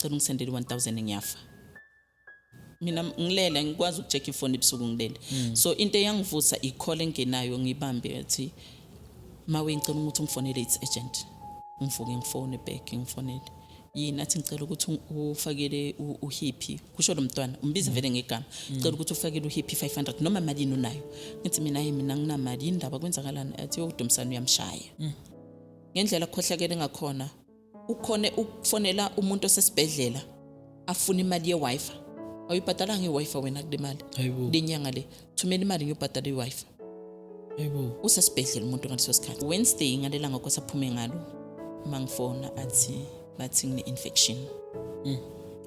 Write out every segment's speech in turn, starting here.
Cela ungisendele 1000, ngiyafa mina, ngilele, ngikwazi ukucheck ifoni ebusuku, ngilele. So into eyangivusa i-call engenayo, ngibambe, athi, "Mawe, ngicela ukuthi ungifonele, it's urgent." Ngivuke, ngifone back, ngifonele, "Yini?" Athi, "Ngicela ukuthi ufakele uHippie," kusho lo mntwana, umbiza vele ngegama, "Ngicela ukuthi ufakele uHippie 500 noma malini unayo." Ngithi mina, "Hayi, mina nginamali, yini ndaba, kwenzakalani?" Athi, "Udumisani uyamshaya ngendlela akhohlakele ngakhona. Ukhone ukufonela umuntu osesibhedlela afuna imali ye-Wi-Fi. Awuyibhadalanga i-Wi-Fi wena kule mali?" Hayibo. Lenyanga le, thumela imali ngiyobhadala i-Wi-Fi. Hayibo. Usesibhedlela umuntu ngaleso sikhathi, Wednesday, ngalelanga kwasaphume ngalo. Uma ngifona athi, bathi ngine-infection,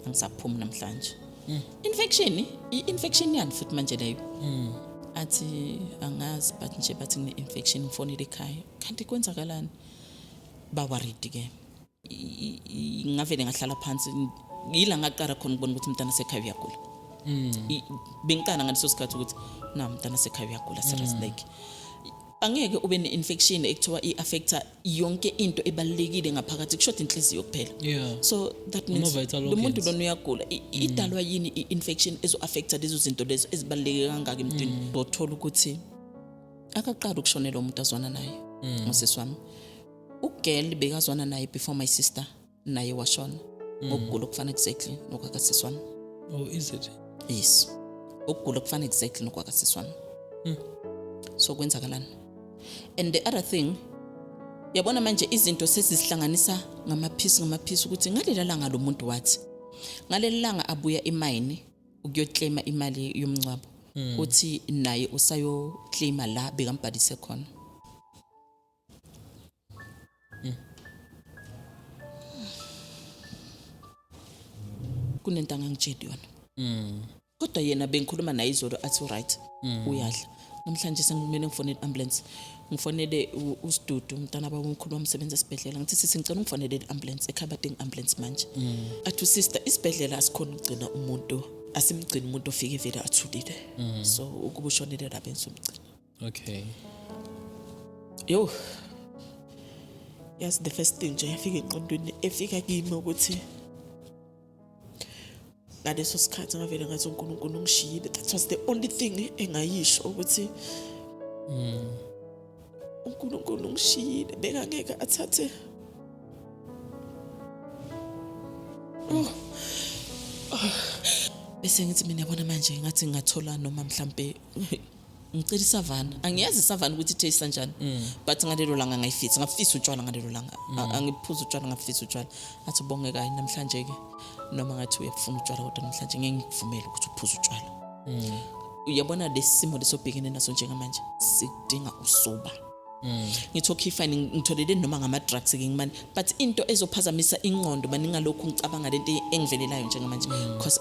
angisaphumi namhlanje. Infection, i-infection yani futhi manje leyo? Athi, "Angazi, but nje bathi ngine-infection." Ngifonele ekhaya, kanti kwenzakalani? Ba-worried ke. Ngavele ngahlala phansi. Yila ngaqala khona ukubona ukuthi umntana sekhaya uyagula. Bengiqala ngaleso sikhathi ukuthi na umntana sekhaya uyagula serious, like angeke ube ne-infection ekuthiwa i-affecta yonke into ebalulekile ngaphakathi, kushoda inhliziyo kuphela. So that means Ama-vital lo muntu organs. lona uyagula. Idalwa yini i-infection ezo-affecta lezo zinto lezo ezibaluleke kangaka emntwini? Bothola ukuthi akaqala ukushonela umuntu azwana naye ngosisi wami. Ugirl bekazwana naye before my sister, naye washona ngokugula okufana exactly nokwakasisi wami. Oh, is it? Yes, ukugula okufana exactly nokwakasisi wami. So kwenzakalani? And the other thing, yabona manje izinto sesizihlanganisa ngamaphisi ngamaphisi, ukuthi ngalela langa lo muntu wathi ngaleli langa abuya emayini ukuyoclaima imali yomncwabo, uthi naye usayoclaima la bekambhalise khona. Kunento angangitsheli yona, kodwa yena bengikhuluma naye izolo, athi right, uyadla. Namhlanje sengimele ngifonele i-ambulance, ngifonele uSidudu, umntana baba omkhulu wamsebenza esibhedlela. Ngithi, "Sisi, ngicela ungifonele i-ambulance ekhaya, badinga i-ambulance manje." Athi usister, isibhedlela asikhona ukugcina umuntu, asimgcini umuntu ofike vele athulile, so ukuba ushonele la benzomgcina. Yo, yazi, the first thing nje efika engqondweni, efika kimi, ukuthi ngaleso sikhathi ngavele ngathi uNkulunkulu ungishiyile. That was the only thing engayisho, ukuthi uNkulunkulu ungishiyile, bekangeke athathe. Oh. Oh. Bese ngithi mina, yabona manje, ngathi ngingathola noma mhlambe ngicela iSavanna. Angiyazi iSavanna ukuthi itaste kanjani, but ngalelo langa ngayifisa, ngafisa utshwala ngalelo langa. Angiphuza utshwala, ngafisa utshwala. Athi, "Bonge kayi namhlanje ke, noma ngathi uyakufuna utshwala, kodwa namhlanje ngeke ngikuvumele ukuthi uphuze utshwala. Uyabona lesi simo lesobhekene naso njengamanje sidinga usoba." Ngithi, "Okay, fine, ngitholele noma ngama-drugs ke ngimane, but into ezophazamisa ingqondo maningalokhu ngicabanga lento engivelelayo njengamanje, because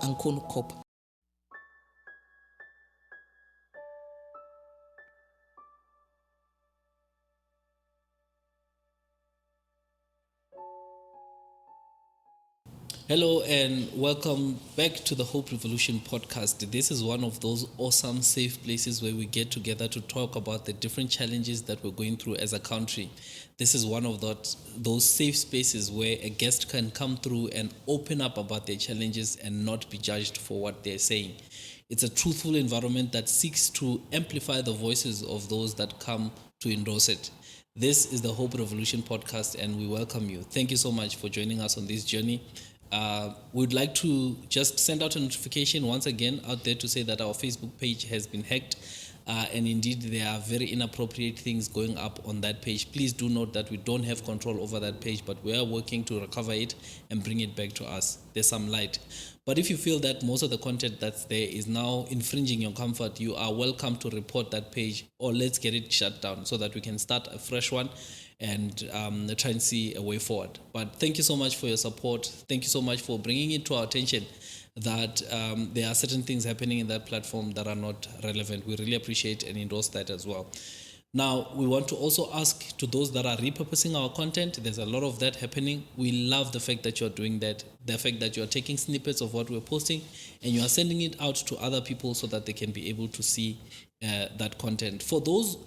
angikhoni ukukhopha." Hello and welcome back to the Hope Revolution podcast. This is one of those awesome safe places where we get together to talk about the different challenges that we're going through as a country. This is one of those safe spaces where a guest can come through and open up about their challenges and not be judged for what they're saying. It's a truthful environment that seeks to amplify the voices of those that come to endorse it. This is the Hope Revolution podcast, and we welcome you. Thank you so much for joining us on this journey. We'd like to just send out a notification once again out there to say that our Facebook page has been hacked. And indeed, there are very inappropriate things going up on that page. Please do note that we don't have control over that page, but we are working to recover it and bring it back to us. There's some light. But if you feel that most of the content that's there is now infringing your comfort, you are welcome to report that page, or let's get it shut down so that we can start a fresh one and try and see a way forward. But thank you so much for your support. Thank you so much for bringing it to our attention that there are certain things happening in that platform that are not relevant. We really appreciate and endorse that as well. Now, we want to also ask to those that are repurposing our content. There's a lot of that happening. We love the fact that you're doing that, the fact that you're taking snippets of what we're posting and you are sending it out to other people so that they can be able to see that content. For those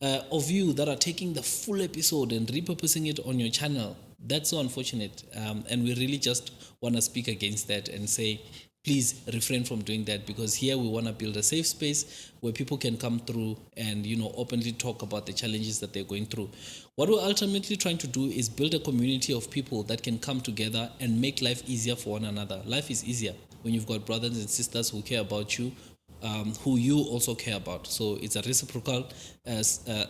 of you that are taking the full episode and repurposing it on your channel, That's so unfortunate. And we really just want to speak against that and say, please refrain from doing that, because here we want to build a safe space where people can come through and, you know, openly talk about the challenges that they're going through. What we're ultimately trying to do is build a community of people that can come together and make life easier for one another. Life is easier when you've got brothers and sisters who care about you, who you also care about. So it's a reciprocal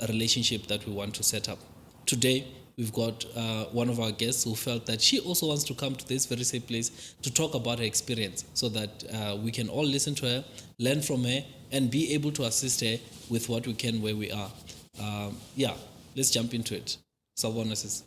relationship that we want to set up. Today, we've got one of our guests who felt that she also wants to come to this very same place to talk about her experience so that we can all listen to her, learn from her, and be able to assist her with what we can where we are. Yeah, let's jump into it. Sawubona sis.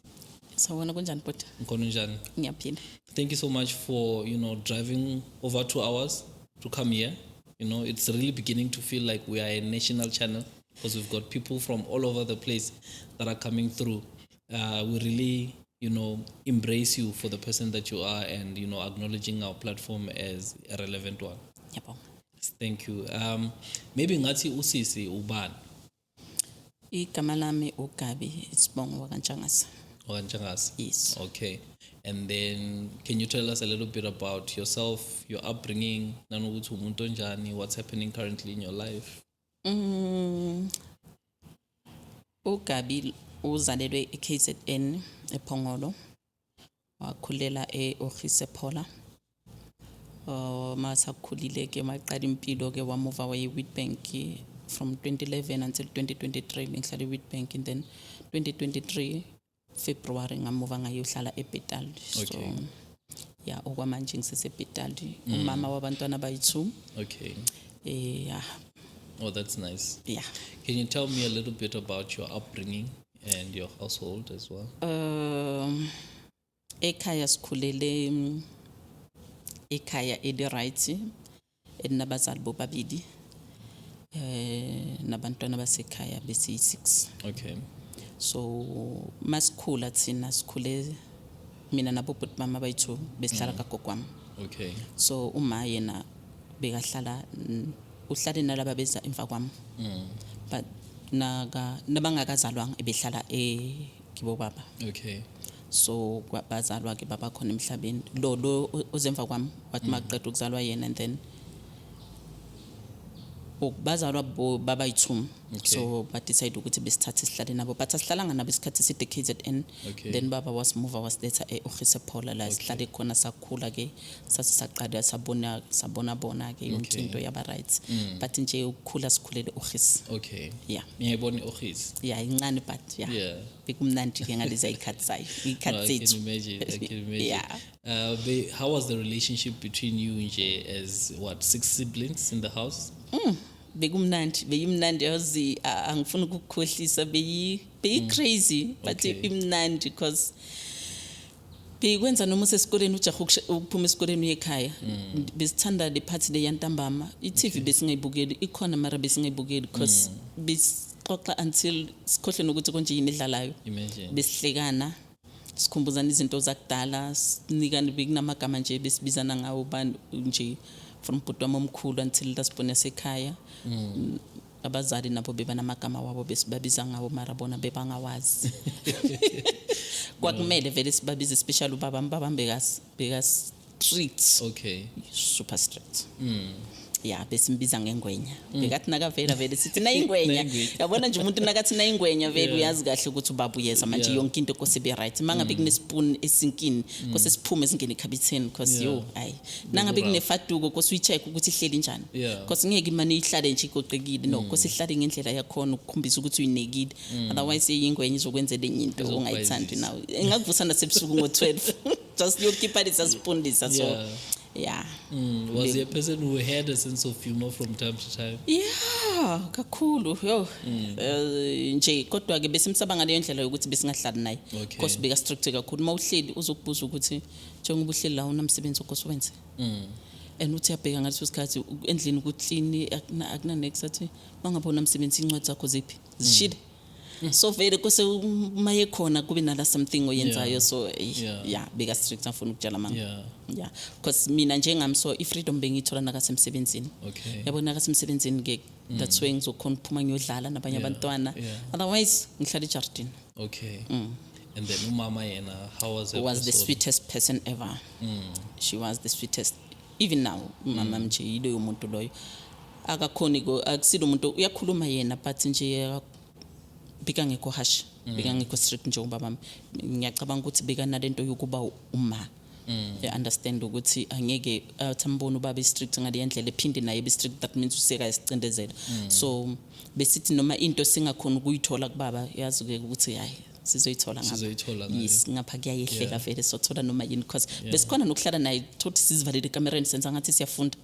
Sawubona, kunjani bhuti? Ngikhona, unjani? Ngiyaphila. Thank you so much for, you know, driving over 2 hours to come here. You know, it's really beginning to feel like we are a national channel because we've got people from all over the place that are coming through. We really, you know, embrace you for the person that you are and, you know, acknowledging our platform as a relevant one. Ngiyabonga. Thank you. Maybe ngathi usisi ubani? Igama lami uGabi, isibongo wakaNtshangase. WakaNtshangase. Yes. Okay. And then can you tell us a little bit about yourself, your upbringing, nanokuthi umuntu onjani, what's happening currently in your life? UGabi uzalelwe eKZN ePhongolo. Wakhulela eOgis Phola. Masakhulile ke maqala impilo ke wamuva waye Witbank from 2011 until 2023. Bengihlala eWitbank and then 2023 February ngamuva ngayohlala eBethal. So yeah, okwamanje ngiseseBethal. Umama wabantwana bayi-2. Yeah. Oh, that's nice. Yeah. Can you tell me a little bit about your upbringing and your household as well? Ekhaya sikhulele ekhaya eli right elinabazali bobabili nabantwana basekhaya besiyi-6. So masikhula thina sikhule mina nabobhuti mama bayi-2 besihlala kagogo wami. So uma yena bekahlala uhlale nalaba beza emva kwami, but naka nabangakazalwanga ebehlala ekibo baba. So bazalwa ke baba khona emhlabeni lo ozemva kwami wathi maqeda ukuzalwa yena and then bazalwa baba yi-2. So ba-decide ukuthi besithathe sihlale nabo, but asihlalanga nabo isikhathi eside KZN. Then baba wasimuva wasiletha e-Ogis Phola la sihlale khona, sakhula ke sase saqala sabona bona ke yonke into yaba right, but nje ukukhula sikhulele Ogis. Yeah. Ngiyayibona i-Ogis. Yeah, incane, but yeah, bekumnandi ke ngalezi ikhathi zayo, No, ikhathi I can zethu. imagine. I can imagine. Yeah. How was the relationship between you and Jay as what, six siblings in the house? Bekumnandi, beyimnandi yazi, angifuni ukukukhohlisa, beyi crazy, but imnandi because beyikwenza noma usesikoleni ujaha ukuphuma esikoleni uye ekhaya. Besithanda le phathi le yantambama, i-TV besingayibukeli, ikhona mara besingayibukeli because besixoxa until sikhohlwe nokuthi konje yini edlalayo. Imagine. Besihlekana, sikhumbuzana izinto zakudala, sinikane, bekunamagama nje besibizana ngawo bantu nje from bhuti wami omkhulu until lasibone yasekhaya. Abazali nabo bebanamagama wabo besibabiza ngawo, mara bona bebangawazi. Kwakumele vele sibabize, especially ubaba baba beka strict. Super strict, ya, besimbiza ngengwenya. Bekathi nakavela vele sithi nayingwenya. Nayingwenya. Yabona nje umuntu nakathi nayingwenya vele uyazi kahle ukuthi ubaba uyeza manje. Yonke into kose be right. Mangabe kunespoon esinkini kose siphume singene ekhabitheni because yo hayi, nangabe Rough. kunefaduko kose uyi-check ukuthi ihleli njani because ngeke imane ihlale nje igoqekile, no, kose ihlale ngendlela yakhona ukukhombisa ukuthi uyinekile, otherwise ingwenya izokwenzela enye into ongayithandi. Izokubhayizisa. Nawe engakuvusa nasebusuku ngo-12 just yokhipha lesa spoon lesa, so yeah. Was he a person who had a sense of humor from time to time? Yeah, kakhulu yo. Nje kodwa ke besimsaba ngaleyo ndlela yokuthi besingahlali naye because beka strict kakhulu. Mawuhleli uzokubuza ukuthi njengoba uhleli la unamsebenzi okose wenze and uthi uyabheka ngaleso sikhathi endlini ku-clean, akuna next, athi mangabe unamsebenzi incwadi zakho ziphi, zishile. So vele kose uma khona kube nala something oyenzayo. So yeah, beka strict, afuna ukutshela manga. Yeah, because mina njengami so i-freedom bengiyithola nakasemsebenzini. Yabona nakasemsebenzini ke, that's where ngizokhona ukuphuma ngiyodlala nabanye abantwana. Otherwise ngihlala ejardini. Okay. And then umama yena, how was her Was the persona? Sweetest person ever. She was the sweetest. Even now, umama nje yiloyo muntu loyo. Akakhoni ko akusilo umuntu uyakhuluma yena, but nje bekangekho harsh, bekangekho strict njengoba bami. Ngiyacabanga ukuthi bekanalento yokuba uma understand ukuthi angeke athi ambone ubaba strict ngale ndlela, ephinde naye be strict, that means useka isicindezela. So besithi noma into singakhona ukuyithola kubaba, yazi ke ukuthi hayi, sizoyithola ngapha. Sizoyithola ngale. Yes, ngapha kuyayehleka vele, sothola noma yini, because besikhona nokuhlala naye, thothi sizivalele ekamereni, senza ngathi siyafunda,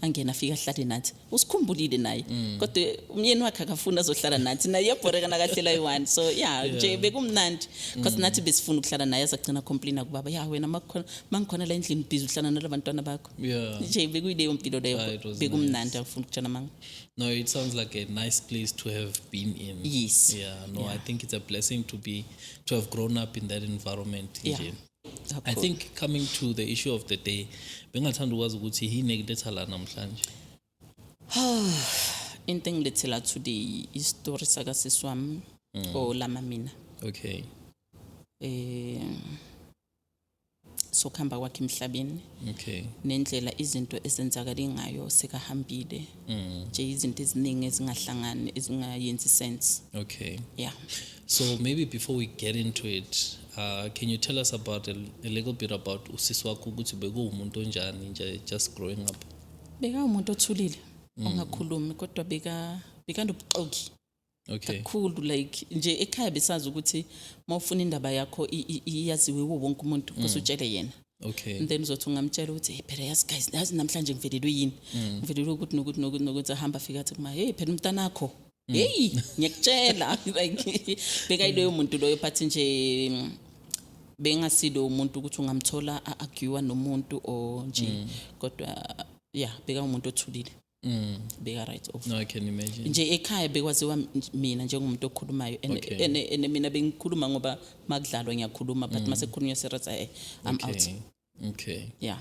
angena afike ahlale nathi, usikhumbulile naye, kodwa umyeni wakhe akafuni azohlala nathi, naye iyabhoreka nakahlela yi-one. So yeah, nje bekumnandi because nathi besifuna ukuhlala naye, azagcina complaina kubaba, ya wena makukhona mangikhona la endlini, busy uhlala nalabantwana bakho. Nje bekuyileyo mpilo leyo. Ah, it was Bekumnandi, angifuni ukutshela manga. No, it sounds like a nice place to have been in. Yes. Yeah, no, I think it's a blessing to have grown up in that environment. Nje. I Kakhulu. Think coming to the issue of the day, bengathanda ukwazi ukuthi yini ekuletha la namhlanje. Into engilethela today, isitori sakasisi wami olama mina. Sokuhamba kwakhe emhlabeni nendlela izinto ezenzakale ngayo sekahambile, nje izinto eziningi ezingahlangani, ezingayenzi sense. Yeah. So maybe before we get into it, can you tell us about a little bit about usisi wakho, ukuthi bekuwumuntu onjani nje, just growing up? Beka umuntu othulile, ongakhulumi, kodwa beka bekanobuxoki kakhulu. Like nje ekhaya besazi ukuthi mawufuna indaba yakho iyaziwe kuwo wonke umuntu, because utshele yena. And then uzothi ungamtshela ukuthi, "Hey phela, yazi guys, yazi namhlanje ngivelelwe yini, ngivelelwe ukuthi nokuthi nokuthi nokuthi," ahamba afika athi kuma, "Hey phela umntanakho, hey ngiyakutshela." Like bekayiloyo muntu loyo, but nje bengasilo umuntu ukuthi ungamthola a-arguwa nomuntu or nje, kodwa yeah, beka umuntu othulile, beka right off. No, I can imagine. Nje ekhaya bekwaziwa mina njengomuntu okhulumayo and, and mina bengikhuluma ngoba makudlalwa ngiyakhuluma, but mase kukhulunywa serious, I'm out. Yeah.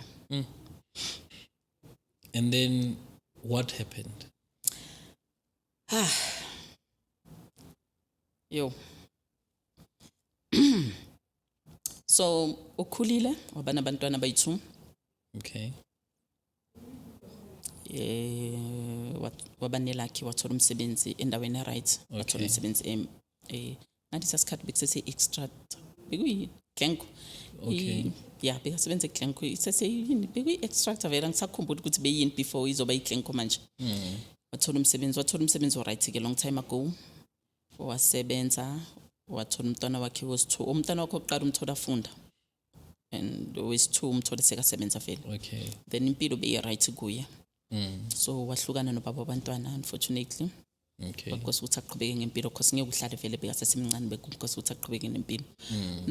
And then what happened? Ah, yo, so ukhulile, waba nabantwana bayi-two. Waba nelakhi, wathola umsebenzi endaweni right, wathola umsebenzi ngalesa sikhathi bekusese extract, bekuyi Glencoe. Yeah, bekasebenza eGlencoe, iseseyini, bekuyi-extractor vele, angisakhumbuli ukuthi beyini before izoba i-Glencoe manje. Wathola umsebenzi o-right ke long time ago, wasebenza, wathola umntwana wakhe wesi-two. Umntwana wakhe wokuqala umthola afunda, and wesi-two umthole sekasebenza vele. Then impilo beyi-right kuye. So wahlukana nobaba wabantwana, unfortunately. Kwakose ukuthi aqhubeke ngempilo, cause ngeke uhlale vele, bekasesemncane, bekukose ukuthi aqhubeke nempilo.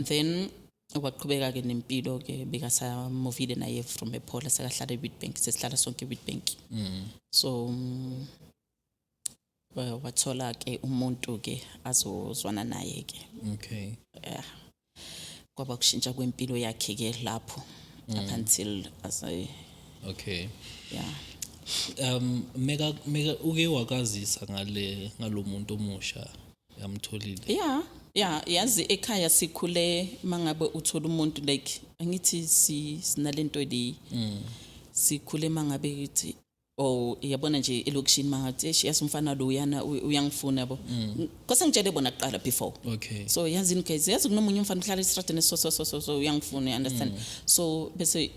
Then waqhubeka-ke nempilo-ke, bekasamuvile naye from ePhola, sekahlala e-Witbank, sesihlala sonke e-Witbank. So wathola-ke umuntu-ke azozwana naye-ke. Yeah, kwaba kushintsha kwempilo yakhe-ke lapho up until as I, yeah. Meka uke wakazisa ngalo muntu omusha yamtholile? Yeah, yazi ekhaya sikhule mangabe uthola umuntu, like angithi sinalento le, sikhule mangabe kuthi, oh yabona nje elokishini mangathi, "Eish, yazi umfana lo uyana uyangifuna," yabo, kose ngitshele bona kuqala before. So yazini guys, yazi kunomunye umfana uhlala esitradeni, so so so so so uyangifuna, you understand? So bese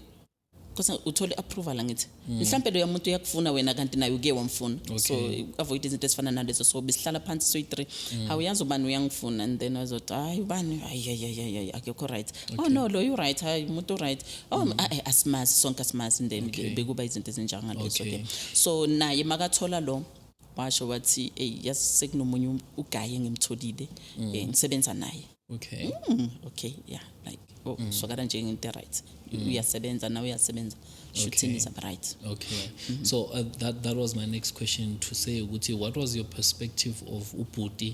kose uthole approval, angithi mhlambe loya muntu uyakufuna wena, kanti naye uke wamfuna. So avoid izinto ezifana nalezo. So besihlala phansi soyi-three, "Awuyazi ubani uyangifuna," and then wazothi, "Hayi ubani, hayi hayi hayi hayi, akekho right." "Oh no, lo you right, hayi umuntu right, oh hayi, asimazi sonke, asimazi." And then bekuba izinto ezinjengalezo ke. So naye makathola lo, washo wathi, "Ey yazi sekunomunye ugayi engimtholile, ngisebenza naye." Okay, yeah, like oh, swakala nje ngento right, uyasebenza nawe, uyasebenza, shooting is right. Okay. So that was my next question to say ukuthi what was your perspective of ubhuti?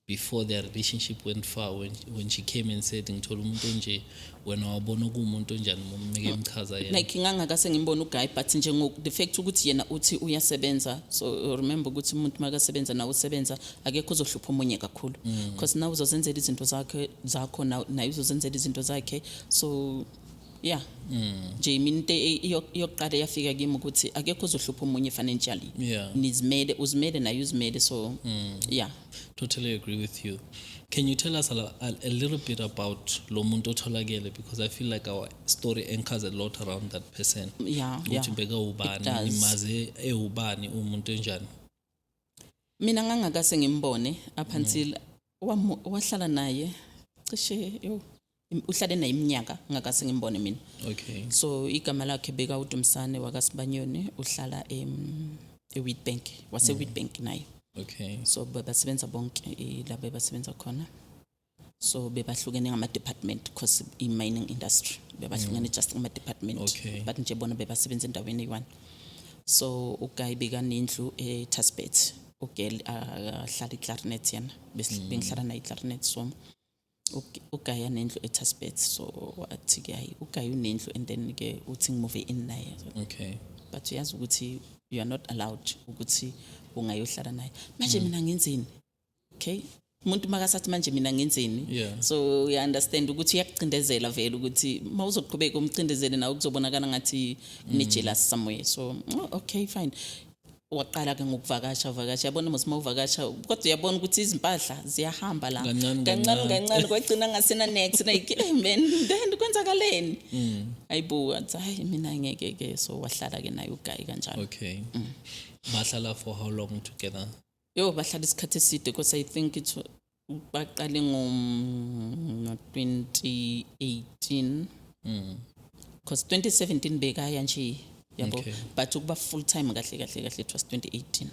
Before their relationship went far, when she came and said, "Ngithola umuntu onje," wena wabona kuwumuntu onjani meke emchaza yena? Like ngangakase ngimbona uguy, but nje the fact ukuthi yena uthi uyasebenza, so remember ukuthi umuntu makasebenza nawe usebenza, akekho uzohlupha omunye kakhulu, because nawe uzozenzela izinto zakhe zakho, naye uzozenzela izinto zakhe. So yeah, nje mina into yokuqala yafika kimi ukuthi akekho ozohlupha omunye financially. Nizimele, uzimele naye uzimele, so yeah. Totally agree with you. Can you tell us a little bit about lo muntu otholakele, because I feel like our story anchors a lot around that person? Yeah. Ukuthi beka ubani? It does. Nimaze ewubani, umuntu enjani? Mina ngangakase ngimbone up until wahlala naye cishe, yo, uhlale naye iminyaka ngakase ngimbone mina. So igama lakhe beka uDumsane wakaSibanyoni, uhlala eWitbank, wase Witbank naye. So basebenza bonke la bebasebenza khona, so bebahlukene ngama-department because i-mining industry bebahlukene just ngama-department. But nje bona bebasebenza endaweni eyi-one. So uguy bekanendlu eTasbet, ugirl ahlala iClarinet, yena bengihlala naye iClarinet. So uguy anendlu eTasbet, so wathi-ke, hayi, uguy unendlu and then-ke uthi ngimove in naye. But uyazi ukuthi you are not allowed ukuthi ungayohlala naye. Manje mina ngenzeni? Okay, umuntu makasathi manje mina ngenzeni? So uya understand ukuthi uyakucindezela vele, ukuthi mawuzoqhubeka umcindezele nawe kuzobonakala ngathi kune-jealous somewhere. So oh, okay, fine. Waqala ke ngokuvakasha vakasha, yabona mos mawuvakasha, kodwa uyabona ukuthi izimpahla ziyahamba la. Kancane, kancane. Kancane. Kancane kwagcina ngasena next, like, hey man, then kwenzakaleni? Ayibo, athi hayi, mina ngeke ke. So wahlala ke naye uguy kanjalo. Okay, bahlala for how long together? Yo, bahlala isikhathi eside because I think it baqale ngo 2018, because 2017 bekaya nje, yabo. But ukuba full time kahle kahle kahle, it was 2018,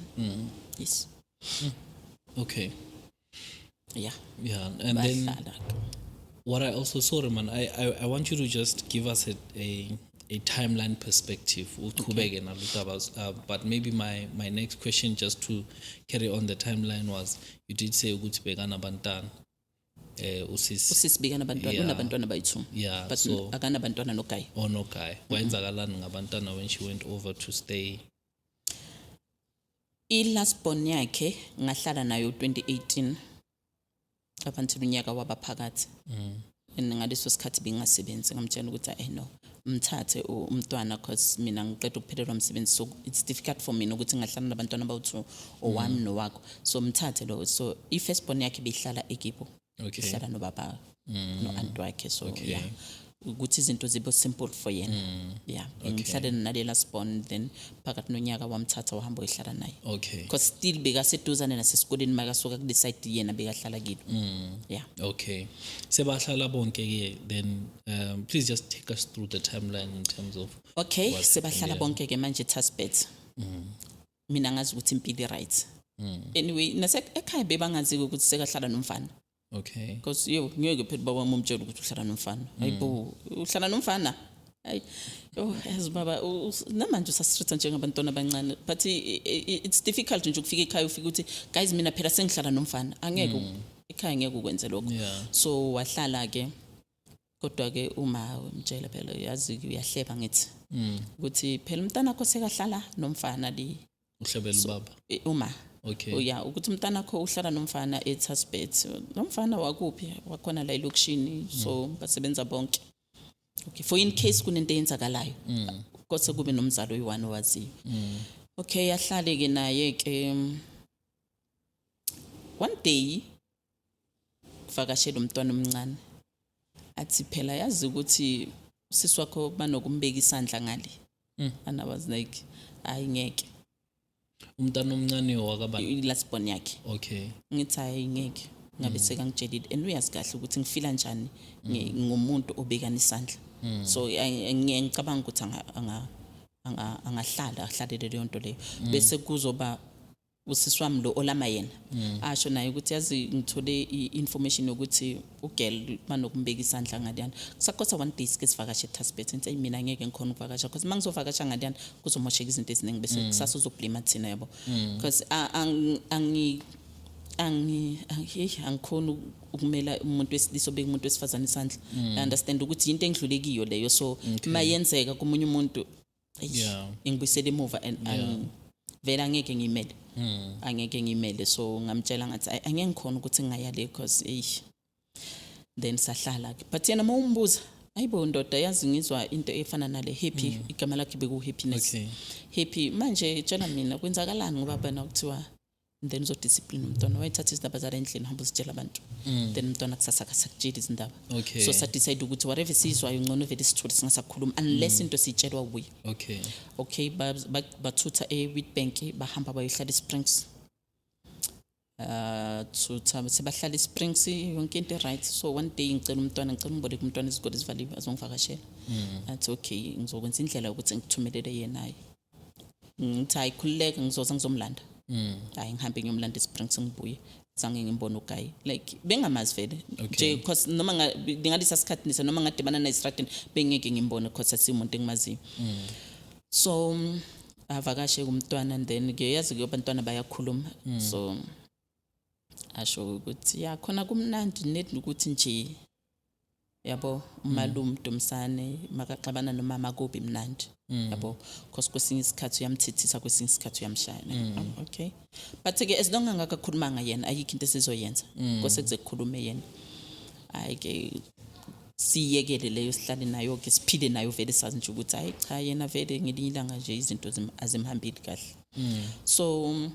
yes. Yeah. Yeah, and then Bahlala ke. What I also, sorry man, I want you to just give us a timeline perspective. Uqhubeke naludaba, but maybe my next question, just to carry on the timeline, was you did say ukuthi bekanabantwana usisi. Usisi bekanabantwana. Unabantwana bayi-two. But akanabantwana noguy. Oh, no guy. Kwenzakalani ngabantwana when she went over to stay? I-last born yakhe ngahlala nayo 2018 up until unyaka waba phakathi, and ngaleso sikhathi bengingasebenzi. Ngamtshela ukuthi eh no, mthathe umntwana cause mina ngiqeda ukuphelelwa umsebenzi, so it's difficult for mina ukuthi ngingahlala nabantwana abawu-two, owami nowakho, so mthathe lo. So i-first born yakhe beyihlala ekibo. Ihlala nobaba no-anti wakhe, so yeah, ukuthi izinto zibe simple for yena, yeah. Ngihlale nale last born, then phakathi nonyaka wamthatha wahamba uyohlala naye. Because still bekaseduzane nasesikoleni, makasuka kule side yena bekahlala kilo, yeah. Okay. Sebahlala bonke ke then, please just take us through the timeline in terms of Okay. what Sebahlala happened. Bonke ke manje eTasbet. Mina ngazi ukuthi impilo i-right. Anyway, nase ekhaya bebangazi ukuthi sekahlala nomfana. Because yo, ngeke phela baba wami umtshela ukuthi uhlala nomfana. Hayibo, uhlala nomfana, hayi yo, yazi baba, namanje usasitreat njengabantwana abancane, but it's difficult nje ukufika ekhaya ufike ukuthi, "Guys, mina phela sengihlala nomfana." Angeke ekhaya ngeke ukwenze lokho. So wahlala ke, kodwa ke uma umtshela phela, yazi uyahleba, ngithi ukuthi phela umntana wakho sekahlala nomfana li. Uhlebela ubaba. Uma ya, ukuthi umntana wakho uhlala nomfana eTasbet, nomfana wakuphi, wakhona la elokishini, so basebenza bonke. Okay, for in case kunento eyenzakalayo, kose kube nomzali oyi-one owaziyo. Okay, ahlale ke naye ke. One day kuvakashela umntwana omncane, athi phela yazi ukuthi usisi wakho banokumbeka isandla ngale. And I was like, hayi, ngeke. Umntana omncane wakabani? I-last born yakhe. Ngithi hayi, ngeke, ngabe sekangitshelile and uyazi kahle ukuthi ngifila njani ngumuntu obekana isandla. So ngicabanga ukuthi angahlala ahlalele leyo nto leyo, bese kuzoba usisi wami lo olama yena, asho naye ukuthi yazi ngithole i-information yokuthi ugirl banokumbeka isandla ngaliyana. Kusakosa one day sike sivakashe eTasbet, ngithi, "Eyi, mina ngeke ngikhona ukuvakasha because uma ngizovakasha ngaliyana kuzomosheka izinto eziningi, bese kusasa uzoblame thina," yabo, because angi Hey, angikhoni ukumela umuntu wesilisa obeka umuntu wesifazane isandla. I understand ukuthi into engidlule kiyo leyo, so mayenzeka komunye umuntu, eish, ingibuyisela emuva and vele angeke ngiyimele, angeke ngiyimele. So ngamtshela ngathi, "Ayi, angeke ngikhona ukuthi ngingaya le because eish." Then sahlala ke, but yena mawumbuza, "Ayibo ndoda, yazi ngizwa into efana nale." Happy, igama lakhe beku Happiness. "Happy, manje tshela mina kwenzakalani ngoba bana kuthiwa then uzodiscipline umntwana, wayithatha izindaba zala endlini, hamba uzitshela abantu." Then umntwana kusasa akasakutsheli izindaba. So sadecide ukuthi whatever siyizwayo, ngcono vele sithole, singasakhuluma unless into siyitshelwa wuye. Okay, bathutha e-Witbank, bahamba bayohlala e-Springs. Thutha, sebahlala e-Springs, yonke into right. So one day ngicela umntwana, ngicela umboleke umntwana, izikole zivaliwe, azongivakashela. Athi, "Okay, ngizokwenza indlela yokuthi ngithumelele yena." Ngithi, "Hayi, khululeka, ngizoza ngizomlanda." Hayi, ngihambe ngiyomlanda e-Springs, ngibuye, zange ngimbone uguy, like bengamazi vele nje, because noma ngalesa sikhathi nisa noma ngadibana naye estradini, bengeke ngimbone because asimuntu engimaziyo. So avakashe kumntwana and then ke yazi ke abantwana bayakhuluma, so asho ukuthi ya, khona kumnandi nedi ukuthi nje yabo umalume Dumsane makaxabana nomama kubi mnandi, yabo, because kwesinye isikhathi uyamthethisa, kwesinye isikhathi uyamshaya. Oh, okay, but ke as long angakakhulumanga yena, ayikho into esizoyenza kose kuze kukhulume yena. Hayi ke, siyekele leyo, sihlale nayo ke, siphile nayo vele, sazi nje ukuthi hayi cha, yena vele ngelinye ilanga nje izinto azimhambeli kahle. So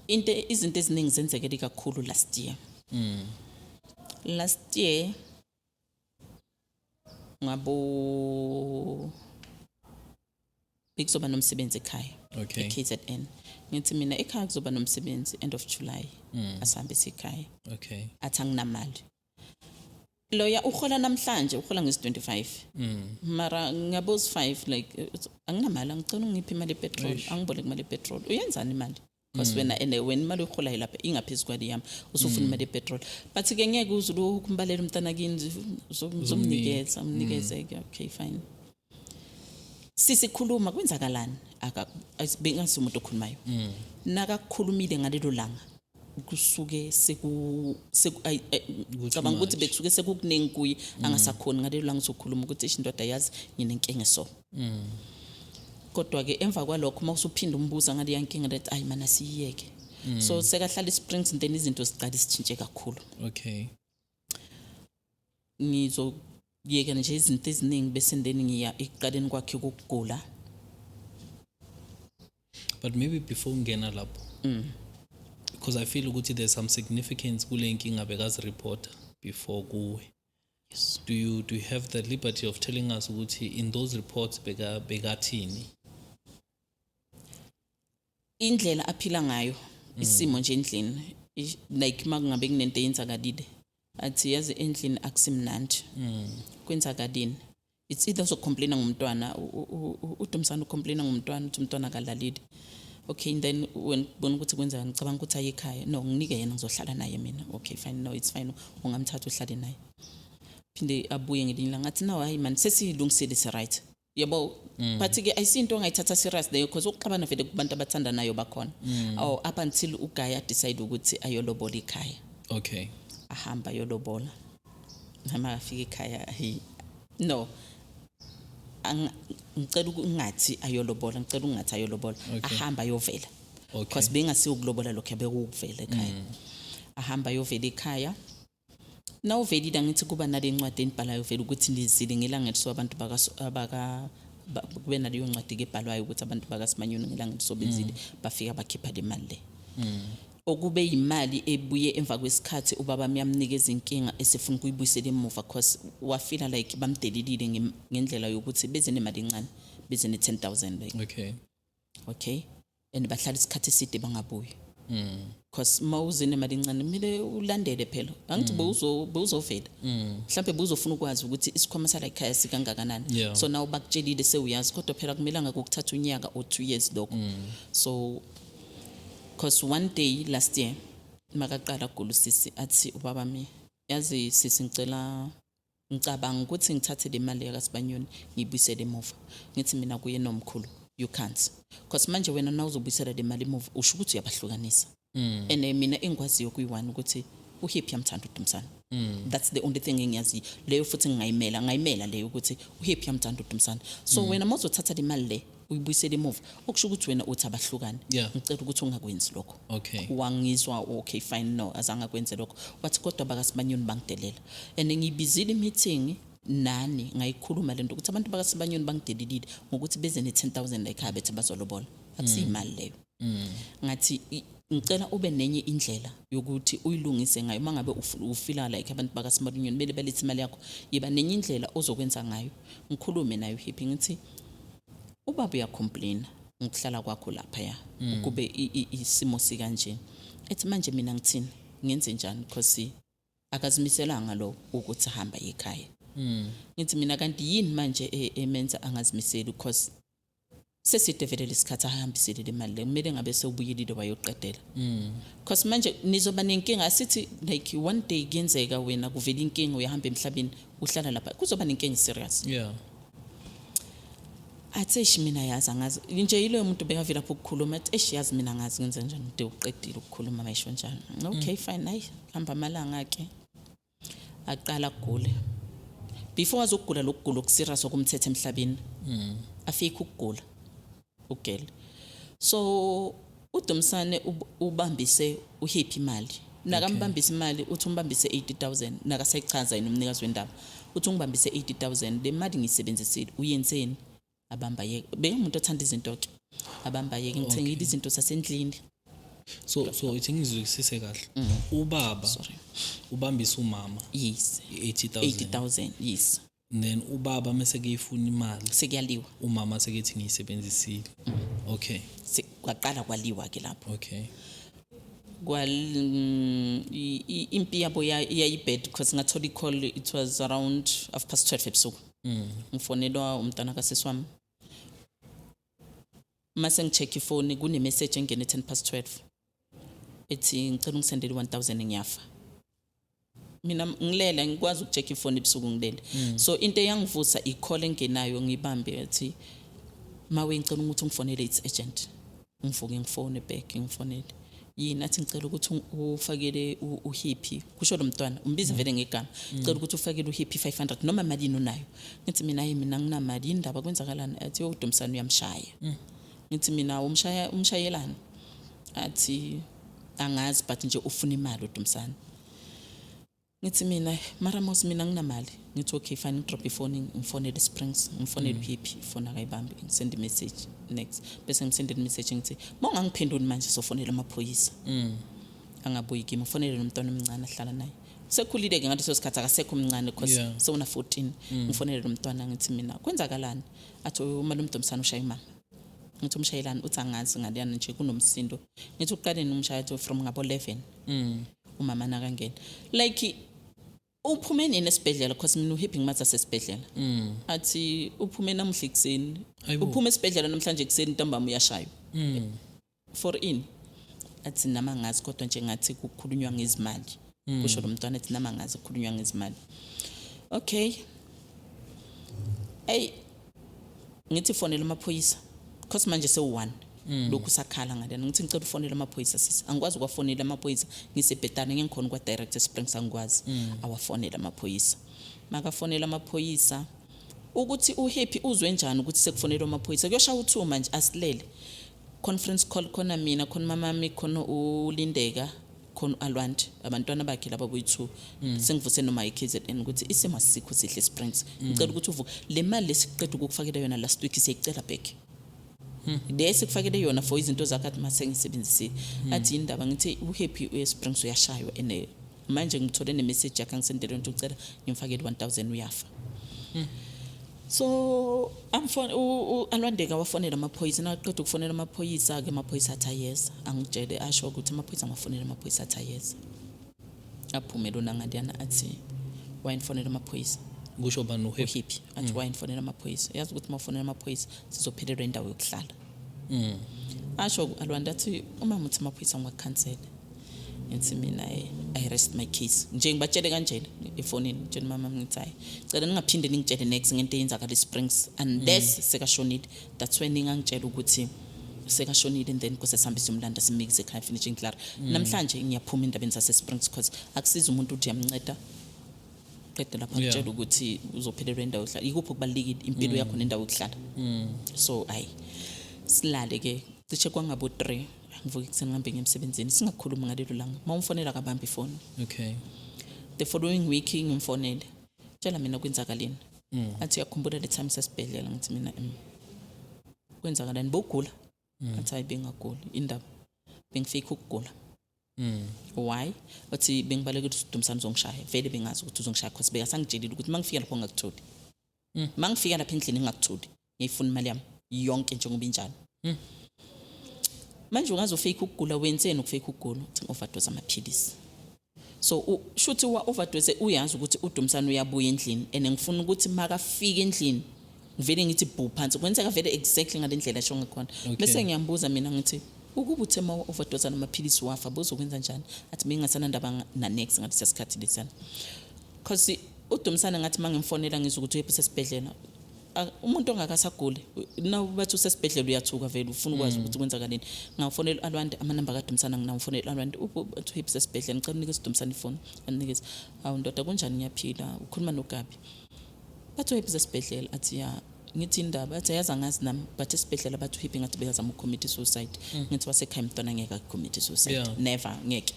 into izinto eziningi zenzekele kakhulu last year. Last year ngabo bekuzoba nomsebenzi ekhaya e-KZN. Ngithi mina, "Ekhaya kuzoba nomsebenzi end of July, asihambe sikhaya." Athi, "Anginamali." Loya uhola namhlanje, uhola ngesi-25, mara ngabozi 5 like, "Anginamali, angicela ungiphe imali yepetrol, angiboleke imali yepetrol." Uyenzani imali? Because wena and wena imali oyiholayo lapha ingaphezu kwale yami, usufuna imali yepetrol. But ke ngeke uze lokhu umbalela umntana kini, uzomnikeza, umnikeze-ke. Okay, fine. Sisikhuluma, kwenzakalani? Bengasi umuntu okhulumayo. Nakakhulumile ngalelo langa, kusuke seku cabanga ukuthi much. Bekusuke sekukuningi kuye, angasakhoni ngalelo langa. Uzokhuluma ukuthi, "Eish ndoda, yazi nginenkinga." So kodwa ke emva kwalokho, uma usuphinda umbuza ngaleya nkinga, that ayi mana, siyiyeke. So sekahlala i-Springs and then izinto ziqala isitshintshe kakhulu. Ngizokuyeka nje izinto eziningi, bese then ngiya ekuqaleni kwakhe kokugula. But maybe before ungena lapho, because I feel ukuthi there's some significance kule nkinga bekazi-reporta before kuwe. Yes. Do you have the liberty of telling us ukuthi in those reports beka bekathini? Indlela aphila ngayo, isimo nje endlini, like uma kungabe kunento eyenzakalile, athi, "Yazi endlini akusimnandi, kwenzakalini?" It's either uzocomplaina ngomntwana, uDumsane ucomplaina ngomntwana, uthi umntwana akalalile. Okay, and then when bona ukuthi kwenzakani, ngicabanga ukuthi aye ekhaya. "No, nginike yena, ngizohlala naye mina." "Okay, fine. No, it's fine, ungamthatha uhlale naye." Phinde abuye ngelinye ilanga athi, "No, hayi man, sesiyilungisile, si-right," yabo. But-ke ayisinto ongayithatha serious leyo, because ukuxabana vele kubantu abathandanayo bakhona. Oh, up until uguy adecide ukuthi ayolobola ekhaya. Ahamba ayolobola. Noma afika ekhaya, hey no, ngicela ukungathi ayolobola, ngicela ungathi ayolobola. Ahamba ayovela, because bengasiwo ukulobola lokho, bekukuvela ekhaya. Ahamba ayovela ekhaya. Nawuvelile, angithi kuba nale ncwadi enibhalayo vele ukuthi nizile ngelanga eliso, abantu abaka kube naleyo ncwadi ke ebhalwayo ukuthi abantu bakaSimanyoni ngelanga elisobenzile, bafika bakhipha le mali le, okube yimali ebuye emva kwesikhathi. Ubaba yamnikeza inkinga, esefuna ukuyibuyisela emuva, cause wafeela like bamdelelile ngendlela yokuthi beze nemali encane, beze ne-10 000 like. Okay, and bahlala isikhathi eside bangabuyi, cause uma uze nemali encane, kumele ulandele phela, angithi bewuzovela mhlawumbe bewuzofuna ukwazi ukuthi isikhwama sala ekhaya sikangakanani. So naw bakutshelile, sewuyazi, kodwa phela kumelanga kokuthatha unyaka or 2 years lokho. So cause one day last year makaqala kugula usisi, athi ubaba mi, "Yazi sisi, ngicela, ngicabanga ukuthi ngithathe le mali yakasibanyoni ngiyibuyisele emuva." Ngithi mina kuye, "Nomkhulu, you can't, because manje wena na uzobuyisela le mali emuva, usho ukuthi uyabahlukanisa." And mina engikwaziyo kuyi-one ukuthi uHappy yamthanda uDumsane. That's the only thing engiyaziyo leyo, futhi ngingayimela, ngayimela leyo ukuthi uHappy yamthanda uDumsane. So wena mawuzothatha le mali le uyibuyisele emuva, okusho ukuthi wena uthi abahlukane. Ngicela ukuthi ungakwenzi lokho. Wangizwa, okay, fine, no, azange akwenze lokho. Wathi kodwa bakaSibanyoni bangidelela, and ngiyibizile i-meeting nani, ngayikhuluma lento ukuthi abantu bakaSibanyoni bangidelelile ngokuthi beze ne-10 000 la ekhaya bethi bazolobola. Akusiyimali leyo. Ngathi ngicela ube nenye indlela yokuthi uyilungise ngayo. Uma ngabe ufila like abantu bakaSibanyoni kumele balethe imali yakho, yiba nenye indlela ozokwenza ngayo. Ngikhulume nayo Happy, ngithi ubaba uyacomplaina ngokuhlala kwakho laphaya, kube isimo sikanje. Ethi manje mina ngithini, ngenze njani? Because akazimiselanga lo ukuthi hamba ekhaya. Ngithi mina kanti yini manje emenza angazimiseli? Because seside vele lesikhathi ahambisile le mali le, kumele ngabe sewubuyelile wayoqedela, because manje nizoba nenkinga. Asithi like one day kuyenzeka wena kuvela inkinga, uyahamba emhlabeni, uhlala lapha, kuzoba nenkinga serious. Athi eish, mina yazi angazi nje. Yiloyo muntu bekavela lapho ukukhuluma, athi eish, yazi mina angazi ngenze njani. Ude uqedile ukukhuluma mayisho njalo. Okay, fine. Hayi, hamba amalanga ke, aqala ukugula. Before azokugula lokugula okuserious okumthethe emhlabeni, afike ukugula ugele. So uDumsane ubambise uHappy imali. Nakambambisa imali, uthi umbambise 80,000. Nakasayichaza yena umnikazi wendaba, uthi ungibambise 80,000, le mali ngiyisebenzisile, uyenzeni? Abamba yeke, bengumuntu othanda izinto ke, abamba yeke, ngithengile izinto zasendlini. So ithi ngizwisise kahle, ubaba Sorry. ubambisa umama Yes. i-80,000? 80,000, yes. Then ubaba mase kuyifuna imali, Sekuyaliwa. Umama sekethi ngiyisebenzisile. Okay. Kwaqala kwaliwa ke lapho. Kwal impi yabo yayibad, because ngathola i-call, it was around 12:30 ebusuku. Ngifonelwa umntana kasisi wami. Mase ngi-check ifoni, kune-message engene 12:10 ethi ngicela ungisendele i-1000, ngiyafa. Mina ngilele, ngikwazi ukucheck ifoni ebusuku ngilele. So into eyangivusa i-call engenayo, ngibambe, ethi mawe ngicela ukuthi ungifonele, it's urgent. Ngivuke ngifone back, ngifonele, yini? Athi ngicela ukuthi ufakele uHappy, kusho lo mntwana, umbiza vele ngegama, ngicela ukuthi ufakele uHappy 500 noma malini unayo. Ngithi mina hayi, mina nginamali, yini ndaba, kwenzakalani? Athi uDumsane uyamshaya. Ngithi mina umshaya, umshayelani? Athi angazi, but nje ufuna imali uDumsane. Ngithi mina mara mos mina nginamali. Ngithi okay, fine, ngidrop ifoni, ngifonele Springs, ngifonele uHappy, ifoni akayibambi. Ngisend imessage next, bese ngisendele imessage, ngithi uma ungangiphenduli manje sofonela amaphoyisa. Angabuyi kimi. Ngifonele nomntwana omncane ahlala naye, sekhulile-ke ngaleso sikhathi, akasekho omncane because sewuna 14. Ngifonele lo mntwana, ngithi mina kwenzakalani? Athi uma lo mntomsana ushaya umama. Ngithi umshayelani? Uthi angazi, ngaliyana nje kunomsindo. Ngithi uqaleni umshaya? Athi from ngabo 11 umama nakangena. Like uphume nini esibhedlela? Because mina uHappy ngimazi asesibhedlela. Athi uphume namuhla ekuseni. Ayibo. Uphume esibhedlela namhlanje ekuseni, ntambama uyashaywa. For ini? Athi nama ngazi, kodwa nje ngathi kukhulunywa ngezimali, kusho lo mntwana. Athi nama ngazi, kukhulunywa ngezimali. Okay, ey, ngithi fonela amaphoyisa, because manje sewu-1 lokhu sakhala ngalena. Ngithi ngicela ufonele amaphoyisa sisi, angikwazi ukwafonela amaphoyisa, ngisebhetane, ngikhona kwa-direct Springs, angikwazi. Awafonele amaphoyisa. Makafonela amaphoyisa, ukuthi uHappy uzwe njani ukuthi sekufonelwa amaphoyisa? Kuyoshaya u-2 manje, asilele, conference call, khona mina, khona mamami, khona uLindeka, khona u-Alwande, abantwana bakhe laba boyi-2. Sengivuse noma i-KZN ukuthi isimo asikho sihle Springs, ngicela ukuthi uvuke, le mali lesiqeda ukukufakela yona last week siyayicela back, le sikufakele yona for izinto zakho. Athi mase ngisebenzisile. Athi indaba, ngithi uHappy uye-Springs uyashaywa, and manje ngithole nemessage yakhe angisendele yona ukuthi ucela ngimfakele 1000, uyafa. So amfone Alwandeka, wafonela amaphoyisa. Naqeda ukufonela amaphoyisa-ke, amaphoyisa athi ayeza. Angitshele, asho ukuthi amaphoyisa angafonela amaphoyisa, athi ayeza. Aphume lona ngaliyana, athi wayenifonela amaphoyisa? Kusho bani, uHappy? UHappy. Athi wayenifonela amaphoyisa? Yazi ukuthi uma ufonela amaphoyisa sizophelelwa indawo yokuhlala. Asho Alwanda, athi uma uthi amaphoyisa ngiwakhansele. Ngithi mina I rest my case nje, ngibatshele kanjena efonini, ngitshela mama, ngithi hayi, cela ningaphinde ningitshele next ngento eyenzakala eSprings unless sekashonile, that's when ningangitshela ukuthi Sekashonile, and then kose sihambe siyomlanda, simikise ekhaya, finishing klaar. Namhlanje ngiyaphuma endabeni zase-Springs because akusiza umuntu ukuthi uyamnceda, qede lapha kutshela ukuthi uzophelelwa indawo yokuhlala. Ikuphi okubalulekile, impilo yakho nendawo yokuhlala? So hayi, silale ke cishe kwangabo 3. Ngivuke ekuseni, ngihambe ngiye emsebenzini. Singakhulumi ngalelo langa. Uma umfonela akabambi ifoni. The following week ngimfonele, tshela mina kwenzakaleni. Athi, "Uyakhumbula le time sesibhedlela?" Ngithi mina, Kwenzakalani, bowugula?" Athi, "Hayi, bengaguli, indaba bengifike ukugula." Why? Athi, "Bengibalekela ukuthi uDumsane uzongishaya. Vele bengazi ukuthi uzongishaya because bekasangitshelile ukuthi uma ngifika lapho ngingakutholi, uma ngifika lapha endlini ngingakutholi, ngiyifuna imali yami yonke njengoba injalo." Manje ungaze ufake ukugula, wenzeni ukufake ukugula? Uthi, "Ngi-overdose amaphilisi." So shuthi wa-overdose, uyazi ukuthi uDumsane uyabuya endlini and ngifuna ukuthi makafika endlini ngivele ngithi bhu phansi. Kwenzeka vele exactly ngale ndlela esho ngakhona. Bese ngiyambuza mina, ngithi, "Ukuba uthe ma overdose namaphilisi wafa, bozokwenza njani?" Athi, "Bengingasanandaba na-next ngalesiya sikhathi lesiyana." Cause uDumsane ngathi uma ngimfonela ngizwe ukuthi uyephi, usesibhedlela. Umuntu ongakasaguli na bathi usesibhedlela uyathuka vele, ufuna ukwazi ukuthi kwenzakaleni. Ngafonela u-Alwande, amanamba kaDumsana nginawo. Ngifonela u-Alwande, uthi uyephi, usesibhedlela, ngicela unikeze uDumsane ifoni. Anikeze. "Hawu ndoda, kunjani?" "Ngiyaphila, ukhuluma noGabi. Bathi uyephi esibhedlela?" Athi, "Ya." Ngithi, "Indaba?" Athi, "Yazi, angazi nami, but esibhedlela bathi uHappy ngathi bekazama ukucommit suicide." Ngithi, "Wasekhaya mntwana ngeke acommit suicide." Never, ngeke.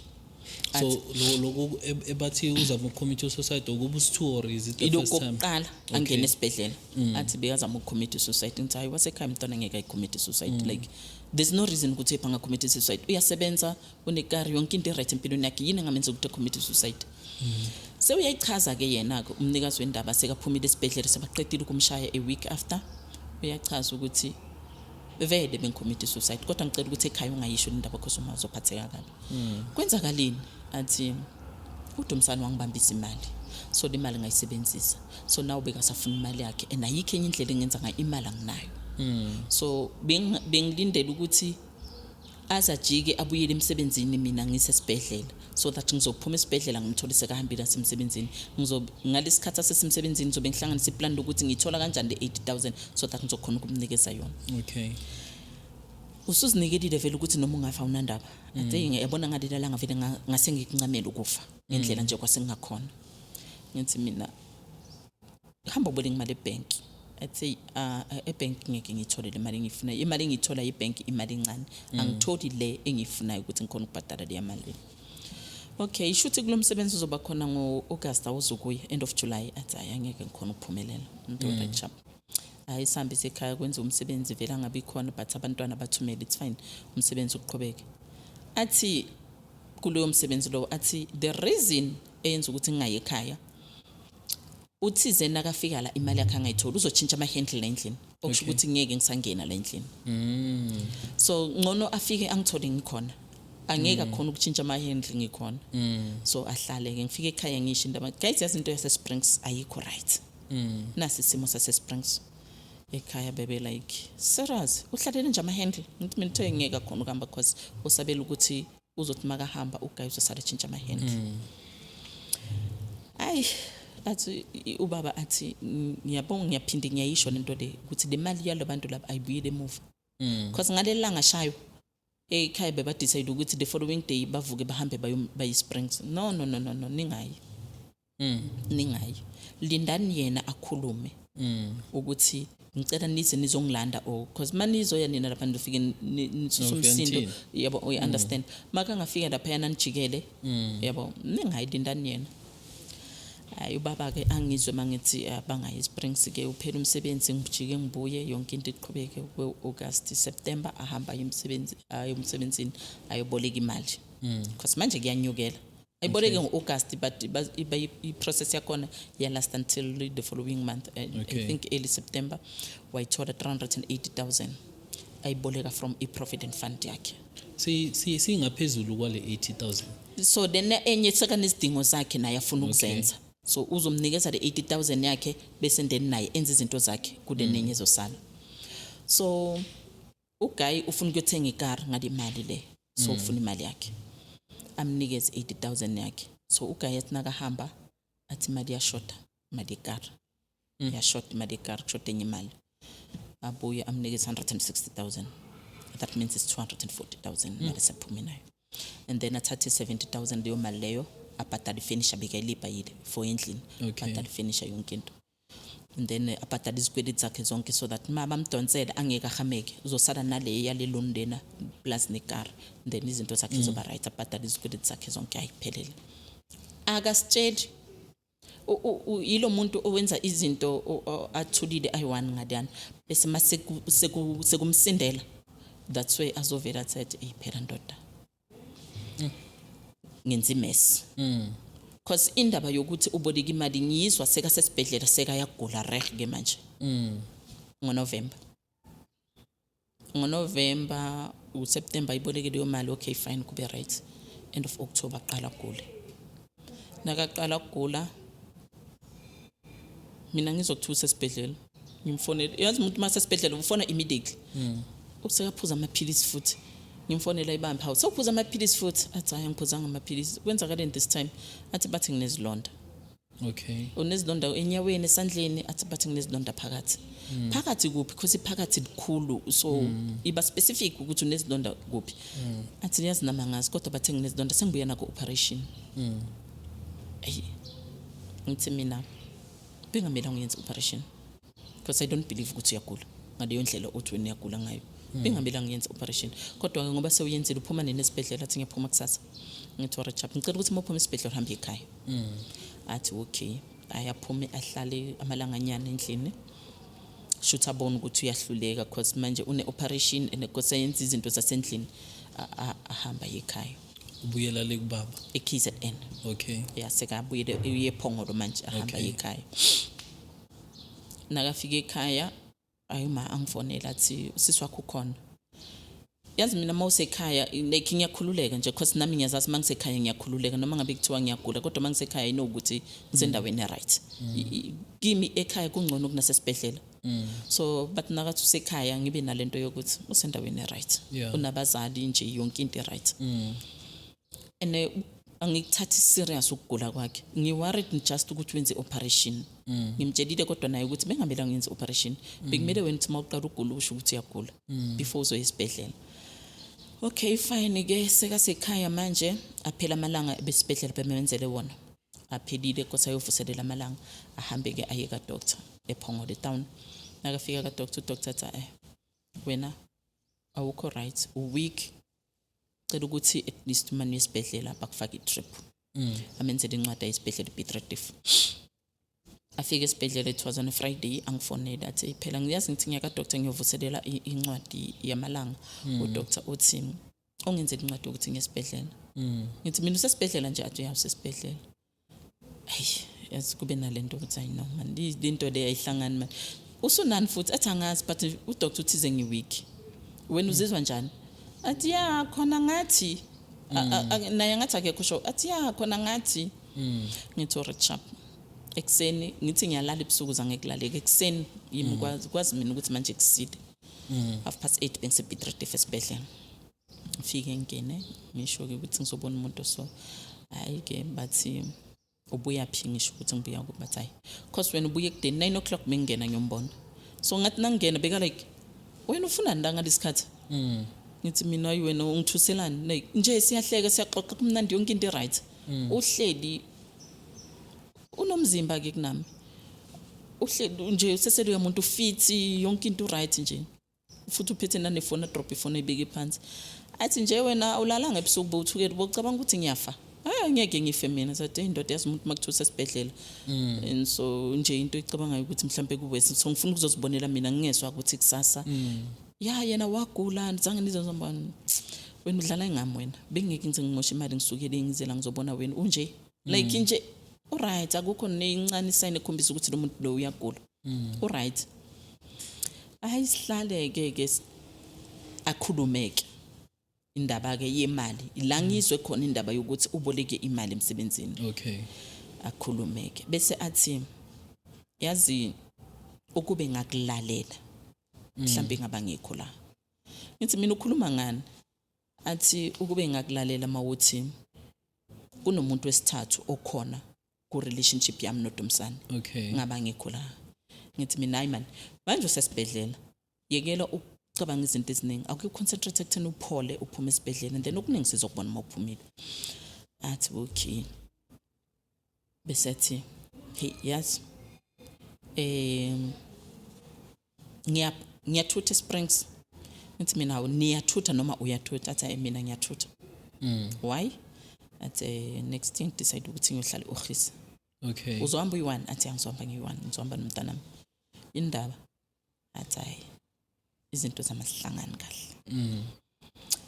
So loku ebathi uzama ukucommit suicide ukuba usi-two or is it the Ilokhu first time? kokuqala angene esibhedlela athi bekazama ukucommit suicide. Ngithi, "Hayi, wasekhaya mntwana ngeke ayicommit suicide. Like, there's no reason ukuthi epha angacommit suicide. Uyasebenza, unekari, yonke into i-right empilweni yakhe. Yini engamenza ukuthi acommit suicide?" Sewuyayichaza-ke yena-ke umnikazi wendaba, sekaphumile esibhedlela, sebaqedile ukumshaya a week after. Uyachaza ukuthi, "Vele bengicommit suicide, kodwa ngicela ukuthi ekhaya ungayisho le ndaba cause uma uzophatheka kabi." Kwenzakaleni? Athi, "UDumsane wangibambisa imali, so le mali ngayisebenzisa, so nawe bekasafuna imali yakhe and ayikho enye indlela engenza ngayo, imali anginayo. So bengilindele ukuthi aze ajike abuyele emsebenzini mina ngisesibhedlela, so that ngizophuma esibhedlela ngimthole sekahambile asemsebenzini. Ngizobe ngalesikhathi asesemsebenzini ngizobe ngihlanganisa iplan lokuthi ngiyithola kanjani le 80,000 so that ngizokhona ukumnikeza yona." "Usuzinikelile vele ukuthi noma ungafa awunandaba." Athi, "Ngiyabona ngalela langa vele ngase ngikuncamela ukufa ngendlela nje kwase ngingakhona." Ngithi mina, "Hamba uboleka imali ebhenki." Athi, "Ebhenki ngeke ngiyithole le mali engiyifunayo. Imali engiyithola ebhenki imali encane, angitholi le engiyifunayo ukuthi ngikhona ukubhadala leya mali le." Okay, ishuthi kulo msebenzi uzoba khona ngo-August, awuzukuya end of July? Athi, "Hayi, angeke ngikhona ukuphumelela." Umuntu right, sharp. Hayi, sihambe ekhaya kwenza umsebenzi, vele angabi khona, but abantwana bathumele, it's fine, umsebenzi uqhubeke. Athi kuloyo msebenzi lowo, athi, "The reason eyenza ukuthi ngingayi ekhaya, uthize nakafika la imali yakhe angayitholi, uzotshintsha ama-handle la endlini, okusho ukuthi ngeke ngisangena la endlini. So ngcono afike angithole ngikhona, angeke akhona ukutshintsha ama-handle ngikhona." So ahlale-ke, ngifike ekhaya ngisho indaba, "Guys, yazi into yase-Springs ayikho right. Nasi isimo sase-Springs." Ekhaya bebe like, "Serious, uhlalele nje ama-handle?" Ngithi mina, "Kuthiwe ngeke akhona ukuhamba because usabela ukuthi uzothi makahamba uguy uzosala etshintsha ama-handle." Ayi, athi ubaba, athi, "Ngiyabonga, ngiyaphinde ngiyayisho lento le ukuthi le mali yalo bantu laba ayibuyele emuva." Because ngaleli langa shayo ekhaya bebadecide ukuthi the following day bavuke bahambe baye Springs. "No, no, no, no, no, ningayi, ningayi, lindani yena akhulume ukuthi ngicela nize nizongilanda or because manizoya nina lapha nifike nisusa Nofika umsindo." nithini? Yabo, uya understand, makangafika laphayana nijikele, yabo, ningayi, lindani yena. Hayi, ubaba-ke angizwe mangithi bangayi Springs ke. Uphela umsebenzi, ngijike ngibuye, yonke into iqhubeke. August, September, ahamba aye emsebenzi, aye emsebenzini, ayoboleka imali because manje kuyanyukela. Ayiboleke ngo-August, but i-process yakhona ya-last until the following month. I think early September wayithola 380,000 ayiboleka from i-provident fund yakhe. Singaphezulu kwale 80,000. So then enye sekanezidingo zakhe naye afuna ukuzenza, so uzomnikeza le 80,000 yakhe, bese then naye enza izinto zakhe kule nenye ezosala. So uguy ufuna ukuyothenga ikari ngale mali le, so ufuna imali yakhe, amnikeze 80,000 yakhe. So uguy athi nakahamba, athi imali iyashoda, imali yekari iyashoda, imali yekari kushoda enye imali. Abuye amnikeze 160,000. That means it's 240,000 imali esaphume nayo. And then athathe 70,000 leyo mali leyo, abhadale ifenisha bekayilibhayile for endlini. Abhadale ifenisha, yonke into, and then abhadale izikweleti zakhe zonke, so that ma bamdonsela angeke ahameke, uzosala nale yale loan lena plus nekari, then izinto zakhe zoba right. Abhadale izikweleti zakhe zonke, ayiphelele. Akasitsheli. Yilo muntu owenza izinto athulile ayi-one ngaliyana, bese ma sekumsindela, that's why azovela athi, "Eyi phela ndoda, ngenza i-mess." Cause indaba yokuthi uboleka imali ngiyizwa sekasesibhedlela, sekayagula reh ke manje ngoNovember, uSeptember iboleke leyo mali. Okay, fine, kube right. End of October aqala gule. Nakaqala ukugula, mina ngizokuthusa esibhedlela, ngimfonele. Yazi umuntu mase esibhedlela ufona immediately, usekaphuza amaphilisi futhi. Ngimfonela, ibambe. "Hawu, sewuphuza amaphilisi futhi?" Athi, "Hayi, angiphuzanga amaphilisi. Kwenzakaleni this time?" Athi, "Bathi nginezilonda." "Unezilonda enyaweni, esandleni?" Athi, "Bathi nginezilonda phakathi." "Phakathi kuphi?" Because iphakathi likhulu, so iba specific ukuthi unezilonda kuphi. Athi, "Yazi nami angazi, kodwa bathe nginezilonda, sengibuya nako operation." Ayi, ngithi mina bengamelanga uyenze operation, because I don't believe ukuthi uyagula ngaleyo ndlela othi wena uyagula ngayo. Bengamelanga ngiyenze operation, kodwa-ke ngoba sewuyenzile, uphuma nini esibhedlela? Athi, "Ngiyaphuma kusasa." Ngithi, "Alright, chap, ngicela ukuthi uma uphuma esibhedlela uhambe ekhaya." Athi, "Okay." Ayaphume, ahlale amalanganyana endlini, shuthi abone ukuthi uyahluleka, cause manje une-operation and koseyenza izinto zasendlini. Ahamba ekhaya. Ubuyela le kubaba? E-KZN. Ya, sekabuyele, uye ePhongolo manje, ahamba ekhaya. Nakafika ekhaya, ayuma angifonela, athi, "Usisi wakho ukhona." Yazi mina uma usekhaya, like, ngiyakhululeka nje, cause nami ngiyazazi uma ngisekhaya ngiyakhululeka, noma ngabe kuthiwa ngiyagula, kodwa uma ngisekhaya I know ukuthi ngisendaweni e-right. Kimi ekhaya kungcono kunasesibhedlela. So but nakathi usekhaya, ngibe nalento yokuthi usendaweni e-right, unabazali nje, yonke into e-right, and angikuthathi serious ukugula kwakhe. Ngi-worried just ukuthi wenze i-operation. Ngimtshelile kodwa naye ukuthi bengamelanga ngenze i-operation, bekumele wena uthi uma uqala ugula usho ukuthi uyagula before uzoya esibhedlela. Okay, fine ke, sekasekhaya manje. Aphela amalanga besibhedlela bemenzele wona, aphelile, kodwa ayovuselela amalanga. Ahambe ke aye ka-doctor ePhongolo town. Nakafika ka-doctor, udoctor athi, "Wena awukho right, u-weak, cela ukuthi at least uma niye esibhedlela bakufake i-drip." Amenzele incwadi ayisibhedlela, i-Piet Retief. Afike esibhedlela, it was on a Friday. Angifonele, athi, "Phela ngiyazi ngithi ngiya ka-doctor ngiyovuselela incwadi yamalanga, udoctor uthi ongenzela incwadi yokuthi ngiye esibhedlela." Ngithi mina, "Usesibhedlela nje?" Athi, "Ya, usesibhedlela." Hayi, yazi kube nalento ukuthi, hayi no man, le nto le ayihlangani man. "Usunani futhi?" Athi, "Angazi, but udoctor uthize ngi-weak. Wena uzizwa njani?" Athi, "Ya, khona ngathi." Naye ngathi akekho sure. Athi, "Ya, khona ngathi." Ngithi, "Alright, sharp." Ekuseni, ngithi ngiyalala ebusuku, zange kulaleka. Ekuseni yimi kwazi mina ukuthi manje kusile, 8:30 bengise-Piet Retief esibhedlela. Ngifike ngingene, ngisho-ke ukuthi ngizobona umuntu. So hhayi-ke, bathi, "Ubuya phi?" Ngisho ukuthi ngibuya kuphi. Bathi, "Hayi, cause wena ubuya ekudeni." 9 o'clock bengingena ngiyombona. So ngathi nangingena beka like, "Wena ufunani la ngalesi khathi?" Ngithi mina, "Hayi, wena ungithuselani?" Like nje siyahleka, siyaxoxa, kumnandi, yonke into i-right. Uhleli unomzimba ke kunami, uhleli nje usesele umuntu fit, yonke into right nje, futhi uphethe nanefoni. Adrop ifoni, ayibeke phansi, athi nje, "Wena ulalanga ebusuku, bowuthukela, bowucabanga ukuthi ngiyafa." "Hayi, angeke ngife mina." Sathi, "Hey ndoda, yazi umuntu makuthiwa usesibhedlela and so nje into ecabangayo ukuthi mhlambe kube so ngifuna ukuzozibonela mina, ngingezwa ukuthi kusasa ya yena wagula, zange nize ngizobona wena, udlala ngami wena, bengeke ngize ngimoshe imali ngisukele ngizela ngizobona wena unje." Like nje alright, akukho nencane isign ekhombisa ukuthi lo muntu lo uyagula, alright. Hayi, sihlale ke ke akhulumeke indaba ke yemali la ngizwe khona indaba yokuthi uboleke imali emsebenzini. Akhulumeke bese athi, "Yazi ukube ngakulalela mhlambe ngaba ngikho la." Ngithi mina, "Ukhuluma ngani?" Athi, "Ukube ngakulalela mawuthi kunomuntu wesithathu okhona ku relationship yami noDumsane, ngaba ngikho la." Ngithi mina, "Hayi man, manje usesibhedlela, yekela." Cabanga izinto eziningi, awuke concentrate ekutheni uphole, uphume esibhedlela, and then okuningi sizokubona uma uphumile. Athi okay, bese athi, hey, yazi, ngiyathutha eSprings. Ngithi mina, hawu, niyathutha noma uyathutha? Athi, hayi, mina ngiyathutha. Why? Athi, next thing decide ukuthi ngiyohlala e-office. Uzohamba uyi-one? Athi, angizohamba ngiyi-one, ngizohamba nomntanami. Indaba? Athi, hayi, izinto zamasihlangani kahle.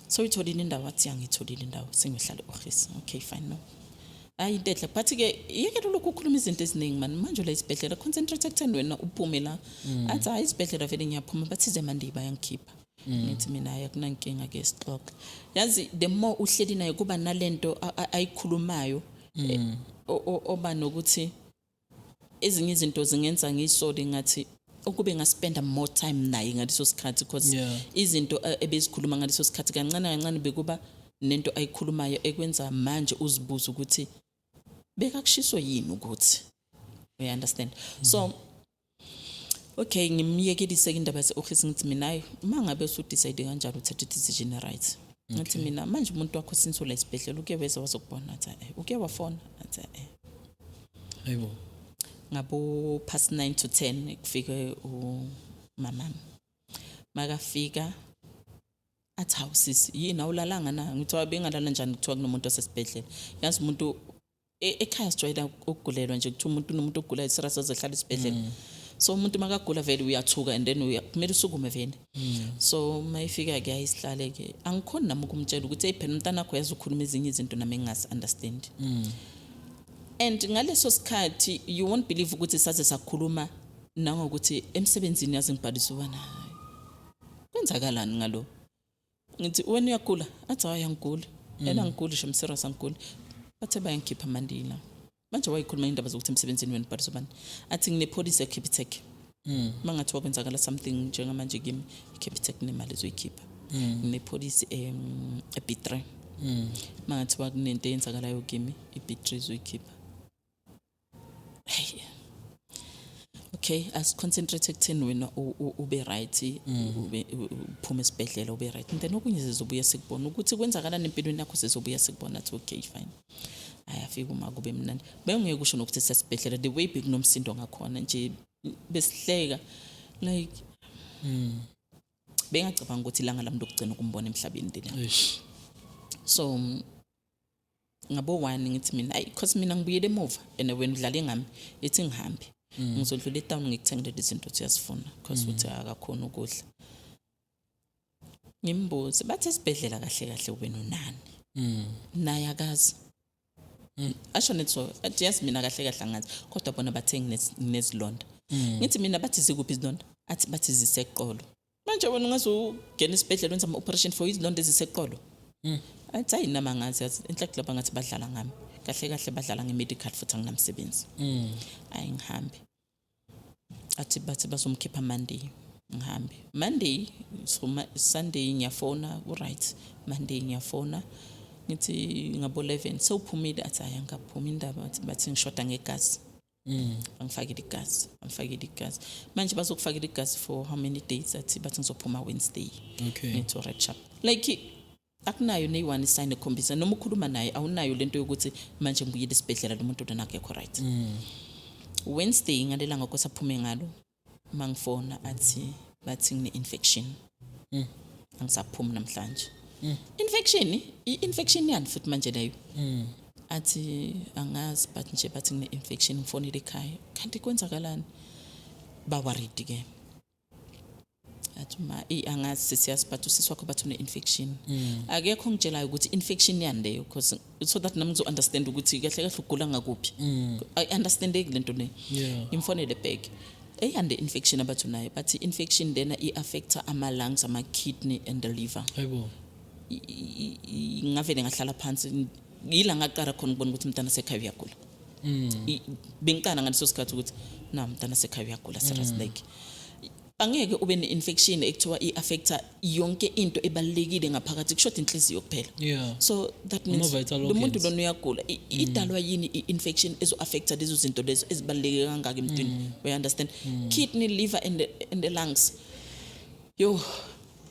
So uyitholile indawo? Athi, angiyitholile indawo, sengiyohlala e-office. Okay, fine, no, hayi, into enhle, but-ke yekela ulokhu ukhuluma izinto eziningi mani. Manje ula isibhedlela, concentrate ekutheni wena uphume la. Athi, hayi, isibhedlela vele ngiyaphuma, bathize Monday bayangikhipha. Ngithi mina, hayi, akunankinga-ke, sixoxe. Yazi, the more uhleli naye, kuba nalento ayikhulumayo, oba nokuthi ezinye izinto zingenza ngiyisole, ngathi ukube ngaspenda more time naye ngaleso sikhathi, because izinto ebezikhuluma ngaleso sikhathi, kancane kancane bekuba nento ayikhulumayo ekwenza manje uzibuza ukuthi bekakushiso yini, ukuthi you understand. So okay, ngimyekelise indaba yase-office. Ngithi mina, hayi, uma ngabe usudecide kanjalo, uthathe i-decision, right. Ngathi mina, manje umuntu wakho since ula esibhedlela, uke weza wazokubona? Athi, eh. Uke wafona? Athi, eh. Hayibo. Ngabo past 9 to 10 kufike umamami. Makafika athi, hawu sisi, yini, awulalanga na? Ngithi, bengalala njani, kuthiwa kunomuntu osesibhedlela? Yazi, umuntu ekhaya sijwayela ukugulelwa nje, kuthiwa umuntu unomuntu ogulayo serious, azohlala esibhedlela. So umuntu makagula vele uyathuka, and then kumele usukume vele. So mayifika-ke, ayisihlale-ke, angikhoni nami ukumtshela ukuthi, eyi, phela umntana wakho yazi ukhuluma ezinye izinto nami engingasi-understand. And ngaleso sikhathi, you won't believe ukuthi saze sakhuluma nangokuthi emsebenzini, yazi, ngibhalisa ubana kwenzakalani ngalo. Ngithi, wena uyagula? Athi, hayi, angiguli, and angiguli shem, serious, angiguli. Bathe bayangikhipha Monday la. Manje wayikhuluma indaba zokuthi emsebenzini wena ubhalisa ubani. Athi, nginepolicy eCapitec, uma ngathiwa kwenzakala something njengamanje kimi, iCapitec nemali ezoyikhipha. Nginepolicy e-B3, uma ngathiwa kunento eyenzakalayo kimi, i-B3 izoyikhipha. Hey, okay, asiconcentrate ekutheni wena ube right, ube uphume esibhedlela, ube right, and then okunye sizobuya sikubona ukuthi kwenzakalani empilweni yakho, sizobuya sikubona. Athi, okay, fine. Hayi, afike uma kube mnandi, bengeke kusho nokuthi sesibhedlela, the way bekunomsindo ngakhona nje, besihleka like bengacabanga ukuthi ilanga lami lokugcina ukumbona emhlabeni lena. Eish. So ngabo 1 ngithi mina, ayi, cause mina ngibuyele emuva and wena udlale ngami, ithi ngihambe, ngizodlula etown, ngikuthengele lezi zinto uthi uyazifuna, cause uthi akakhona ukudla. Ngimbuze, bathi esibhedlela kahle kahle wena unani? Naye akazi, asho nethi so, athi, yazi, mina kahle kahle angazi, kodwa bona bathe nginezilonda. Ngithi mina, bathi zikuphi izilonda? Athi, bathi ziseqolo. Manje wena ungaze ungena esibhedlela, wenza ama-operation for izilonda eziseqolo? Athi, hayi, nami angazi, yazi, enhleke lapha ngathi badlala ngami, kahle kahle badlala nge-medical, futhi anginamsebenzi. Hayi, ngihambe. Athi, bathi bazomkhipha Monday. Ngihambe Monday. So Sunday ngiyafona, u-right. Monday ngiyafona, ngithi ngabo 11, sewuphumile? Athi, hayi, angikaphumi. Indaba? Athi, bathi ngishoda ngegazi, bangifakele igazi. Bangifakele igazi. Manje bazokufakela igazi for how many days? Athi, bathi ngizophuma Wednesday. Ngithi, alright, sharp. Like, akunayo neyi-one sign ekhombisa, noma ukhuluma naye awunayo lento yokuthi manje ngibuyile esibhedlela, lo muntu lona akekho right. Wednesday, ngalelanga kwesaphume ngalo, mangifona athi, bathi ngine-infection, angisaphumi namhlanje. Infection? I-infection yani futhi manje leyo? Athi, angazi, but nje bathi ngine-infection. Ngifonele ekhaya, kanti kwenzakalani? Ba-worried ke. Athi ma, eyi, angazi sesiyazi, but usisi wakho bathi une-infection. Akekho ongitshelayo ukuthi infection yani leyo, because so that nami ngizo-understand ukuthi kahle kahle ugula ngakuphi. Ayi-understandeki lento le. Ngimfonele back, eyande infection abathi unayo? Bathi infection lena i-affecta ama-lungs, ama-kidney and the liver. Hayibo. Ngavele ngahlala phansi. Yila ngaqala khona ukubona ukuthi umntana sekhaya uyagula. Bengiqala ngaleso sikhathi ukuthi na umntana sekhaya uyagula serious. Like, angeke ube ne-infection ekuthiwa i-affecta yonke into ebalulekile ngaphakathi, kushoda inhliziyo kuphela. So that means Ama-vital lo muntu organs. lona uyagula. Idalwa yini i-infection ezo-affecta lezo zinto lezo ezibaluleke kangaka emntwini? We understand, kidney, liver and the lungs. Yo.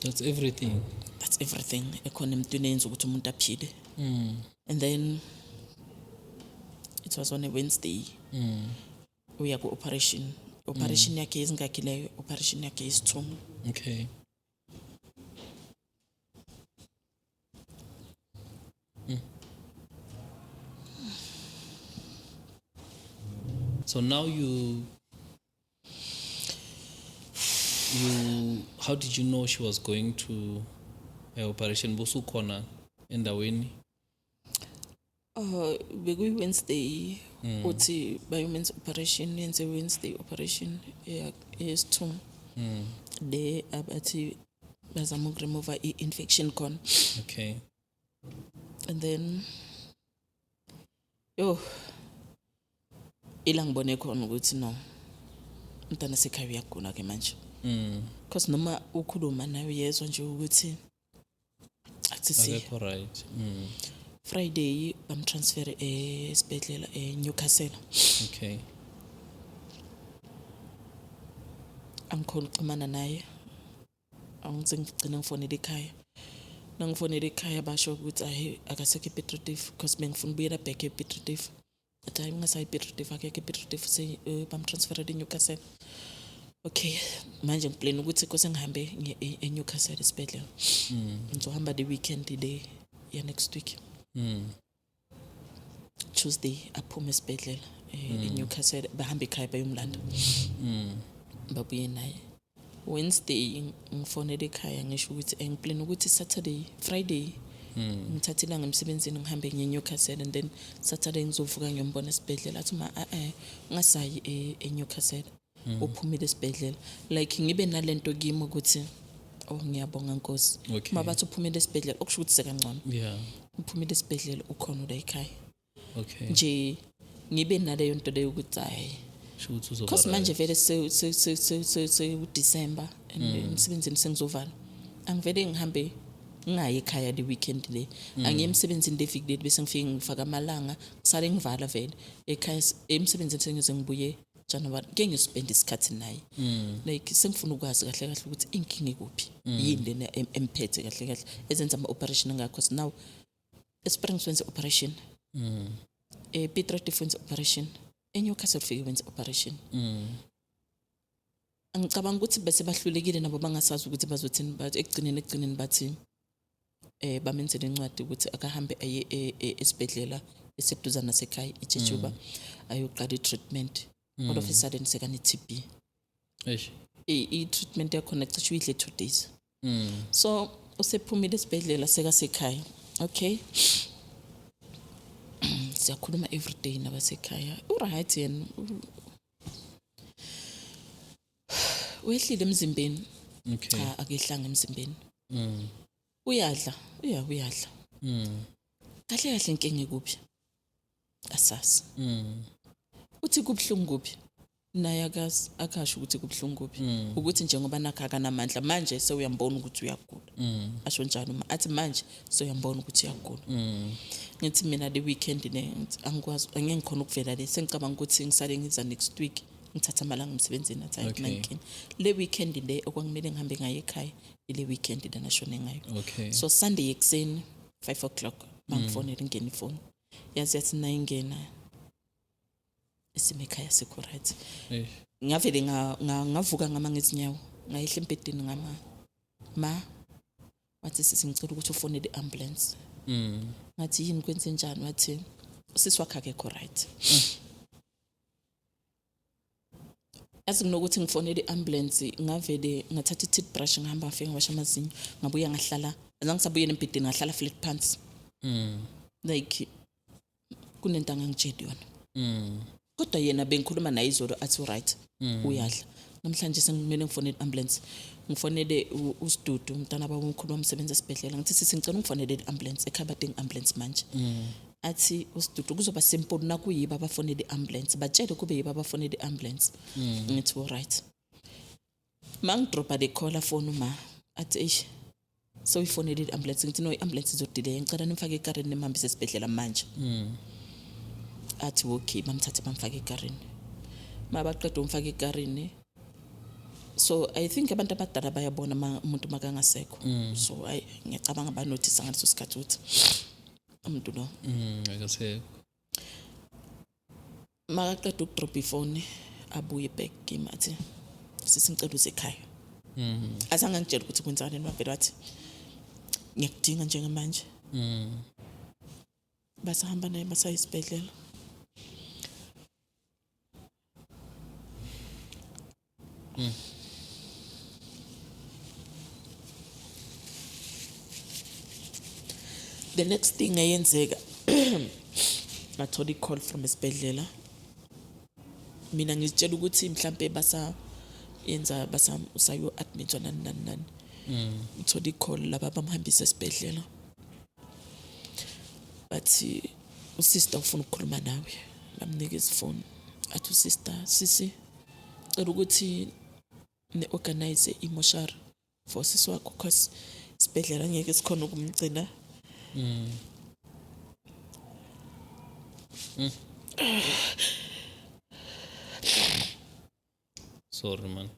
That's everything. That's everything ekhona emntwini eyenza ukuthi umuntu aphile. And then it was on a Wednesday. Uya ku-operation. Operation yakhe yezingakhi leyo? Operation yakhe yesithungu. Okay. So now you how did you know she was going to a operation? Bosukhona endaweni? Bekuyi-Wednesday uthi bayomenza operation, yenze Wednesday operation yesithungu. Le abathi bazama ukuremove i-infection khona. Okay. And then yo ila ngibone khona ukuthi no, umntana sekhaya uyagula ke manje. Because noma ukhuluma naye uyezwa nje ukuthi athi si Akekho right. Friday bamtransfer esibhedlela eNewcastle. Okay. Angikhona ukuxhumana naye. Angithi ngigcina ngifonele ekhaya. Nangifonele ekhaya basho ukuthi ayi akasekho ePiet Retief, because bengifuna ukubuyela back ePiet Retief. Athi hayi ungasayi ePiet Retief, akekho ePiet Retief, bamtransferele eNewcastle. Okay, manje ngiplan ukuthi kose ngihambe ngiye eNewcastle esibhedlela. Ngizohamba the weekend le ya next week. Tuesday aphume esibhedlela eNewcastle, bahambe ekhaya bayomlanda. Babuye naye. Wednesday ngifonele ekhaya ngisho ukuthi ngiplan ukuthi Saturday, Friday ngithathe ilanga emsebenzini ngihambe ngiye eNewcastle, and then Saturday ngizovuka ngiyombona esibhedlela. Athi ma ungasayi eNewcastle, uphumile esibhedlela. Like ngibe nalento kimi ukuthi oh ngiyabonga Nkosi. Okay. Uma bathi uphumile esibhedlela okusho ukuthi sekangcono. Yeah. Uphumile esibhedlela ukhona la ekhaya. Okay. Nje ngibe naleyo nto leyo ukuthi hayi. Sho ukuthi uzoba Because manje right. vele se December and emsebenzini sengizovala. Angivele ngihambe ngingayi ekhaya le weekend le. Angiye emsebenzini le viki leli bese ngifike ngifaka amalanga ngisale ngivala vele ekhaya emsebenzini sengize ngibuye January. Ngeke ngispend isikhathi naye. Like sengifuna ukwazi kahle kahle ukuthi inkinga ikuphi. Yini lena emphethe kahle kahle ezenza ama operation angakho. Because now eSprings wenze operation. Piet Retief wenze operation. eNewcastle ufike wenze operation. Angicabanga ukuthi bese bahlulekile nabo bangasazi ukuthi bazothini, but ekugcineni bathi bamenzele incwadi ukuthi akahambe aye esibhedlela eseduzane nasekhaya iJejuba ayoqala i-treatment. All of a sudden sekane TB. Eish. I-treatment yakhona cishe uyidle 2 days. So usephumile esibhedlela sekasekhaya. Okay. Siyakhuluma every day nabasekhaya. Uright yena. Wehlile emzimbeni. Okay. Cha akehlanga emzimbeni. Uyadla, uyadla. Kahle kahle inkinga kuphi? Asasi. Uthi kubhlungu kuphi? Naye akazi, akasho ukuthi kubhlungu kuphi. Ukuthi njengoba nakho akanamandla manje sewuyambona ukuthi uyagula. Asho njalo uma athi manje sewuyambona ukuthi uyagula. Ngithi mina le weekend le ngithi angikwazi, angeke ngikhona ukuvela le, sengicabanga ukuthi ngisale ngiza next week ngithatha amalanga emsebenzini athi hayi Okay. kunankinga. Le weekend le okwakumele ngihambe ngayo ekhaya ile weekend lena shone ngayo. Okay. So Sunday ekuseni 5 o'clock bangifonela ingena ifoni. Yazi yathi nayingena isimo ekhaya sikho right. Eish. Ngavele ngavuka ngama ngezinyawo, ngayehla embhedeni ngama ma wathi sisi ngicela ukuthi ufonele i-ambulance. Ngathi yini kwenze njani? Wathi usisi wakhe akekho right. Yazi kunokuthi ngifonele i-ambulance ngavele ngathatha i-teeth brush ngihamba ngafike ngiwasha amazinyo ngabuya ngahlala, azange ngisabuyela embhedeni ngahlala flat phansi. Like kunento angangitsheli yona. Kodwa yena bengikhuluma naye izolo athi right uyadla. Namhlanje sengimele ngifonele i-ambulance. Ngifonele uSidudu umntana baba omkhulu wamsebenza esibhedlela. Ngithi sisi ngicela ungifonele i-ambulance ekhaya badinga i-ambulance manje. Athi uSidudu kuzoba simple nakuyiba abafonele i-ambulance, batshele kube yiba abafonele i-ambulance. Ngithi all right. Mangidropa le call phone uma athi eish soyifonele i-ambulance. Ngithi no i-ambulance izodelay, ngicela nimfake ekarini nimhambise esibhedlela manje. Athi okay, bamthathe bamfake ekarini. Mabaqeda umfake ekarini So I think abantu abadala bayabona umuntu makangasekho. So ayi, ngiyacabanga banothisa ngaleso sikhathi ukuthi umuntu lo Akasekho. Makaqeda ukudrop ifoni, abuye back kimi, athi, "Sisi, ngicela uze ekhaya." Azange angitshele ukuthi kwenzakaleni, wavele wathi, "Ngiyakudinga njengamanje." Basahamba naye, basaya esibhedlela. The next thing eyenzeka, ngathola i-call from esibhedlela. Mina ngizitshela ukuthi mhlambe basa yenza basa usayo admitwa, nani nani nani. Ngithola i-call, laba bamhambisa esibhedlela, bathi usister ufuna ukukhuluma nawe. Bamnika ifoni, athi usister, "Sisi, cela ukuthi ne-organize imoshari for sisi wakho, cause isibhedlela ngeke sikhona ukumgcina." Sorry, man.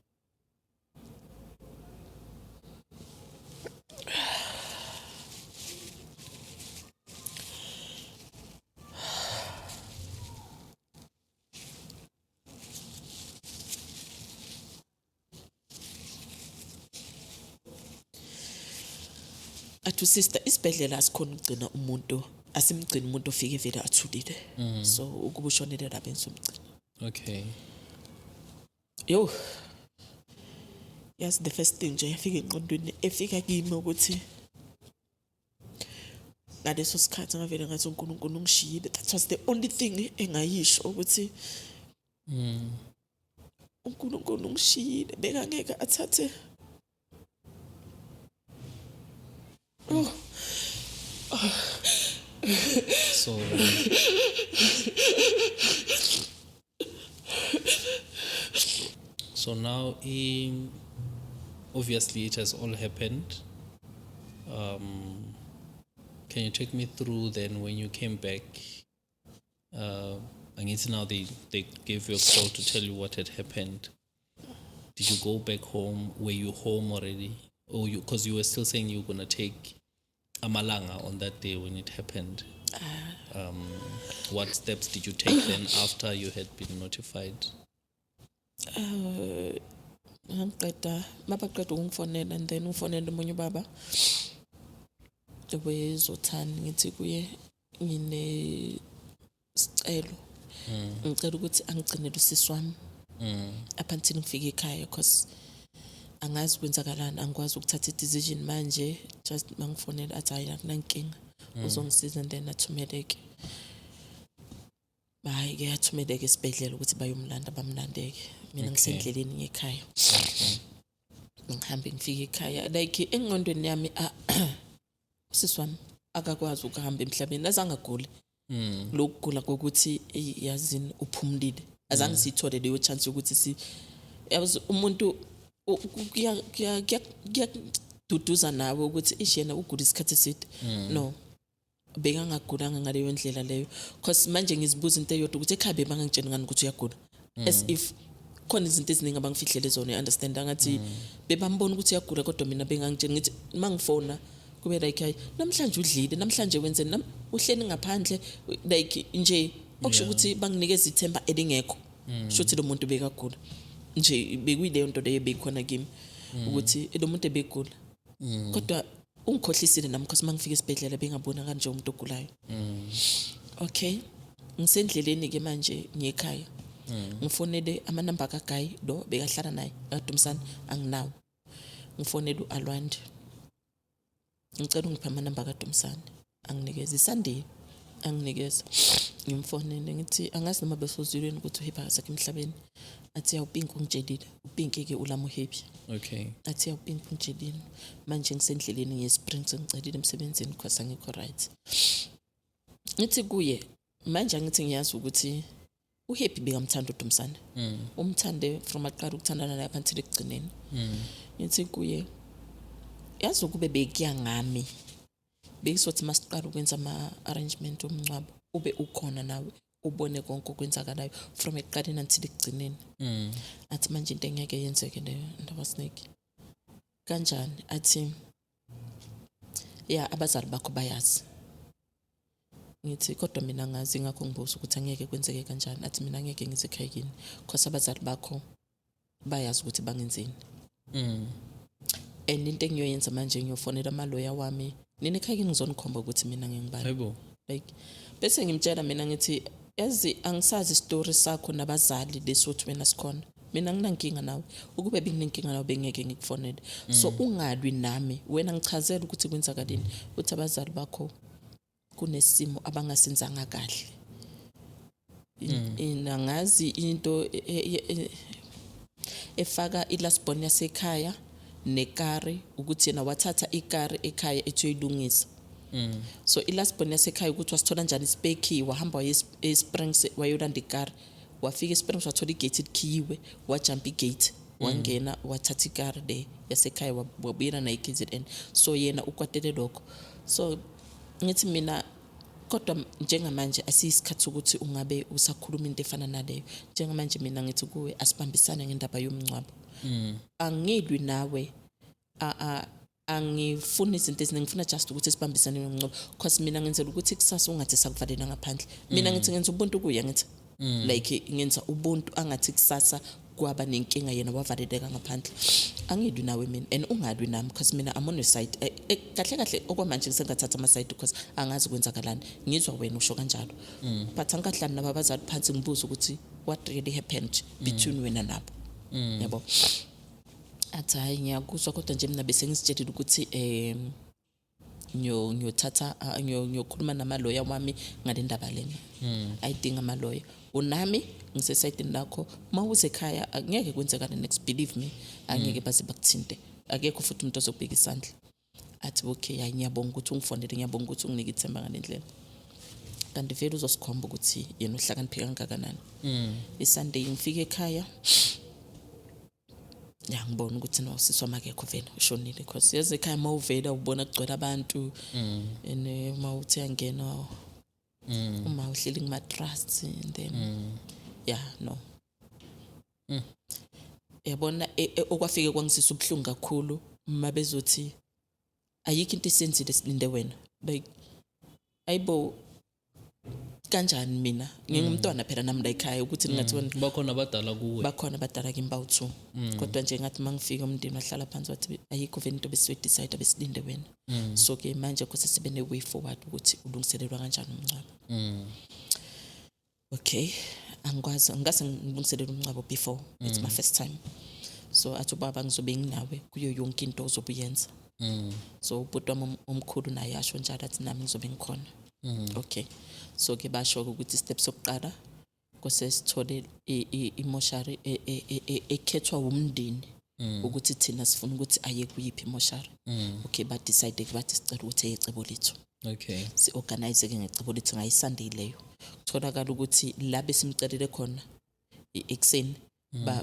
Athi usister, isibhedlela asikhona ukugcina umuntu, asimgcini umuntu ofike vele athulile, so ukuba ushonele la, benzomgcina. Yo, yazi, the first thing nje yafika engqondweni, efika kimi, ukuthi ngaleso sikhathi ngavele ngathi uNkulunkulu ungishiyile. That was the only thing engayisho, ukuthi uNkulunkulu ungishiyile, bekangeke athathe. Oh. Sorry. So now, obviously, it has all happened. Can you take me through then when you came back? And it's now they gave you a call to tell you what had happened. Did you go back home? Were you home already? Or you, because you were still saying you were gonna take amalanga on that day when it happened. What steps did you take then after you had been notified? Ngiqeda, mabaqeda ukungifonela, and then ufonela omunye ubaba wezothani, ngithi kuye ngine sicelo, ngicela ukuthi angigcinele usisi wami up until ngifike ekhaya, cause angazi kwenzakalani, angikwazi ukuthatha i-decision manje. Just mangifonela, athi hayi, akunankinga, uzongisiza, and then athumeleke. Hhayi-ke, athumeleke esibhedlela ukuthi bayomlanda, bamlandeke. Mina ngisendleleni ngekhaya, ngihambe ngifike ekhaya, like engqondweni yami, usisi wami akakwazi ukuhamba emhlabeni, azange agule lokugula kokuthi, "Eyi, yazini, uphumulile." Azange siyithole leyo chance yokuthi si, yazi, umuntu kuyaduduza nawe ukuthi ish, yena ugula isikhathi eside. No, bekangagulanga ngaleyo ndlela leyo, cause manje ngizibuza into eyodwa, ukuthi ekhaya bebangangitsheli ngani ukuthi uyagula, as if khona izinto eziningi abangifihlele zona, you understand? Angathi bebambona ukuthi uyagula, kodwa mina bengangitsheli. Ngithi mangifona kube like, hayi, namhlanje udlile, namhlanje wenzeni, uhleli ngaphandle, like nje okusho ukuthi banginikeza ithemba elingekho, shuthi lo muntu bekagula nje. Bekuyileyo nto leyo beyikhona kimi, ukuthi lo muntu ebegula, kodwa ungikhohlisile nami, because mangifika esibhedlela bengabona kanje umuntu ogulayo. Okay, ngisendleleni ke manje ngiyekhaya, ngifonele amanamba kaGuy lo bekahlala naye kaDumsane, anginawo. Ngifonele u-Alwande, ngicela ungiphe amanamba kaDumsane, anginikeze. Isunday anginikeza. Ngimfonele, ngithi angazi noma besozilweni ukuthi uHappy akasekho emhlabeni. Athi ya, uPink ungitshelile. UPink-ke ulama uHappy. Athi ya, uPink ungitshelile. Manje ngisendleleni ngiye-Springs, ngicelile emsebenzini because angikho right. Ngithi kuye manje, angithi ngiyazi ukuthi uHappy bekamthanda uDumsane, umthande from aqala ukuthandana naye up until ekugcineni. Ngithi kuye, yazi, ukube bekuya ngami, bekusothi masiqala ukwenza ama-arrangement omngcwabo ube ukhona nawe. Ubone konke okwenzakalayo from ekuqaleni until ekugcineni. Athi manje into engeke yenzeke leyo, ndaba snake. Kanjani? Athi ya, abazali bakho bayazi. Ngithi kodwa mina ngazi, ingakho ngibuza ukuthi angeke kwenzeke kanjani. Athi mina angeke ngize ekhaya kini because abazali bakho bayazi ukuthi bangenzeni. And into engiyoyenza manje, ngiyofonela amaloya wami, nina ekhaya kini ngizonikhomba ukuthi mina ngingubani. Hayibo. Like bese ngimtshela mina, ngithi yazi angisazi isitori sakho nabazali lesothi wena sikhona, mina nginankinga nawe. Ukube benginenkinga nawe bengeke ngikufonele, so ungalwi nami wena, ngichazele ukuthi kwenzakaleni. Uthi abazali bakho kunesimo abangasenzanga kahle. Angazi into efaka i-last born yasekhaya nekari, ukuthi yena wathatha ikari ekhaya ethi uyoyilungisa. So i-last born yasekhaya ukuthi wasithola njani i-spare key, wahamba waye e-Springs wayolanda ikari, wafika e-Springs wathola igate likhiyiwe, wajumpa igate, wangena, wathatha ikari le yasekhaya, wabuyela nayo i-KZN. So yena ukwatele lokho. So ngithi mina kodwa njengamanje asiyisikhathi sokuthi ungabe usakhuluma into efana naleyo. Njengamanje mina ngithi kuwe asibambisane ngendaba yomngcwabo. Angilwi nawe, angifuni izinto eziningi, ngifuna just ukuthi sibambisane ngomngcwabo, because mina ngenzela ukuthi kusasa ungathi sakuvalela ngaphandle. Mina ngithi ngenza ubuntu kuye, ngithi like ngenza ubuntu, angathi kusasa kwaba nenkinga yena wavaleleka ngaphandle. Angilwi nawe mina and ungalwi nami because mina I'm on your side. Kahle kahle okwamanje ngisengathatha ama-side because angazi kwenzakalani, ngizwa wena usho kanjalo, but angikahlali nabo abazali phansi ngibuze ukuthi what really happened between wena nabo, yabo. Athi hayi, ngiyakuzwa, kodwa nje mina bese ngizitshelile ukuthi ngiyothatha ngiyokhuluma namaloya wami ngale ndaba lena. Ayidinga amaloya unami, ngisesayidini lakho. Uma uze ekhaya angeke kwenzekane next, believe me, angeke baze bakuthinte, akekho futhi umuntu ozobheka isandla. Athi okay, hayi, ngiyabonga ukuthi ungifonele, ngiyabonga ukuthi unginike ithemba ngale ndlela. Kanti vele uzosikhomba ukuthi yena uhlakaniphe kangakanani. I-Sunday ngifike ekhaya, ya, ngibona ukuthi no, sisi wami akekho vele, ushonile, because yazi ekhaya uma uvela ubona kugcwele abantu and uma uthi uyangena uma uhleli kuma-trust and then yeah, no, yabona, okwafike kwangizisa ubuhlungu kakhulu uma bezothi ayikho into esiyenzile, silinde wena. Like ayibo, kanjani? Mina ngingumntwana phela nami la ekhaya, ukuthi ningathi Bakhona abadala kuwe? Bakhona abadala kimi bawu-two, kodwa nje ngathi uma ngifika umndeni wahlala phansi wathi ayikho vele into besiyoyi-decide, besilinde wena. So ke manje kose sibe ne-way forward ukuthi ulungiselelwa kanjani umngcwabo. Okay, angikwazi, angikaze ngilungiselele umngcwabo before, it's my first time. So athi ubaba ngizobe nginawe kuyo yonke into ozobe uyenza. So ubhuti wami omkhulu naye asho njalo, athi nami ngizobe ngikhona. Okay, so ke basho ukuthi step sokuqala kose sithole imoshari ekhethwa umndeni, ukuthi thina sifuna ukuthi aye kuyiphi imoshari. Okay, ba decide ke, bathi sicela ukuthi eye eCebolethu. Si-organize ke ngeCebolethu ngayi-Sunday leyo. Kutholakala ukuthi la besimcelele khona ekuseni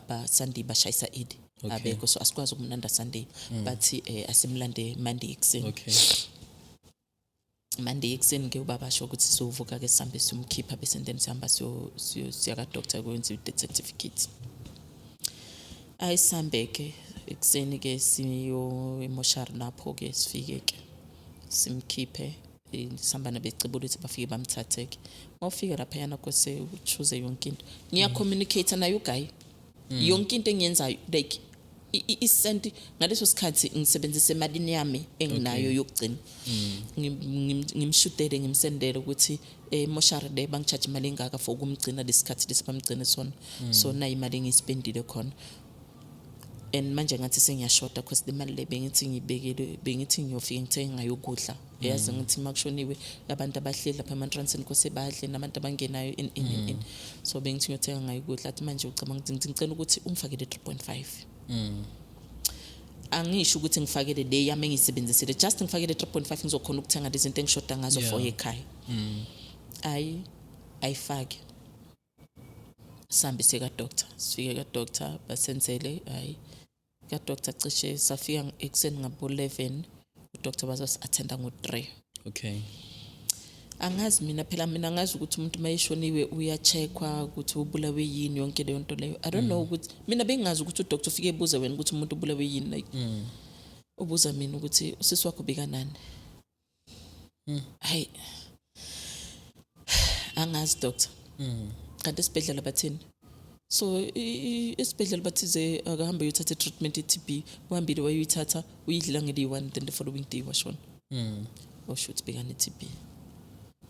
ba Sunday bashayisa early. Abekho, so asikwazi ukumlanda Sunday, bathi asimlande Monday ekuseni. Monday ekuseni ke ubaba asho ukuthi sizovuka ke sihambe siyomkhipha, bese then sihamba siya ka-doctor kwenziwa i-death certificate. Ayisambe ke ekuseni ke siyo emoshari, lapho ke sifike ke simkhiphe, sihamba nabeCebolethu, bafike bamthathe ke. Mawufika laphayana kose uchoose yonke into, ngiya-communicate naye u-guy yonke into engiyenzayo, like isenti ngaleso sikhathi ngisebenzisa emalini yami enginayo yokugcina. Ngimshutele, ngimsendele ukuthi emoshari le bangi-charge imali engaka for ukumgcina lesikhathi lesi bamgcine sona, so nayi imali engiyispendile khona. And manje ngathi sengiyashoda because le mali le bengithi ngiyibekele, bengithi ngiyofika ngithenge ngayo ukudla. Yazi ngithi uma kushoniwe abantu abahleli lapha ematransini kose badle, nabantu abangenayo in in in, in. So bengithi ngiyothenga ngayo ukudla. Athi manje ucabanga ukuthi, ngithi ngicela ukuthi ungifakele 3.5. Angisho ukuthi ngifakele le yami engiyisebenzisile, just ngifakele 3.5 ngizokhona ukuthenga lezi zinto engishoda ngazo for ekhaya. Ayi, ayifake, sihambe ka-doctor, sifike ka-doctor basenzele. Hayi, ka-doctor cishe safika ekuseni ngabo 11, udoctor bazosi-attenda ngo-3. Angazi mina phela, mina angazi ukuthi umuntu mayeshoniwe uya-checkwa ukuthi ubulawe yini, yonke leyo nto leyo. I don't know ukuthi mina bengingazi ukuthi udoctor ufike ebuze wena ukuthi umuntu ubulawe yini. Like, ubuza mina ukuthi usisi wakho bekanani. Hayi, angazi, doctor. Kanti esibhedlela bathini? So esibhedlela bathize akahambe uyothatha i-treatment ye-TB. Uhambile wayoyithatha, uyidlela ngeliyi-1, then the following day washona. Osho ukuthi bekane-TB,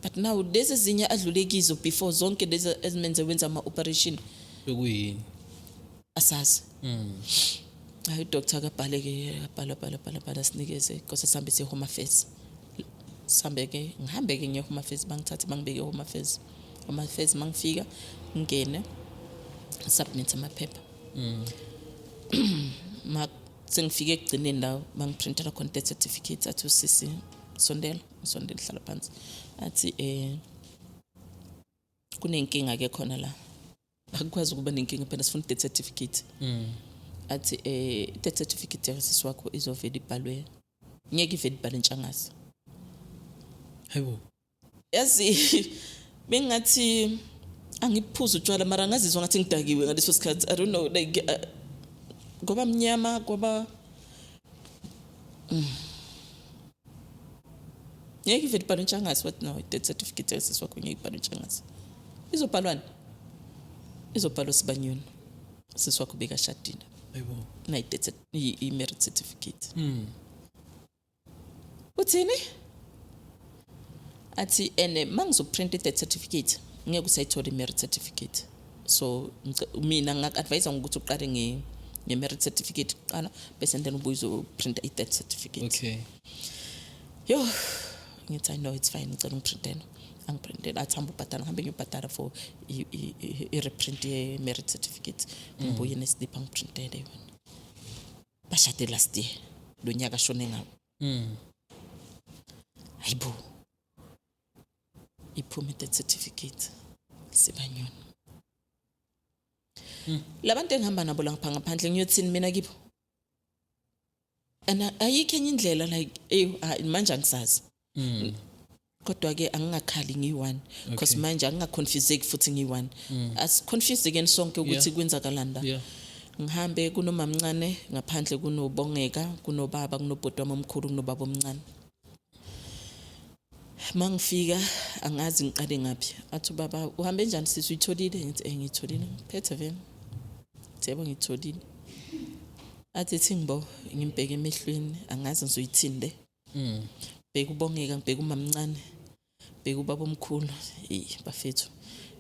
but now lezi ezinye adlule kizo before, zonke lezi ezimenze wenza ama-operation, Bekuyini? Asazi. Hayi, udoctor akabhale-ke, abhala, bhala, bhala, bhala, sinikeze kose sihambe siye home affairs. Sihambe-ke, ngihambe-ke ngiye home affairs, bangithathe bangibeke home affairs. Home affairs mangifika, ngingene, submit amaphepha. Ma sengifike ekugcineni la bangiprintela khona death certificate, athi usisi, "Sondela." Ngisondela, hlala phansi. Athi kunenkinga ke khona la. Akukwazi ukuba nenkinga phela, sifuna i-death certificate. Athi i-death certificate yakasisi wakho izovela ibhalwe, ngeke ivele ibhalwe Ntshangase. Hayibo. Yazi, bengathi angiphuza utshwala, mara ngazizwa ngathi ngidakiwe ngaleso sikhathi. I don't know, like, kwaba mnyama, kwaba ngeke ivele ibhalwe Ntshangase. What? No, i-death certificate yakasisi wakho ngeke ibhalwe Ntshangase. Izobhalwani? Izobhalwa Sibanyoni. Sisi wakho bekashadile. Hayibo. Nayi i-marriage certificate. Uthini? Athi ene mangizoprint i-death certificate, ngeke usayithola i-marriage certificate. So mina ngak-advise ngokuthi uqale nge-marriage certificate kuqala, bese then ubuye uzoprinta i-death certificate. Yo, ngithi, "I know, it's fine, ngicela ungiprintele." Angiprintele, athi, "Hamba ubhadala." Ngihambe ngiyobhadala for i-reprint ye-marriage certificate. Ngibuye neslip, angiprintele yona. Bashade last year, lo nyaka shone ngawo. Hayibo, iphume i-death certificate, Sibanyoni. Labantu engihamba nabo la ngapha ngaphandle, ngiyothini mina kibo? And ayikho enye indlela, like, eyo manje angisazi. Kodwa ke angingakhali ngiyi-one, because manje angingaconfuseki futhi ngiyi-one. Asiconfusekeni sonke ukuthi kwenzakalani la. Ngihambe kunomamncane ngaphandle, kunobongeka, kunobaba, kunobhuti wami omkhulu, kunobaba omncane. Mangifika, angazi ngiqale ngaphi. Athi ubaba, "Uhambe njani sisi, uyitholile?" Ngithi, "Ngiyitholile, ngiphethe vele." Ngithi, "Yebo, ngiyitholile." Athi, "Thi ngibo." Ngimbheke emehlweni, angazi ngizoyithini le. Bheka ubongeka, ngibheka umamncane, bheka ubaba omkhulu. Eyi bafethu,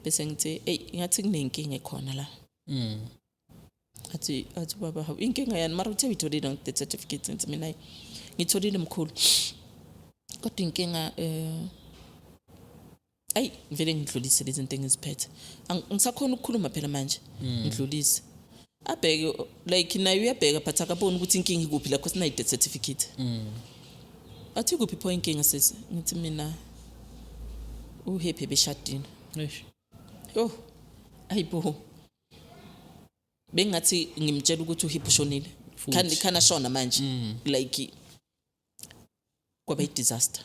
bese ngithi, "Eyi, ngathi kunenkinga ekhona la." Athi ubaba, "Hawu, inkinga yani? Mara uthe uyitholile nge-death certificate." Ngithi mina, "Hayi, ngitholile mkhulu, kodwa inkinga ayi." Vele ngidlulise lezi zinto engiziphethe. Ngisakhona ukukhuluma phela manje. Ngidlulise, abheke, like, naye uyabheka, but akaboni ukuthi inkinga ikuphi la, cause nayi death certificate. Athi, "Kuphi pho inkinga sisi?" Ngithi mina, "Uhappy beshadile." Eish. Yo, ayibo, bengathi ngimtshela ukuthi uHip ushonile. Futhi. Khani khana shona manje. Like, kwaba i-disaster.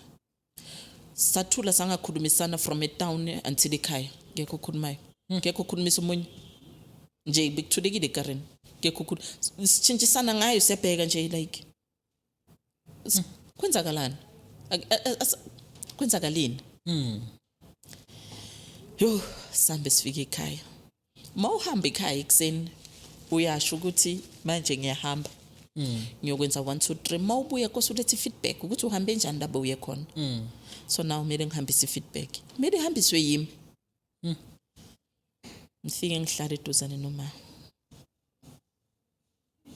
Sathula, sangakhulumisana from a town until ekhaya. Ngekho okhulumayo, ngekho okhulumisa omunye nje, bekuthulekile ekareni. Ngekho sitshintshisana ngayo, siyabheka nje, like, kwenzakalani? Kwenzakaleni? Yo, sambe sifike ekhaya. Mawuhamba ekhaya ekuseni, uyasho ukuthi manje ngiyahamba, ngiyokwenza 1 2 3. Mawubuya kose ulethe i-feedback ukuthi uhambe njani lapho uye khona. So now kumele ngihambise i-feedback, kumele ihambiswe yimi. Ngifike ngihlale eduzane noma,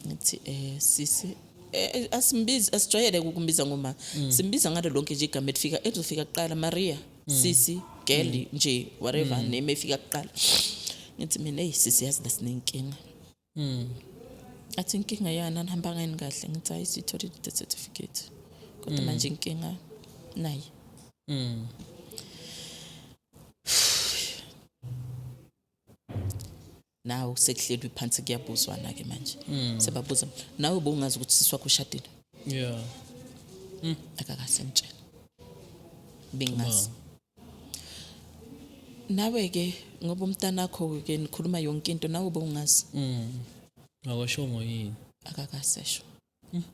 ngithi, "Sisi," asimbizi, asijwayele ukumbiza ngoma. Simbiza ngalo lonke nje igama elifika, elizofika kuqala, Maria, sisi, girl nje, whatever name efika kuqala. Ngithi mina, "Hey sisi, yazi la sinenkinga." Athi, "Inkinga yana? Nihamba ngani kahle?" Ngithi, "Hayi, sitholile i-death certificate, kodwa manje inkinga nayi." Nawe sekuhlelwe phansi, kuyabuzwana ke manje. Sebabuza, "Nawe bowungazi ukuthi sisi wakho ushadile?" Akakase ngitshela, bengazi. Nawe ke ngoba umntanakho ke nikhuluma yonke into, nawe bowungazi. Awashongo yini? Akakasesho.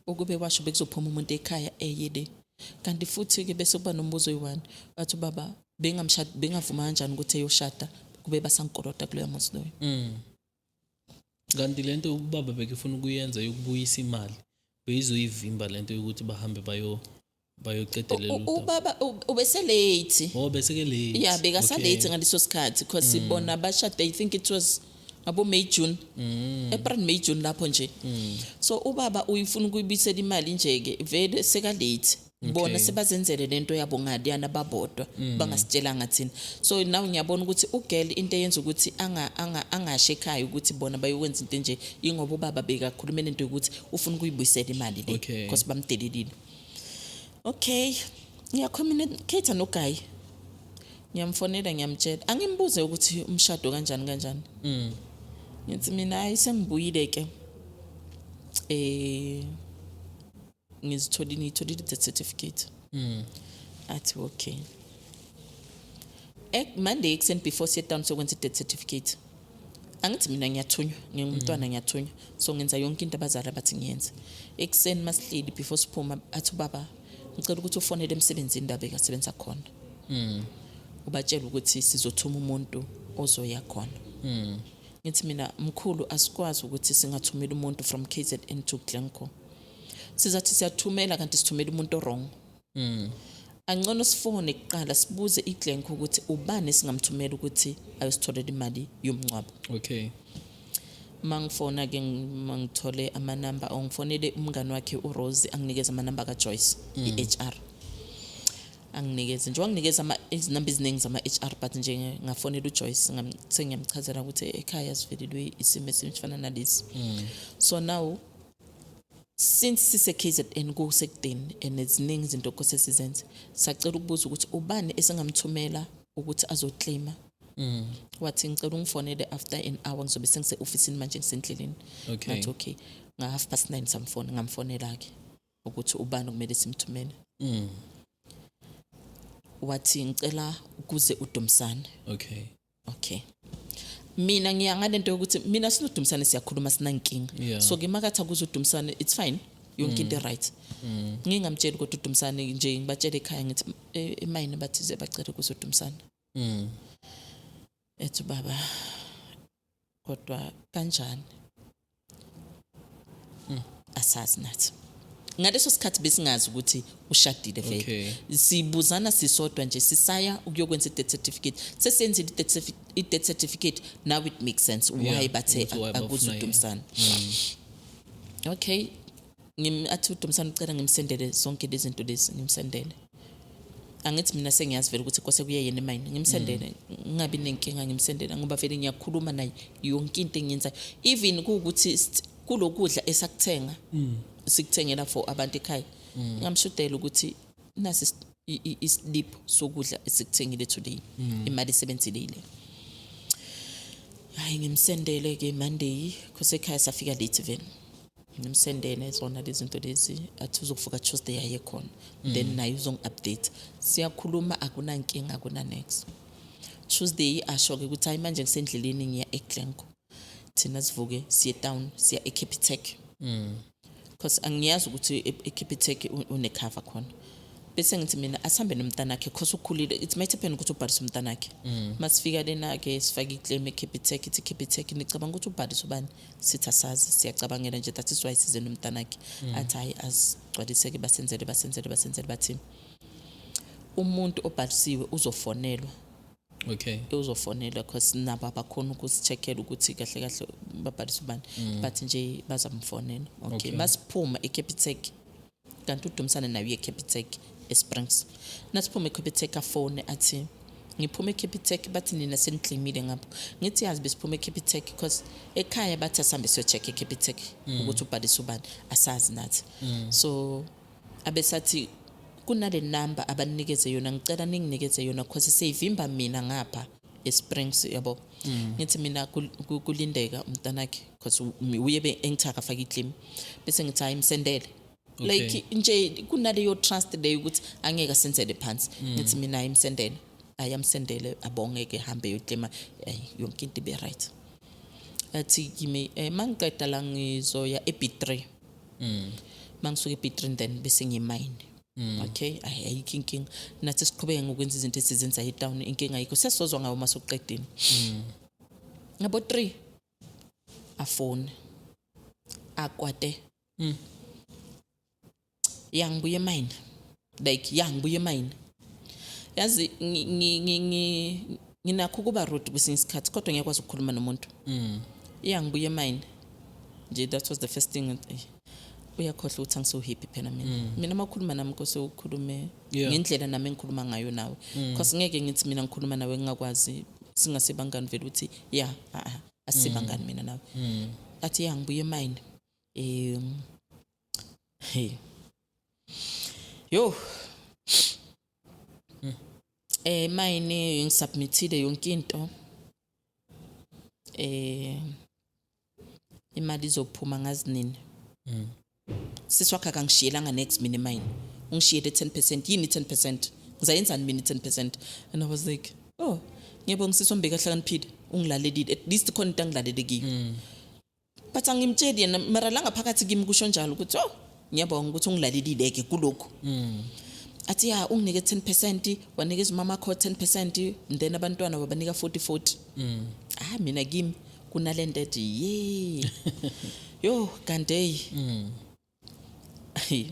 Ukube washo bekuzophuma umuntu ekhaya eye le. Kanti futhi ke bese kuba nombuzo oyi-one, bathi ubaba bengamshada, bengavuma kanjani ukuthi eyoshada kube basangikolota kuloya muzi loyo? Kanti lento ubaba bekefuna ukuyenza yokubuyisa imali, beyizoyivimba lento yokuthi bahambe bayoqedelela udaba? Ubaba ubese-late. Oh, bese ke late. Yeah, bekasa-late ngaleso sikhathi, because bona bashada, I think it was ngabo May, June, April, May, June lapho nje. So ubaba uyifuna ukuyibuyisela imali nje ke, vele seka late bona. Sebazenzele lento yabo ngaliyana babodwa, bangasitshelanga thina. So now ngiyabona ukuthi ugirl into eyenza ukuthi angashe ekhaya ukuthi bona bayokwenza into nje, ingoba ubaba bekakhuluma nento yokuthi ufuna ukuyibuyisela imali le because bamdelelile. Okay, ngiyacommunicate noguy, ngiyamfonela, ngiyamtshela, angimbuze ukuthi umshado kanjani kanjani. Ngithi mina, hayi, sengibuyile ke, ngizitholile, ngitholile i-death certificate. Athi okay. Monday ekuseni before siye down sokwenza i-death certificate, angithi mina ngiyathunywa, ngingumntwana, ngiyathunywa, so ngenza yonke into abazali abathi ngiyenze. Ekuseni masihleli before siphuma, athi ubaba, ngicela ukuthi ufonele emsebenzini la bekasebenza khona, ubatshela ukuthi sizothuma umuntu ozoya khona. Ngithi mina, mkhulu, asikwazi ukuthi singathumela umuntu from KZN to Glencoe. Sizathi siyathumela kanti sithumela umuntu wrong. Angcono sifone kuqala, sibuze iGlencoe ukuthi ubani esingamthumela ukuthi ayositholela imali yomngcwabo. Mangifona ke, mangithole amanamba, ongifonele umngani wakhe uRose, anginikeza amanamba kaJoyce, i-HR. Anginikeze nje, wanginikeza izinamba eziningi zama-HR, but nje ngafonela uJoyce, sengiyamchazela ukuthi ekhaya sivelelwe isimo esifana nalesi. So now since sise-KZN, kusekudeni and ziningi izinto kose sizenze, sacela ukubuza ukuthi ubani esingamthumela ukuthi azoclaima. Wathi, ngicela ungifonele after an hour, ngizobe sengise-ofisini manje, ngisendleleni. Ngathi okay. Nga-9:30 samfona, ngamfonela-ke ukuthi ubani okumele simthumele. Wathi, ngicela ukuze uDumsane. Okay, mina ngiya ngalento yokuthi mina sinoDumsane, siyakhuluma, sinankinga. So ke makathi akuze uDumsane, it's fine, yonke into right. Ngingamtsheli kodwa uDumsane nje, ngibatshele ekhaya, ngithi emayini bathize bacela kuze uDumsane. Ethi baba, kodwa kanjani? Asazi nathi ngaleso sikhathi, besingazi ukuthi ushadile vele. Sibuzana sisodwa nje, sisaya ukuyokwenza i-death certificate. Sesiyenzile i-death certificate, now it makes sense why bathe ukuthi why akuze bafuna yena. uDumsane. Okay, athi uDumsane ucela ngimsendele zonke lezi zinto lezi. Ngimsendele, angithi mina sengiyazi vele ukuthi kwase kuye yena emayini. Ngimsendele, ngingabi nenkinga, ngimsendele ngoba vele ngiyakhuluma naye yonke into engiyenzayo, even kuwukuthi kulokudla esakuthenga, sikuthengela for abantu ekhaya, ngamshudela ukuthi nasi islip sokudla esikuthengile today, imali isebenzile ile. Hayi, ngimsendele ke Monday, because ekhaya safika late vele. Ngimsendele zona lezi zinto lezi, athi uzokuvuka Tuesday aye khona, then naye uzongi-update. Siyakhuluma, akunankinga, akuna-next. Tuesday asho-ke ukuthi hayi, manje ngisendleleni, ngiya eGlencoe. Thina sivuke siye town, siya eCapitec, because angiyazi ukuthi eCapitec unecover khona. Bese ngithi mina asihambe nomntanakhe, cause ukhulile, it might happen ukuthi ubhalise umntanakhe. Masifika lena-ke, sifake iclaim eCapitec. Ithi Capitec, nicabanga ukuthi ubhalise ubani? Sithi asazi, siyacabangela nje, that is why size nomntanakhe. Athi hhayi, asigcwaliseke, basenzele, basenzele, basenzele. Bathi umuntu obhalisiwe uzofonelwa. Uzofonelwa, cause nabo abakhona ukusi-check-ela ukuthi kahle kahle babhalise ubani, but nje bazamfonela. Okay. Masiphuma eCapitec, kanti uDumsane naye uye eCapitec eSprings. Nasiphuma eCapitec, afone athi, ngiphume eCapitec, bathi nina seniclaimile ngapho. Ngithi yazi besiphuma eCapitec because ekhaya bathi asihambe siyo-check eCapitec ukuthi ubhalise ubani, asazi nathi. So abesathi kunale number abanikeze yona, ngicela ninginikeze yona cause seyivimba mina ngapha eSprings, yabo. Ngithi mina kulindeka umntanakhe, because uye engithi akafake iclaim, bese ngithi hayi, msendele. Like nje kunaleyo trust leyo ukuthi angeke asenzele phansi. Ngithi mina hayi, msendele. Ayamsendele, abonge-ke, hambe yoclaima, yonke into ibe right. Athi kimi, mangiqeda la ngizoya e-B3. Mangisuka e-B3 then bese ngiyimayini. Okay, ayikho inkinga, nathi siqhubeke ngokwenza izinto esizenzayo etown, inkinga ayikho, sesizozwa ngawo uma sokuqedile. Ngabo 3 afone, akwate, ya, ngibuye emayini, like, ya, ngibuye emayini. Yazi, nginakho ukuba rude kwesinye isikhathi, kodwa ngiyakwazi ukukhuluma nomuntu. Ya, ngibuye emayini nje, that was the first thing. Uyakhohlwa ukuthi angisiwu-hippie phela mina. Mina uma ukhuluma nami kose ukhulume ngendlela nami engikhuluma ngayo nawe, because ngeke ngithi mina ngikhuluma nawe ngingakwazi, singasebangani vele, ukuthi ya, a asibangani mina nawe. Athi, ya, ngibuye emayini, hey, yo, mayini ngisubmithile yonke into, imali izophuma ngazi nini. Sisi wakhe akangishiyelanga next mina emayini, ungishiyele 10%. Yini 10%? Ngizayenzani mina 10%? And I was like, oh, ngiyabonga sisi wami, bekahlakaniphile, ungilalelile, at least khona into angilalele kiyo. But angimtsheli yena, mara la ngaphakathi kimi kusho njalo ukuthi, oh, ngiyabonga ukuthi ungilalelile-ke kulokhu. Athi, ya, unginike 10%, wanikeza umama wakho 10%, then abantwana wabanika 40 40. Ah, mina kimi kunalento ethi, ye, yo, kanti hey,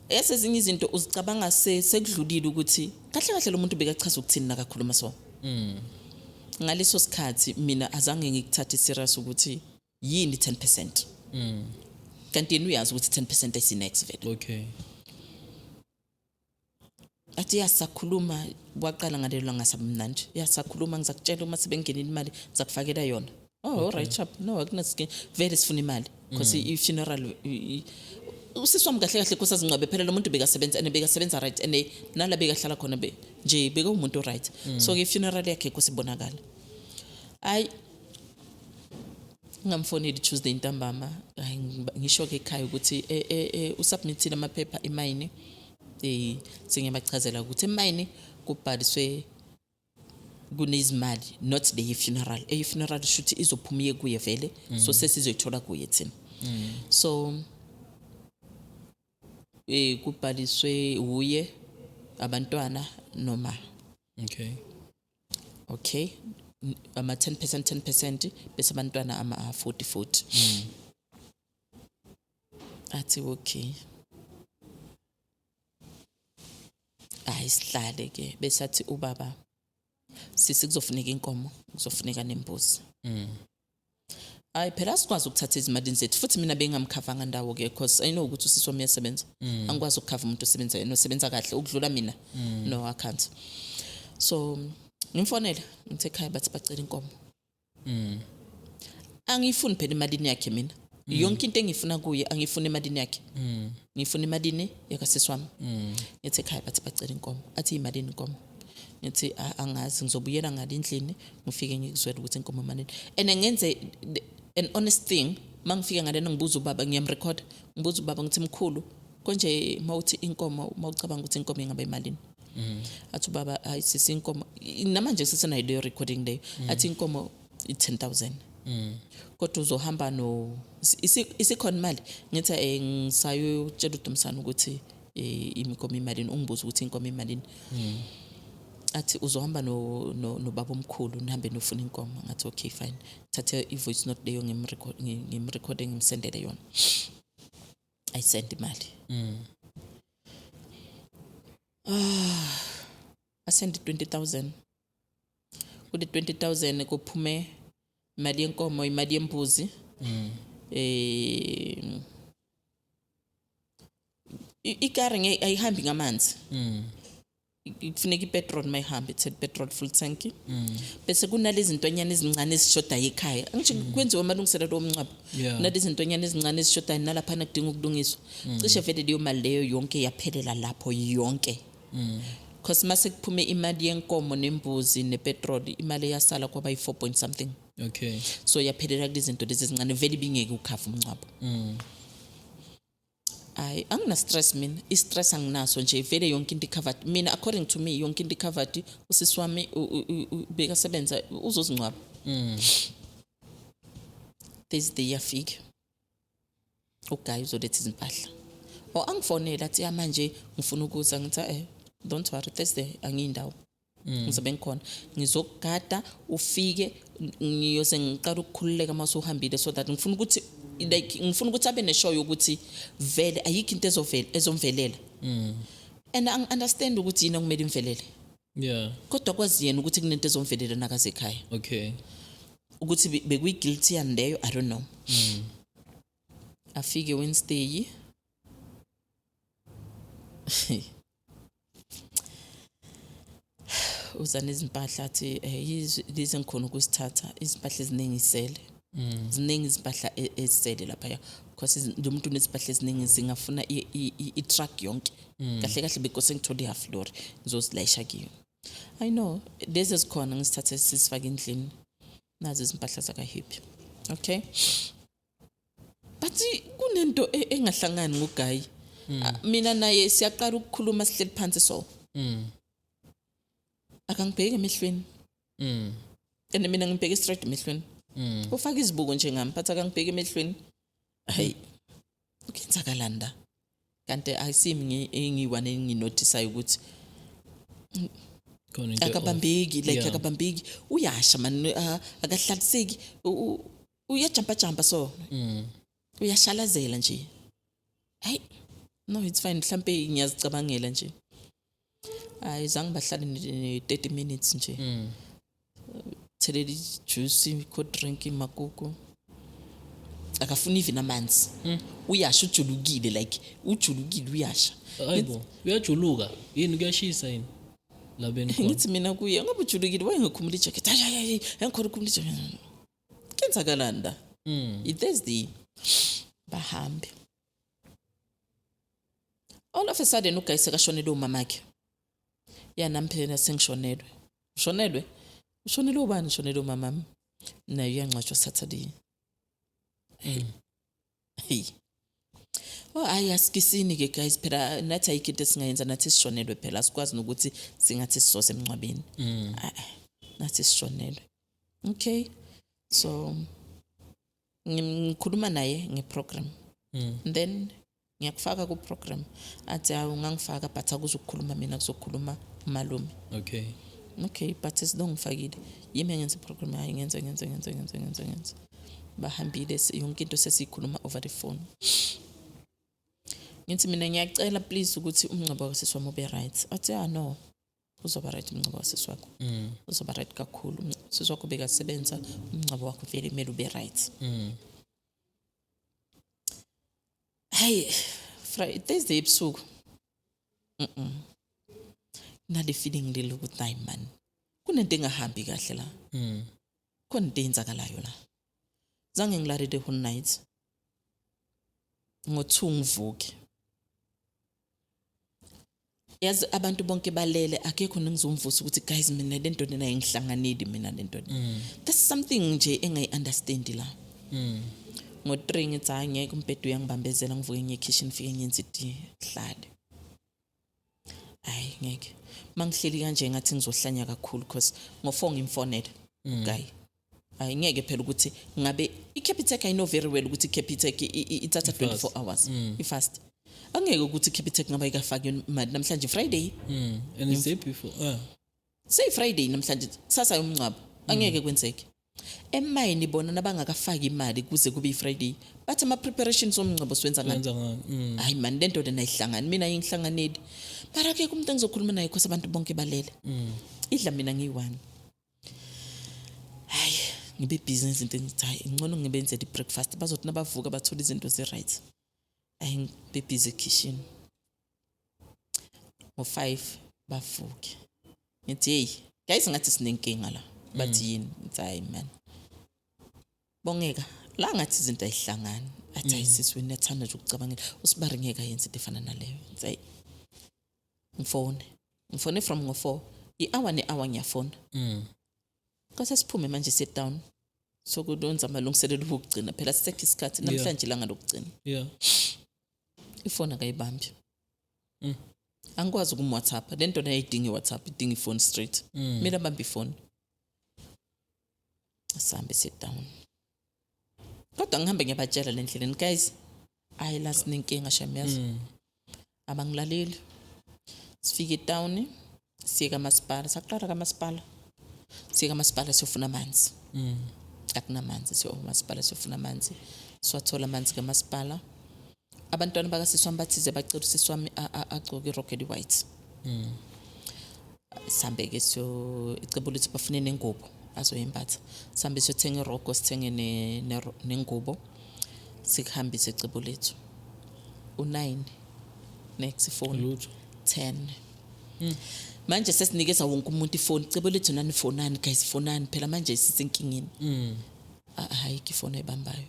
esezinye izinto uzicabanga sekudlulile ukuthi kahle kahle lo muntu bekachaza ukuthini nakakhuluma. So ngaleso sikhathi mina azange ngikuthathe serious ukuthi yini 10%, kanti yena uyazi ukuthi 10% ayisi-next vele. Athi, yasakhuluma, waqala ngalelo langa sabumnandi, yasakhuluma, ngizakutshela uma sebengenile imali, ngizakufakela yona. Oh, okay. Alright, sharp, no, akunasike vele, sifuna imali because i-funeral, usisi wami kahle kahle nkosi azingcwabe phela lo muntu bekasebenza and bekasebenza right, and nala bekahlala khona be nje bekawumuntu right. So ke i-funeral yakhe kusibonakala. Hayi, ngamfoneli Tuesday ntambama. Hayi, ngisho-ke ekhaya ukuthi usubmithile amaphepha emayini, sengiyabachazela ukuthi emayini kubhaliswe kunezimali, not the funeral. Eyi-funeral shuthi izophuma iye kuye vele, so sesizoyithola kuye thina. So kubhaliswe uye, abantwana noma okay, ama 10% 10%, bese abantwana ama 40 40. Athi, okay, hayi, sihlale ke. Bese athi ubaba, sisi, kuzofuneka inkomo, kuzofuneka nembuzi. Hayi phela, asikwazi ukuthatha ezimalini zethu futhi. Mina bengamkhavanga ndawo ke, because I know ukuthi usisi wami uyasebenza. Angikwazi ukukhava umuntu osebenzayo nosebenza kahle ukudlula mina. No, I can't. So ngimfonele, ngithe ekhaya bathi bacela inkomo. Angiyifuni phela emalini yakhe mina. Yonke into engifuna kuye, angifuni emalini yakhe, ngifuna emalini yakasisi wami. Ngithi ekhaya bathi bacela inkomo. Athi, imalini inkomo? Ngithi, "Angazi, ngizobuyela ngale endlini, ngifike ngikuzwele ukuthi inkomo imalini." And ngenze an honest thing, mangifika ngalena ngibuza ubaba, ngiyamrecord, ngibuza ubaba, ngithi, mkhulu, konje mawuthi inkomo, mawucabanga ukuthi inkomo ingaba imalini? Athi ubaba, hayi sisi, inkomo, namanje sisenayo leyo recording leyo, athi inkomo i-10,000, kodwa uzohamba no isikhona imali. Ngithi, ngisayotshela uDumsana ukuthi inkomo imalini, ungibuza ukuthi inkomo imalini. Athi uzohamba no nobaba omkhulu, nihambe nofuna inkomo. Ngathi, okay, fine. Thathe i-voice note leyo, ngimrecord, ngimsendele yona, ayisend imali. Ah, asend 20,000. Kule 20,000 kuphume imali yenkomo, imali yembuzi, ikari ayihambi ngamanzi. Kufuneka ipetrol mayihambe, ithele petrol full tank. Bese kunalezi zintonyana ezincane ezishodayo ekhaya, angisho kwenziwa amalungiselelo omncwabo. Kunalezi zintonyana ezincane ezishodayo nalaphana kudinga ukulungiswa. Cishe vele leyo mali leyo yonke yaphelela lapho yonke, because mase kuphume imali yenkomo nembuzi nepetrol, imali eyasala kwaba yi-4 point something. So yaphelela kulezi zinto lezi ezincane, vele ibingeke ukhava umncwabo. Hayi, angina stress mina, i-stress anginaso nje vele, yonke into covered mina, according to me yonke into covered. Usisi wami bekasebenza, uzozingcwaba. Thursday yafika, uguy uzoletha izimpahla or angifonele athi, "Ya, manje ngifuna ukuza." Ngithi, "Don't worry, Thursday angiyindawo, ngizobe ngikhona, ngizokugada ufike. Ngiyoze ngiqala ukukhululeka uma usuhambile, so that ngifuna ukuthi like ngifuna ukuthi abe neshow yokuthi vele ayikho into ezovela ezomvelela, and angi-understand ukuthi yini okumele imvelele, kodwa kwazi yena ukuthi kunento ezomvelela nakaze ekhaya, ukuthi bekuyi-guilty yani leyo, I don't know." Afike Wednesday, uza nezimpahla, athi, "Lezi engikhona ukuzithatha, izimpahla eziningi isele, ziningi izimpahla ezisele laphaya, because lo muntu unezimpahla eziningi, zingafuna i-truck yonke kahle kahle. Bekose ngithole i-half lorry ngizozilayisha kiyo." I know lezi ezikhona ngisithathe sisifake endlini, nazo izimpahla zakaHappy. Okay, but kunento engahlangani nguguy. Mina naye siyaqala ukukhuluma, sihleli phansi, so akangibheki emehlweni, and mina ngibheke straight emehlweni. Ufaka izibuko njengami, but akangibheki emehlweni. Hayi, kuyenzakalani la? Kanti ayisimi engiyi-one enginothisayo ukuthi Khona into off. Akabambeki like, akabambeki, uyasha man, akahlaliseki, uyajumpa jumpa, so uyashalazela nje. Hayi, no, it's fine, mhlambe ngiyazicabangela nje. Hayi, zange bahlale ne-30 minutes nje. Thelela ijuice, cold drink, makuku, akafuni even amanzi. Uyasha, ujulukile, like ujulukile, uyasha. Hayibo, uyajuluka yini? Kuyashisa yini la benikhona? Ngithi mina kuye, "Ngoba ujulukile, wayengekhumula ijacket." "Hayi, hayi, hayi, engikhona ukhumula ijacket. Kenzakalani la?" I-Thursday bahambe, all of a sudden uguy sekashonelwe umamakhe. Ya, nami phela sengishonelwe. Ushonelwe? Ushonelwe ubani? Ushonelwe umamami, naye uyangcwatshwa Saturday. Hey, oh hayi, asikisini ke guys, phela nathi ayikho into esingayenza, nathi sishonelwe phela, asikwazi nokuthi singathi sizoze emncwabeni. Ah, ah, nathi sishonelwe. Okay, so ngikhuluma naye ngeprogram, and then ngiyakufaka ku-program. Athi, "Hawu, ungangifaka, but akuzukukhuluma mina, kuzokhuluma umalume." Okay, but sesilongifakile, yimi engenza iprogram. Hayi, ngenze ngenze ngenze ngenze ngenze ngenze, bahambile, yonke into sesiyikhuluma over the phone. Ngithi mina, "Ngiyacela please ukuthi umngcwabo kasisi wami ube right." Athi, "Ah, no, uzoba right umngcwabo kasisi wakho, uzoba right kakhulu. Sisi wakho bekasebenza, umngcwabo wakho vele kumele ube right." Hayi, Friday, Thursday ebusuku, nale feeling leli ukuthi hayi man, kunento engahambi kahle la, khona into eyenzakalayo la. Zange ngilale the whole night. Ngo-2 ngivuke, yazi abantu bonke balele, akekho nengizomvusa ukuthi guys, mina le nto lena ayingihlanganeli, mina le nto le, there's something nje engayi-understandi la. Ngo-3 ngithi, "Hayi ngeke, umbhede uyangibambezela." Ngivuke ngiye ekitchen, ngifike ngenze itiye, hlale. Hayi ngeke, mangihleli kanje ngathi ngizohlanya kakhulu, because ngo-4 ngimfonele guy. Hayi ngeke phela ukuthi ngabe i-Capitec, I know very well ukuthi i-Capitec ithatha 24 hours, i-fast. Angeke ukuthi i-Capitec ngabe ikafaki imali namhlanje Friday. And it's day before. Seyi-Friday namhlanje, kusasa yomngcwabo, angeke kwenzeke. Emayini bona nabangakafaki imali kuze kube i-Friday, bathi ama-preparations omngcwabo siwenza ngani? Wenza ngani? Hayi mani, le nto lena ayihlangani, mina ayingihlanganeli, mara akekho umuntu engizokhuluma naye khosi abantu bonke balele, idla mina ngiyi-one. Hayi, ngibe busy ngezinto, engithi hayi, ngcono ngibenzele i-breakfast, bazothi nabavuka bathole izinto zi-right. Hayi, ngibe busy ekhishini. Ngo-5 bavuke, ngithi, "Hey guys, ngathi sinenkinga la." Bathi, "Yini?" Ngithi, "Hayi man, bongeka la, ngathi izinto ayihlangani." Athi, "Hayi sisi, wena uyathanda nje ukucabangela, usibari ngeke ayenze into efana naleyo." Ngithi, "Hayi." Ngifone, ngifone from ngo-4, i-hour ne-hour ngiyafona. Kwase siphume manje, sit down, sokulonza amalungiselelo okugcina phela, sisekho isikhathi namhlanje, ilanga lokugcina. Ifoni akayibambi. Angikwazi ukum-WhatsApp. Le nto ayidinga i-WhatsApp, idinga ifoni straight. Kumele abambe ifoni. Sihambe sit down. Kodwa ngihambe ngiyabatshela le ndleleni, guys, ayi la sinenkinga shem, yazi. Abangilaleli. Sifike etown, siye kamasipala, saqala kamasipala. Siye kamasipala siyofuna amanzi. Akunamanzi, siyo umasipala siyofuna amanzi. Siwathola amanzi kamasipala. Abantwana bakasisi wami bathize bacela usisi wami agcoke irock eli-white. Sihambe-ke siyo icebo lethu, bafune nengubo azoyembatha. Sihambe siyothenga irogo, sithenge nengubo, sikuhambise icebo lethu. U-9 next phone. Lutho. 10. Manje sesinikeza wonke umuntu ifoni. Icebo lethu, nani fonani guys, fonani phela, manje sisenkingeni. Ayikho ifoni ayibambayo.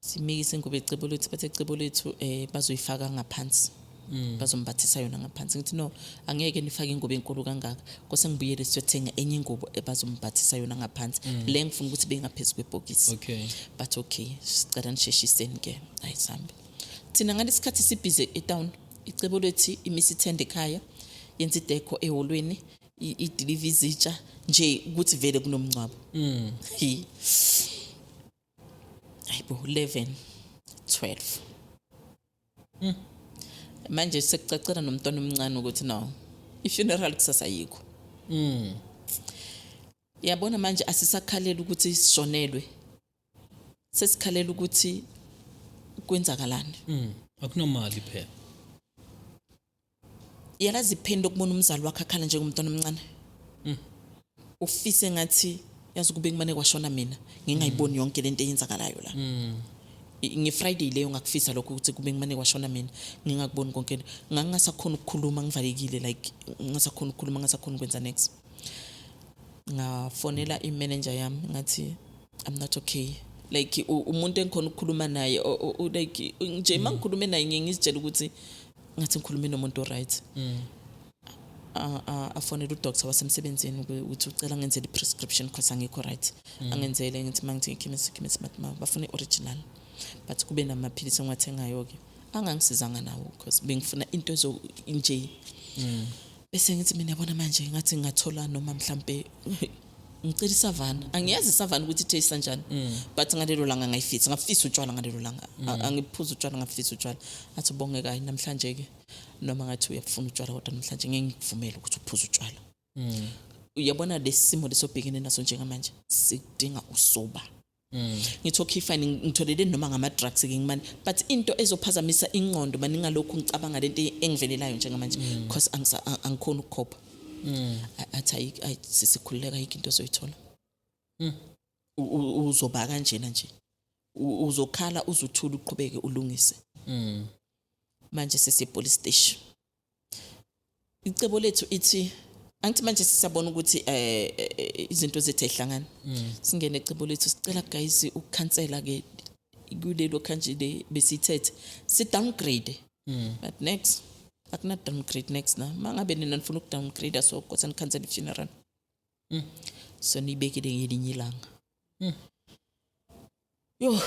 Simikise ingubo ecebo lethu, bathe icebo lethu bazoyifaka ngaphansi, bazombathisa yona ngaphansi. Ngithi no, angeke nifake ingubo enkulu kangaka, kose ngibuyele siyothenga enye ingubo ebazombathisa yona ngaphansi, le ngifuna ukuthi bengaphezu kwebhokisi. But okay, sicela nisheshiseni ke. Ayisambe thina ngalesikhathi sibhize etown, icebo lethu imisa ithende ekhaya, yenza i-decor eholweni, idiliva izitsha nje ukuthi vele kunomngcwabo. Hi. Hayibo, 11, 12, manje sekucacela nomntwana omncane ukuthi no, i-funeral kusasa yikho. Yabona manje asisakhalela ukuthi sishonelwe, sesikhalela ukuthi kwenzakalani. Akunamali phela. Yalazi ipheni lokubona umzali wakhe akhala njengomntwana omncane, ufise ngathi yazi kube kumane kwashona mina, ngingayiboni yonke lento eyenzakalayo la. Nge-Friday leyo ngakufisa lokho, ukuthi kube kumane kwashona mina, ngingakuboni konke. Ngangingasakhona ukukhuluma, ngivalekile, like ngingasakhona ukukhuluma, ngingasakhona ukwenza next. Ngafonela i-manager yami, ngathi I'm not okay, like umuntu engikhona ukukhuluma naye, like nje uma ngikhulume naye ngiye ngizitshela ukuthi ngathi ngikhulume nomuntu oright. Afonele udoctor wasemsebenzini ukuthi ucela ngenzele i-prescription because angikho right. Angenzele, ngithi uma ngithi ngikhemisi, khemisi bathi bafuna i-original, but kube namaphilisi engiwathengayo-ke angangisizanga nawo because bengifuna into ezo nje. Bese ngithi mina, yabona manje ngathi ngingathola noma mhlampe ngicela iSavanna, angiyazi iSavanna ukuthi itaste kanjani, but ngalelo langa ngayifisa, ngafisa utshwala ngalelo langa. Angiphuza utshwala, ngafisa utshwala. Athi bonge kayi namhlanje ke, noma ngathi uyabufuna utshwala, kodwa namhlanje ngeke ngikuvumele ukuthi uphuze utshwala. Uyabona lesi simo lesobhekene naso njengamanje sidinga usoba. Ngithi okay fine, ngitholele noma ngama-drugs ke ngimane, but into ezophazamisa ingqondo maningalokhu ngicabanga lento engivelelayo njengamanje because angikhoni ukukhopha. Athi ayi sisikhululeka, ayikho into ozoyithola. Uzoba kanjena nje, uzokhala uzuthula, uqhubeke ulungise. Manje sesiye police station. Icebo lethu ithi angithi manje sisabona ukuthi izinto zethu ayihlangani. Singene ecebo lethu, sicela guys ukukhansela ke kulelo kanje le besithethe, si downgrade. But next, akuna downgrade next na mangabe nina nifuna ukudowngrade, so kodwa nikhansele funeral, so nibekile ngelinye ilanga. Yo,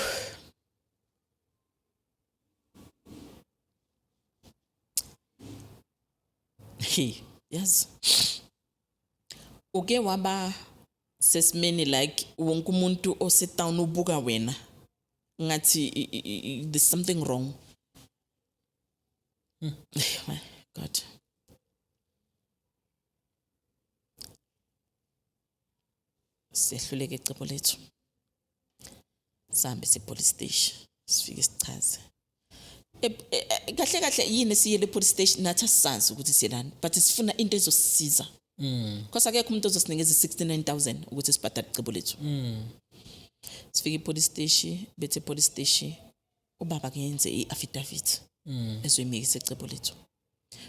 hey, yazi uke waba sesimeni like wonke umuntu osetown ubuka wena ngathi there's something wrong. My God, siyahluleka ecebo lethu. Sihambe se-police station, sifike sichaze. Kahle kahle yini esiyele e-police station? Nathi asisazi ukuthi siyelani, but sifuna into ezosisiza because akekho umuntu ozosinikeza i-69 000 ukuthi sibhadale icebo lethu. Sifike e-police station, bethe e-police station ubaba kuyenze i-affidavit ezoyimikisa icebo lethu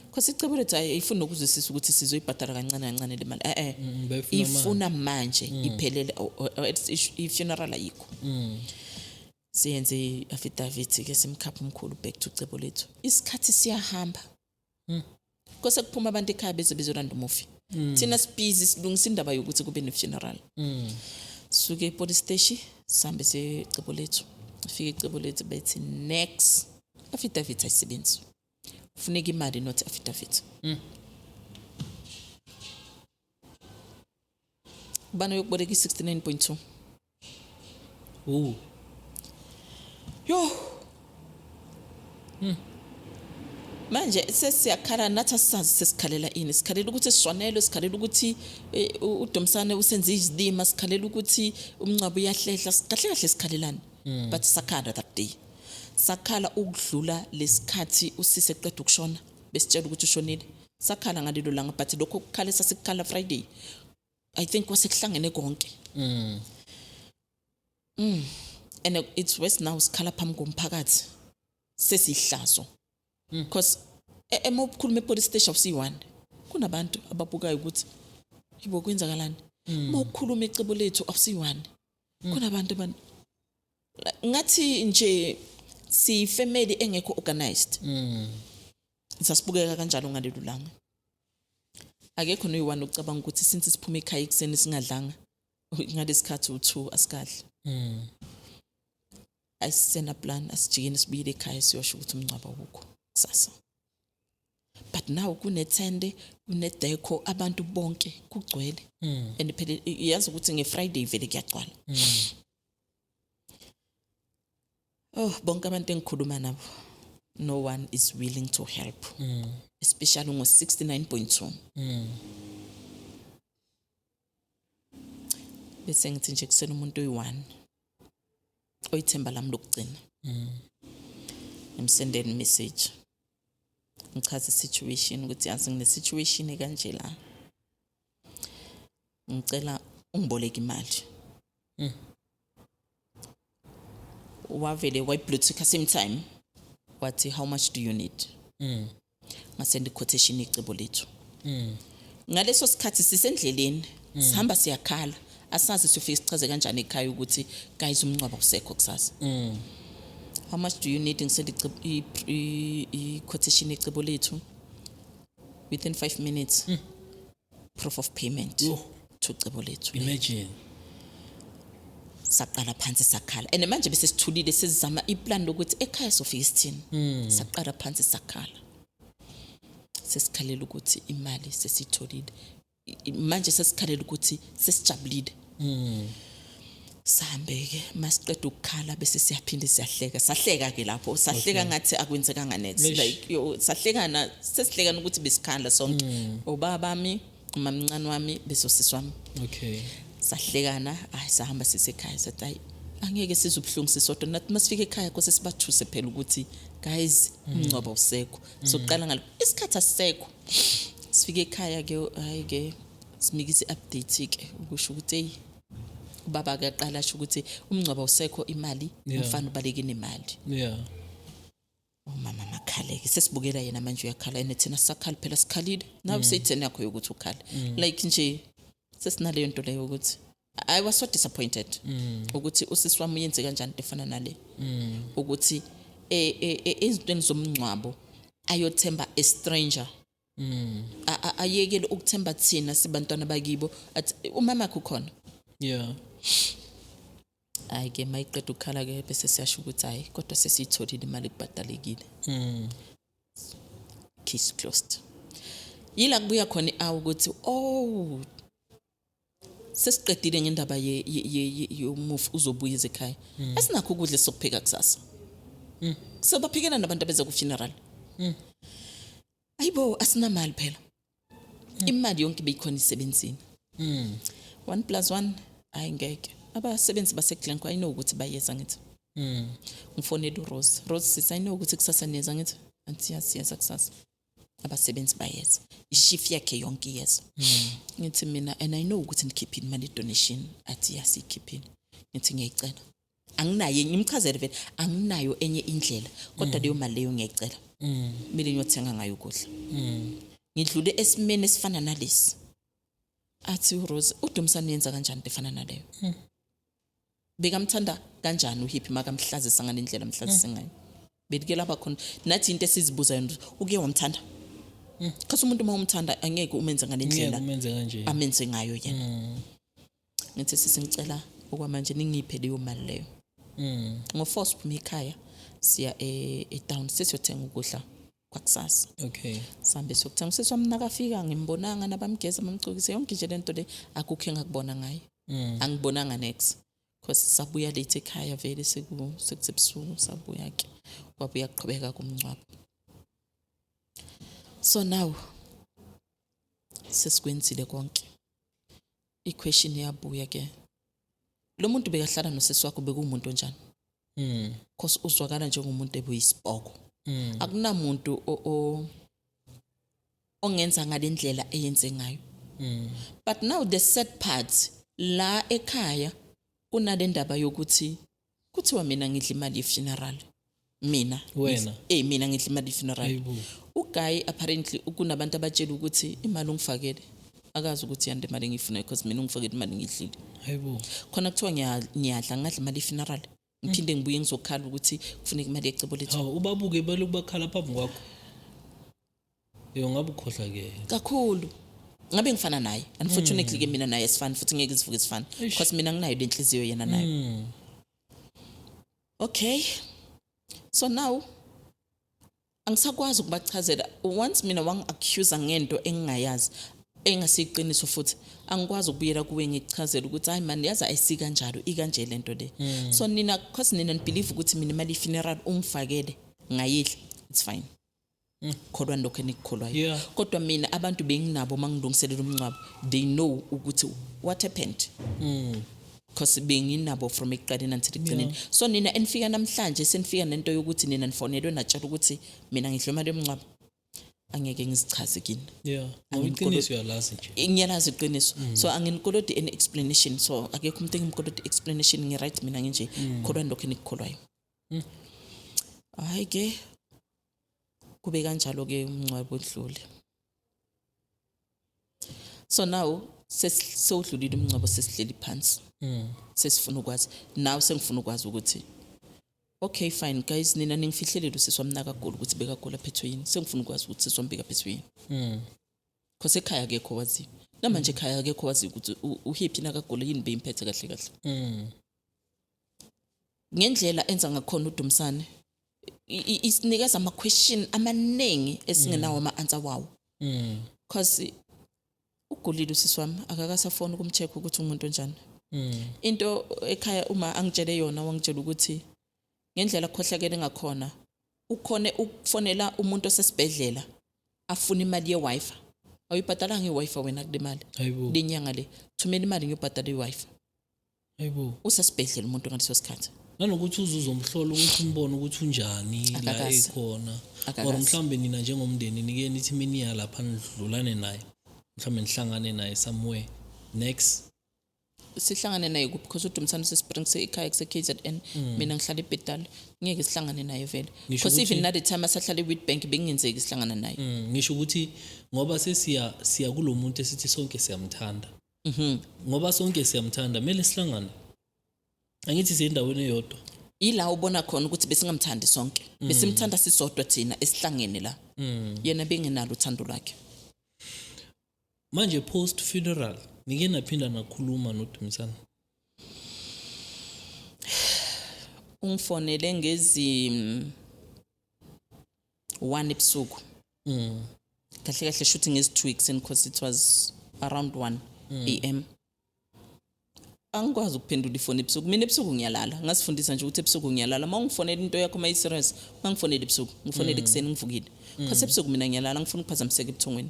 because icebo lethu ayifuni nokuzwisisa ukuthi sizoyibhadala kancane kancane le mali, eh. Bayifuna manje. Ifuna manje iphelele, or else i-funeral ayikho. Siyenze i-affidavit ke, simkhapha umkhulu back to cebo lethu. Isikhathi siyahamba, kose kuphuma abantu ekhaya beze bezolanda umufi. Thina sibhizi silungisa indaba yokuthi kube ne-funeral. Suke e-police station, sihambe siyecebo lethu. Fike icebo lethu, bethi next. Affidavit ayisebenzi, kufuneka imali, not affidavit. Ubani oyokuboleka i-69.2? Ooh. Yo, manje sesiyakhala nathi, asisazi sesikhalela ini. Sikhalela ukuthi sishonelwe, sikhalela ukuthi uDomsane usenze izilima, sikhalela ukuthi umncwabo uyahlehla. Kahle kahle sikhalelani? But sakhala that day, sakhala ukudlula lesikhathi usise qeda ukushona, besitshela ukuthi ushonile. Sakhala ngalelo langa, but lokho kukhala sasikhala Friday, I think kwasekuhlangene konke. And it's worse now, sikhala phambi komphakathi, sesihlazo, because ema ukhuluma e-police station awusiyi-one, kunabantu ababukayo ukuthi ibo kwenzakalani. Uma ukhuluma icebo lethu awusiyi-one, kunabantu abantu ngathi nje siyifamily engekho organized. Sasibukeka kanjalo ngalelo langa. Akekho noyi-one ucabanga ukuthi since siphume ekhaya ekuseni singadlanga, ngalesikhathi u-2 asikadli, ayisena plan, asijikeni sibuyele ekhaya siyosho ukuthi umngcwabo awukho kusasa. But now kunethende, kunedecor, abantu bonke kugcwele, and phela iyazi ukuthi nge-Friday vele kuyagcwala. Oh, bonke abantu engikhuluma nabo, no one is willing to help, especially ngo-69.2. Bese ngithi nje kusena umuntu oyi-one oyithemba lami lokugcina, ngimsendele message, ngichaze i-situation ukuthi yazi ngine-situation ekanje la, ngicela ungiboleke imali. Wavele wayi-blue tick same time, wathi, "How much do you need?" Ngasenda i-quotation icebo lethu. Ngaleso sikhathi sisendleleni sihamba, siyakhala, asazi siyofika sichaze kanjani ekhaya ukuthi guys, umncwabo awusekho kusasa. "How much do you need?" Ngisenda i-quotation icebo lethu, within 5 minutes proof of payment Yo. to cebo lethu. Imagine. Saqala phansi sakhala, and manje bese sithulile, sesizama iplan lokuthi ekhaya sofika isithini. Saqala phansi sakhala, sesikhalela ukuthi imali sesitholile. Manje sesikhalela ukuthi sesijabulile. Sahambe-ke, masiqeda ukukhala bese siyaphinde siyahleka. Sahleka-ke lapho, sahleka ngathi akwenzekanga next. Eish. Like yo, sahlekana, sesihlekana ukuthi besikhala sonke, ubaba bami, umamncane wami, besosisi wami. Sahlekana, hayi, sahamba sisekhaya, sathi hayi, angeke sizwe ubuhlungu sisodwa nathi. Masifika ekhaya kose sibathuse phela ukuthi guys, umngcwabo awusekho. Sokuqala ngalo isikhathi asisekho. Sifike ekhaya ke, hayi ke, simikise i-update ke ukusho ukuthi hey, ubaba akaqala asho ukuthi umngcwabo awusekho, imali, umfana ubaleke nemali. Umama makhaleke, sesibukela yena manje uyakhala, and thina sisakhala phela, sikhalile nawe, seyitheni yakho yokuthi ukhale. Like nje sesinaleyo nto leyo ukuthi I was so disappointed ukuthi usisi wami uyenze kanjani into efana nale, ukuthi ezintweni zomngcwabo ayothemba a stranger, ayekele ukuthemba thina sibantwana bakibo, athi umama wakhe ukhona. Hayi ke, mayiqeda ukukhala ke bese siyasho ukuthi hayi, kodwa sesiyitholile imali, kubhadalekile, case closed. Yila kubuya khona i-awu ukuthi oh, sesiqedile ngendaba yomufi, uzobuya ekhaya, asinakho ukudla esizokupheka kusasa, sobaphekela nabantu abeza ku-funeral. Ayibo, asinamali phela, imali yonke beyikhona isebenzini. One plus one, hayi ngeke. Abasebenzi baseGlencoe, I know ukuthi bayeza. Ngithi ngifonela uRose. "Rose sisi, I know ukuthi kusasa niyeza." Ngithi anti siyeza kusasa, abasebenzi bayeza, ishift yakhe yonke iyeza. Ngithi mina, "And I know ukuthi nikhiphile imali donation." Athi yasiyikhiphile. Ngithi ngiyayicela, anginayo, ngimchazele vele anginayo enye indlela, kodwa leyo mali leyo ngiyayicela, kumele ngiyothenga ngayo ukudla, ngidlule esimeni esifana nalesi. Athi uRose, "UDumsane yenza kanjani into efana naleyo? Bekamthanda kanjani uHappy makamhlazisa ngale ndlela amhlazise ngayo?" Belike laba khona nathi into esizibuza yona, uke wamthanda? Kasi umuntu uma umthanda angeke umenze ngale Ngeke ndlela umenze kanje. amenze ngayo yena. Ngithi sisi, ngicela okwamanje ningiphe leyo mali leyo. Ngo-4 siphume ekhaya, Siya e-town sesiyothenga ukudla kwakusasa. Sihambe siyokuthenga. Usisi wami nakafika ngimbonanga, nabamgeza bamgcokise yonke nje lento le, akukho engakubona ngaye. Angibonanga next because sabuya late ekhaya vele, sekusebusuku sabuya ke, kwabuya kuqhubeka kumngcwabo. So now sesikwenzile konke, i-question iyabuya ke, lo muntu bekahlala nosisi wakho bekuwumuntu onjani? Cause uzwakala njengomuntu ebuyisipoko. Akunamuntu ongenza ngale ndlela eyenze ngayo. But now the sad part, la ekhaya kunale ndaba yokuthi kuthiwa mina ngidla imali ye-funeral, mina. Wena? Mina ngidla imali ye-funeral. Hayibo. Uguy apparently kunabantu abatshela ukuthi imali ungifakele, akazi ukuthi yande imali engiyifunayo, because mina ungifakele imali ngidlile. Hayibo. Khona kuthiwa ngiyadla, ngadla imali ye-funeral, ngiphinde ngibuye ngizokhala ukuthi kufuneka imali yecebo lethu. Hawu, ubabuke belokhu bakhala phambi kwakho. Yo, ngabe ukhohlakele. Kakhulu. Ngabe ngifana naye. Unfortunately ke mina naye sifani, futhi ngeke sivuke sifane, because mina nginayo lenhliziyo, yena nayo. Okay, so now angisakwazi ukubachazela. Once mina wangi-accuse ngento engingayazi, engasiyiqiniso, futhi angikwazi ukubuyela kuwe ngikuchazela ukuthi hayi man, yazi ayisikanjalo, ikanje lento le. So nina, cause nina nibelieve ukuthi mina imali funeral ungifakele ngayidla, it's fine, kholwa lokho enikukholwayo. Kodwa mina abantu benginabo uma ngilungiselela umngcwabo, they know ukuthi what happened, because benginabo from ekuqaleni until ekugcineni. So nina enifika namhlanje senifika nento yokuthi nina nifonelwe natshela ukuthi mina ngidla imali yomngcwabo, angeke ngizichaze kini. Yeah, ngoba iqiniso uyalazi nje. Ngiyalazi iqiniso, so anginikolodi any explanation. So akekho umuntu engimkolodi explanation. Ngi-right mina, nginje, kholwani lokho enikukholwayo. Hhayi ke, kube kanjalo-ke, umngcwabo odlule. So now sewudlulile umngcwabo, sesihleli phansi, sesifuna ukwazi now, sengifuna ukwazi ukuthi okay fine guys, nina ningifihlelele usisi wami nakagula ukuthi bekagula phethwe yini. Sengifuna ukwazi ukuthi sisi wami bekaphethwe yini, cause ekhaya akekho waziyo. Namanje ekhaya akekho waziyo ukuthi uHappy nakagula yini beyimphethe kahle kahle. Ngendlela enza ngakhona uDumsane isinikeza ama-question amaningi esingenawo ama-answer wawo, cause ugulile usisi wami, akakasafoni ukumcheck ukuthi umuntu onjani. Into ekhaya uma angitshele yona, wangitshela ukuthi ngendlela akhohlakele ngakhona, ukhone ukufonela umuntu osesibhedlela afuna imali ye-Wi-Fi. Awuyibhadalanga i-Wi-Fi wena kule mali? Hayibo. Lenyanga le, thumela imali ngiyobhadala i-Wi-Fi. Hayibo. Usesibhedlela umuntu ngaleso sikhathi. Nanokuthi uze uzomhlola ukuthi umbone ukuthi unjani la Akakaze. ekhona, or Akakaze. mhlawumbe nina njengomndeni nike nithi miniya lapha nidlulane naye, mhlawumbe nihlangane naye somewhere next? Sihlangane naye kuphi? Because uDumsane useSprings, ekhaya kuse-KZN, mina ngihlala eBhetali, ngeke sihlangane naye vele. Ngisho Because even nale time asahlala e-Witbank bekungenzeki sihlangana naye. Ngisho ukuthi ngoba sesiya siya kulo muntu esithi sonke siyamthanda, ngoba sonke siyamthanda, kumele sihlangane, angithi siyendaweni eyodwa? Ila ubona khona ukuthi besingamthandi sonke, besimthanda sisodwa thina esihlangene la, yena bengenalo uthando lwakhe. Manje post funeral nike naphinda nakhuluma noDumisana? Ungifonele ngezi 1 ebusuku, kahle kahle shuthi ngezi 2 ekuseni, because it was around 1 a.m. Angikwazi ukuphendula ifoni ebusuku mina. Ebusuku ngiyalala, ngasifundisa nje ukuthi ebusuku ngiyalala. Uma ungifonela into yakho uma i-serious, ungangifoneli ebusuku, ngifonele ekuseni ngivukile, because ebusuku mina ngiyalala, ngifuna ukuphazamiseka ebuthongweni.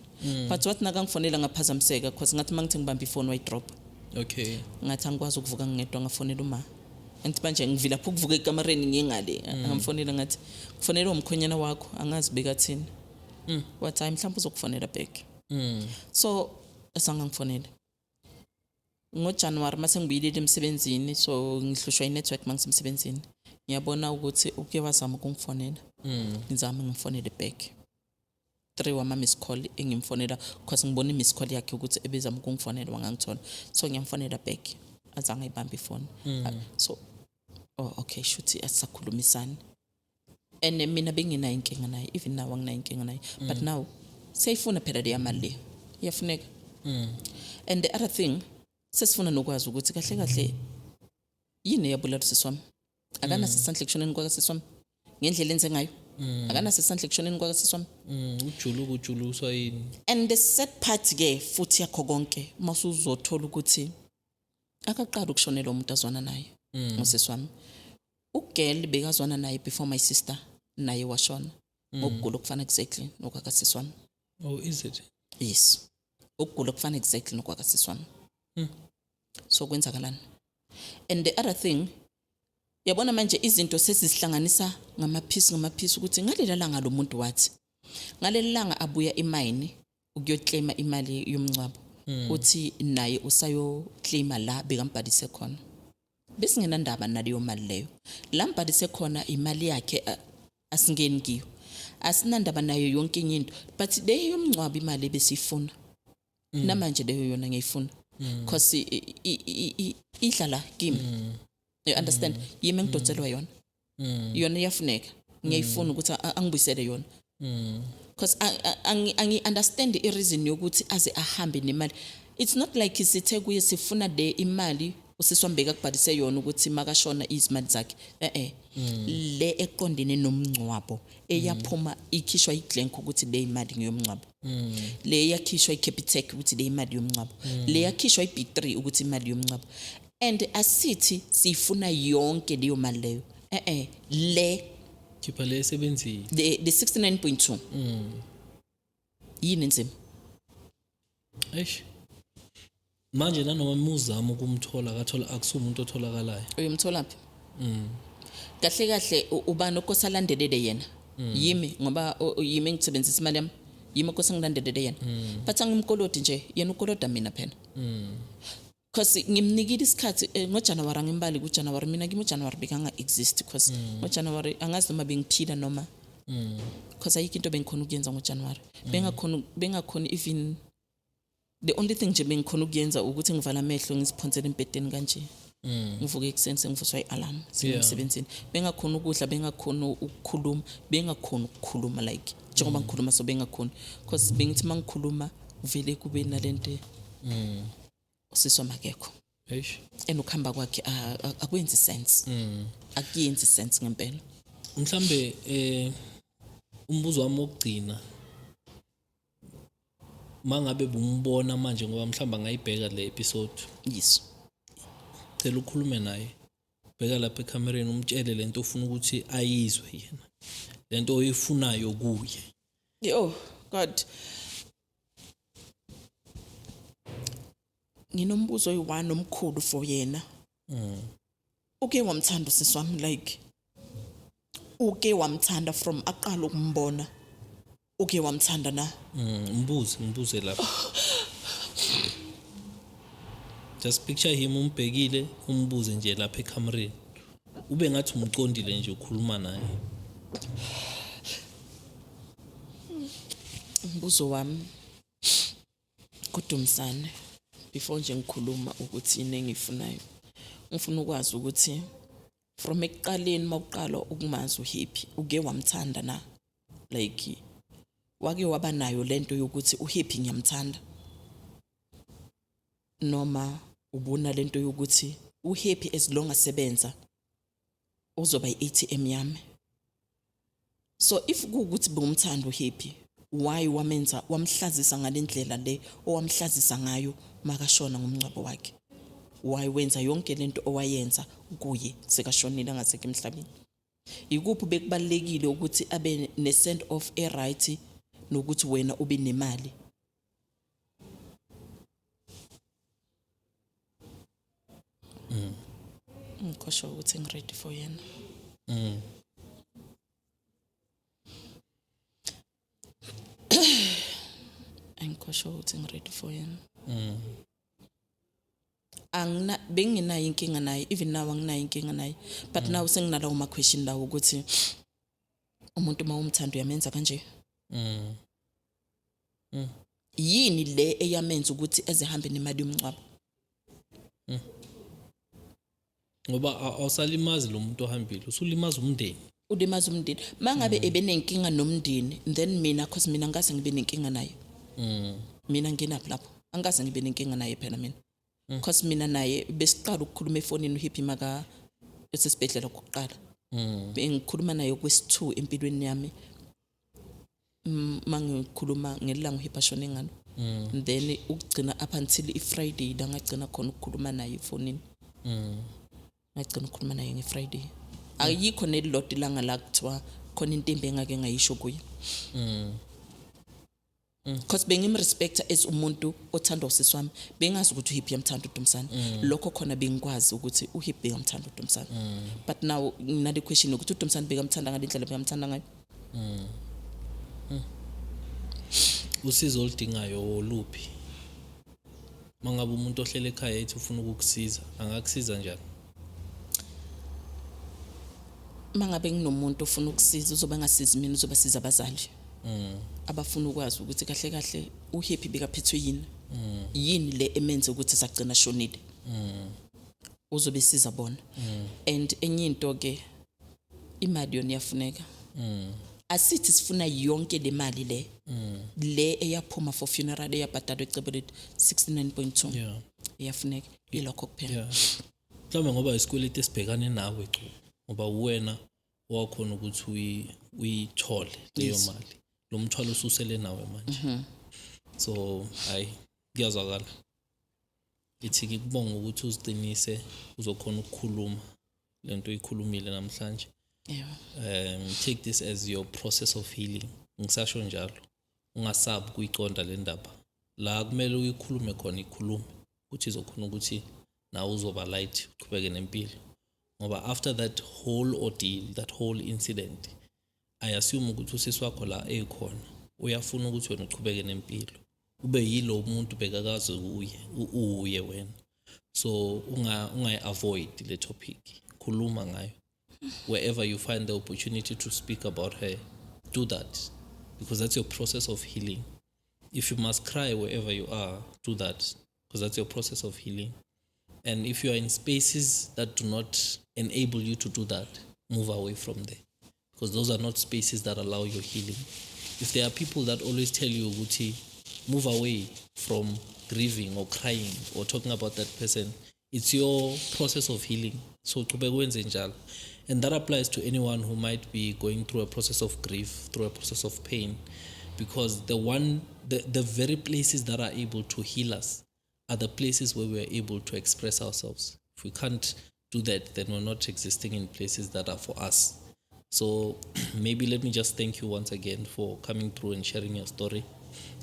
But wathi nakangifonela ngaphazamiseka, because ngathi uma ngithi ngibambe ifoni wayidrop. Ngathi angikwazi ukuvuka ngedwa, ngafonela uma angithi manje ngivilapha ukuvuka ekamareni ngingale. Ngamfonela ngathi kufonela umkhwenyana wakho, angazi bekathini. Wathi hayi, mhlawumbe uzokufonela back. So asangangifonela ngoJanuwari mase ngibuyelile emsebenzini. So ngihlushwa i-network uma ngisemsebenzini. Ngiyabona ukuthi uke wazama ukungifonela, ngizame ngimfonele back, three wama-miss call engimfonela, because ngibona i-miss call yakhe ukuthi ebezama ukungifonela wangangithola. So ngiyamfonela back, azange ayibambe ifoni. So oh okay, shuthi asisakhulumisani. And mina bengenayo inkinga naye, even now anginayo inkinga naye, but now siyayifuna phela leya mali leyo, iyafuneka. And the other thing, sesifuna nokwazi ukuthi kahle kahle yini eyabulala usisi wami. Akanaso isandla ekushoneni kwakasisi wami. Ngendlela enze ngayo, akanaso isandla ekushoneni kwakasisi wami. Ujuluka ujuluswa yini? And the sad part ke futhi yakho konke, masuzothola ukuthi akaqala ukushonela umuntu azwana naye, ngosisi wami. Ugirl bekazwana naye before my sister, naye washona ngokugula okufana exactly nokwakasisi wami. Oh, is it? Yes, ukugula okufana exactly nokwakasisi wami. So kwenzakalani? And the other thing, yabona manje izinto sesizihlanganisa ngamaphisi ngamaphisi, ukuthi ngalela langa lo muntu wathi ngaleli langa abuya imayini ukuyoclaima imali yomngcwabo, uthi naye usayoclaima la bekambhalise khona. Besingenandaba naleyo mali leyo, la mbhalise khona imali yakhe, asingeni kiyo, asinandaba nayo yonke enye into, but leyo yomngcwabo imali ebesiyifuna namanje, leyo yona ngiyifuna, because idla la kimi, you understand? Yimi engidonselwa yona, yona iyafuneka, ngiyayifuna ukuthi angibuyisele yona, because angi-understand i-reason yokuthi aze ahambe nemali. It's not like sithe kuye sifuna le imali usisi wami bekakubhalise yona ukuthi makashona izimali zakhe, eh-eh, le eqondene nomngcwabo eyaphuma ikhishwa iGlencoe ukuthi le imali ngeyomngcwabo, le yakhishwa iCapitec ukuthi le imali yomngcwabo, le yakhishwa iB3 ukuthi imali yomngcwabo. And asithi siyifuna yonke leyo mali leyo, eh-eh, le Khipha le esebenzile. The 69.2 yini nzima? Eish, manje nanoma muzama ukumthola, akathola, akusumuntu otholakalayo. Uyomtholaphi kahle kahle? Ubani okose alandelele yena? Yimi, ngoba yimi engisebenzisa imali yami, yimi okose ngilandelele yena, but angimkolodi nje yena, ukoloda mina phela, because ngimnikile isikhathi ngoJanuwari. Angimbali kuJanuwari, mina kimi uJanuwari bekanga-exist, because ngoJanuwari angazi noma bengiphila noma, because ayikho into bengikhona ukuyenza ngoJanuwari, bengakhoni. Even the only thing nje bengikhona ukuyenza ukuthi ngivala amehlo, ngiziphonsele embhedeni kanje, ngivuke ekuseni sengivuswa i-alarm, sengisemsebenzini. Bengakhona ukudla, bengakhona ukukhuluma, bengakhona ukukhuluma like njengoba ngikhuluma so, bengakhoni, because bengithi uma ngikhuluma vele kube nalento, usisi wami akekho. Eish. And ukuhamba kwakhe akwenzi sense, akuyenzi sense ngempela. Mhlambe umbuzo wami wokugcina, mangabe bumbona manje, ngoba mhlawumbe angayibheka le episode, cela ukhulume naye, bheka lapha ekhamereni, umtshele lento ofuna ukuthi ayizwe yena, lento oyifunayo kuye. Oh God, nginombuzo oyi-one omkhulu for yena. Uke wamthanda usisi wami? Like, uke wamthanda from aqala ukumbona? Uke wamthanda na? Mbuze, mbuze lapha. Just picture him umbhekile, umbuze nje lapha ekhamereni, ube ngathi umqondile nje, ukhuluma naye. Umbuzo wami kuDumsane, before nje ngikhuluma ukuthi yini engiyifunayo, ngifuna ukwazi ukuthi from ekuqaleni mawuqala ukumazi uHappy, uke wamthanda na? Like, wake waba nayo lento yokuthi uHappy ngiyamthanda, noma ubona lento yokuthi uHappy as long asebenza uzoba i-ATM yami? So if kuwukuthi bewumthanda uHappy, why wamenza wamhlazisa ngalendlela le owamhlazisa ngayo makashona ngomngcwabo wakhe? Why wenza yonke lento owayenza kuye sekashonile, angasekho emhlabeni? Ikuphi bekubalekile ukuthi abe ne-send off e-right nokuthi wena ube nemali? Ngikho ukuthi ngiready for yena. Angikho sure ukuthi ngiready for yena. Angina, bengingenayo inkinga naye, even now anginayo inkinga naye, but now senginalawo ma-question lawo ukuthi umuntu uma umthanda uyamenza kanje? Yini le eyamenza ukuthi ezehambe nemali yomngcwabo? Ngoba awusalimazi lo muntu ohambile, usulimaza umndeni. Ulimaza umndeni. Mangabe ebenenkinga nomndeni, then mina, cause mina ngikaze ngibe nenkinga naye, mina nginaphi lapho? Angikaze ngibe nenkinga naye phela mina, cause mina naye besiqala ukukhuluma efonini uHappy maka esesibhedlela kokuqala. Bengikhuluma naye kwesi-2 empilweni yami, mangikhuluma ngelanga uHappy ashone ngalo, then ukugcina up until i-Friday la ngagcina khona ukukhuluma naye efonini. Ngagcina ukukhuluma naye nge-Friday. Ayikho nelilodwa ilanga la kuthiwa khona into embi engake ngayisho kuye, because bengimrespecta as umuntu othandwa usisi wami. Bengazi ukuthi uHappy uyamthanda uDumsane. Lokho khona bengikwazi ukuthi uHappy bekamthanda uDumsane, but now nginale question ukuthi uDumsane bekamthanda ngale ndlela bekamthanda ngayo. Usizo oludingayo oluphi? Mangabe umuntu ohlele ekhaya ethi ufuna ukukusiza, angakusiza njani? Mangabe nginomuntu ofuna ukusiza, uzobe engasizi mina, uzobasiza abazali abafuna ukwazi ukuthi kahle kahle uHappy bekaphethwe yini, yini le emenze ukuthi sagcina shonile. Uzobe siza bona. And enye into ke, imali yona iyafuneka. Asithi sifuna yonke le mali le eyaphuma for funeral, eyabhadalwa eCebolethu, 69.2. Iyafuneka, ilokho kuphela. Yeah, mhlawumbe ngoba isikweletu esibhekane nawe cu ngoba uwena wakhona ukuthi uyithole leyo mali, lo mthwalo ususele nawe manje. So hayi, kuyazwakala. Ithi ngikubonga ukuthi uziqinise, uzokhona ukukhuluma lento oyikhulumile namhlanje. Take this as your process of healing. Ngisasho njalo, ungasabi ukuyiconda le ndaba. La kumele uyikhulume khona, ikhulume, ukuthi izokhona ukuthi nawe uzoba light, uchubeke nempilo, ngoba after that whole ordeal, that whole incident, I assume ukuthi usisi wakho la ekhona uyafuna ukuthi wena uchubeke nempilo, ube yilo muntu bekakaze uye uye wena. So ungayi-avoid le topic, khuluma ngayo. Wherever you find the opportunity to speak about her, do that, because that's your process of healing. If you must cry wherever you are, do that, because that's your process of healing. And if you are in spaces that do not enable you to do that, move away from there, because those are not spaces that allow your healing. If there are people that always tell you ukuthi move away from grieving or crying or talking about that person, it's your process of healing, so qhubeka wenze njalo. And that applies to anyone who might be going through a process of grief, through a process of pain, because the very places that are able to heal us are the places where we are able to express ourselves. If we can't do that, then we're not existing in places that are for us. So maybe let me just thank you once again for coming through and sharing your story,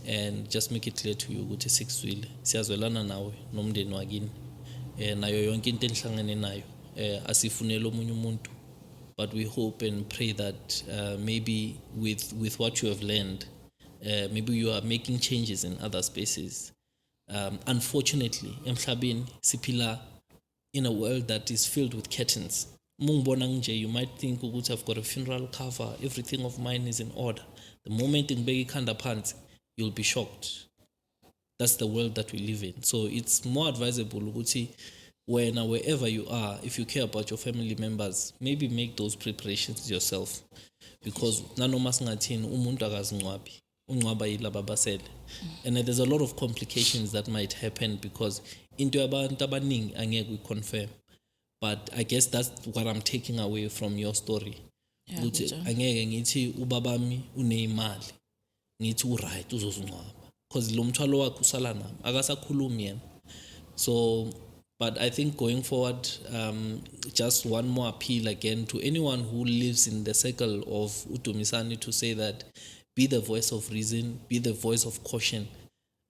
and just make it clear to you ukuthi sikuzwile, siyazwelana nawe nomndeni wakini, nayo yonke into enihlangene nayo. Asifunele omunye umuntu, but we hope and pray that maybe with what you have learned, maybe you are making changes in other spaces. Unfortunately, emhlabeni siphila in a world that is filled with curtains. Uma ungibona nje, you might think ukuthi I've got a funeral cover, everything of mine is in order. The moment ngibeka ikhanda phansi, you'll be shocked. That's the world that we live in. So it's more advisable ukuthi wena, wherever you are, if you care about your family members, maybe make those preparations yourself, because nanoma singathini, umuntu akazingcwabi, ungcwaba yilaba abasele. And there's a lot of complications that might happen, because into yabantu abaningi angeke uyiconfirm. But I guess that's what I'm taking away from your story, ukuthi kunjalo. Angeke ngithi ubabami uneyimali, ngithi uright, uzozingcwaba, because lo mthwalo wakhe usala nami, akasakhulumi yena. So but I think going forward, just one more appeal again to anyone who lives in the circle of uDumisani to say that be the voice of reason, be the voice of caution,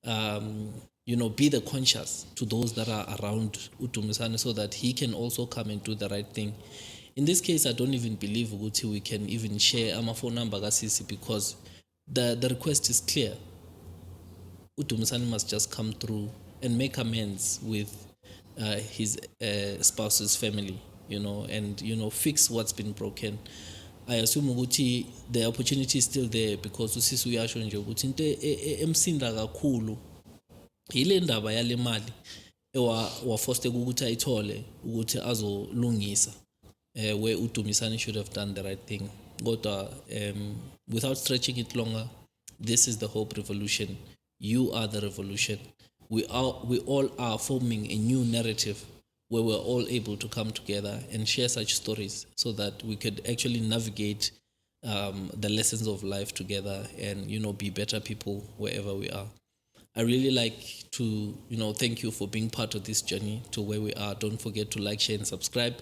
be the conscious to those that are around uDumisani, so that he can also come and do the right thing. In this case, I don't even believe ukuthi we can even share ama phone number kasisi, because the request is clear. UDumisani must just come through and make amends with his spouse's family, and fix what's been broken. I assume ukuthi the opportunity is still there, because usisi uyasho nje ukuthi into emsinda kakhulu yile ndaba yale mali ewa wafosteka ukuthi ayithole ukuthi azolungisa, where uDumisani should have done the right thing. Kodwa without stretching it longer, this is the Hope Revolution. You are the revolution. We all are forming a new narrative. where we're all able to come together and share such stories so that we could actually navigate the lessons of life together and, you know, be better people wherever we are. I really like to, you know, thank you for being part of this journey to where we are. Don't forget to like, share, and subscribe.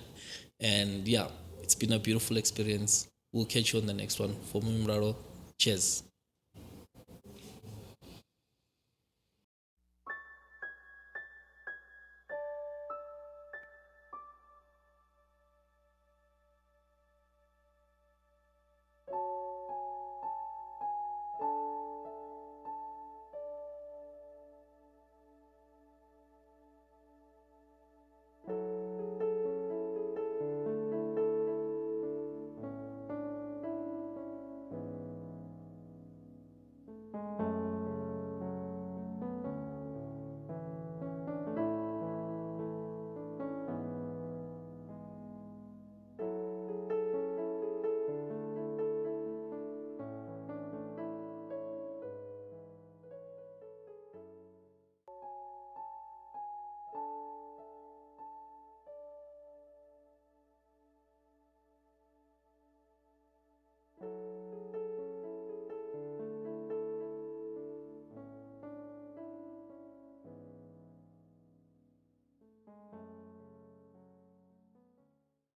And yeah, it's been a beautiful experience. We'll catch you on the next one. For Muraro, cheers.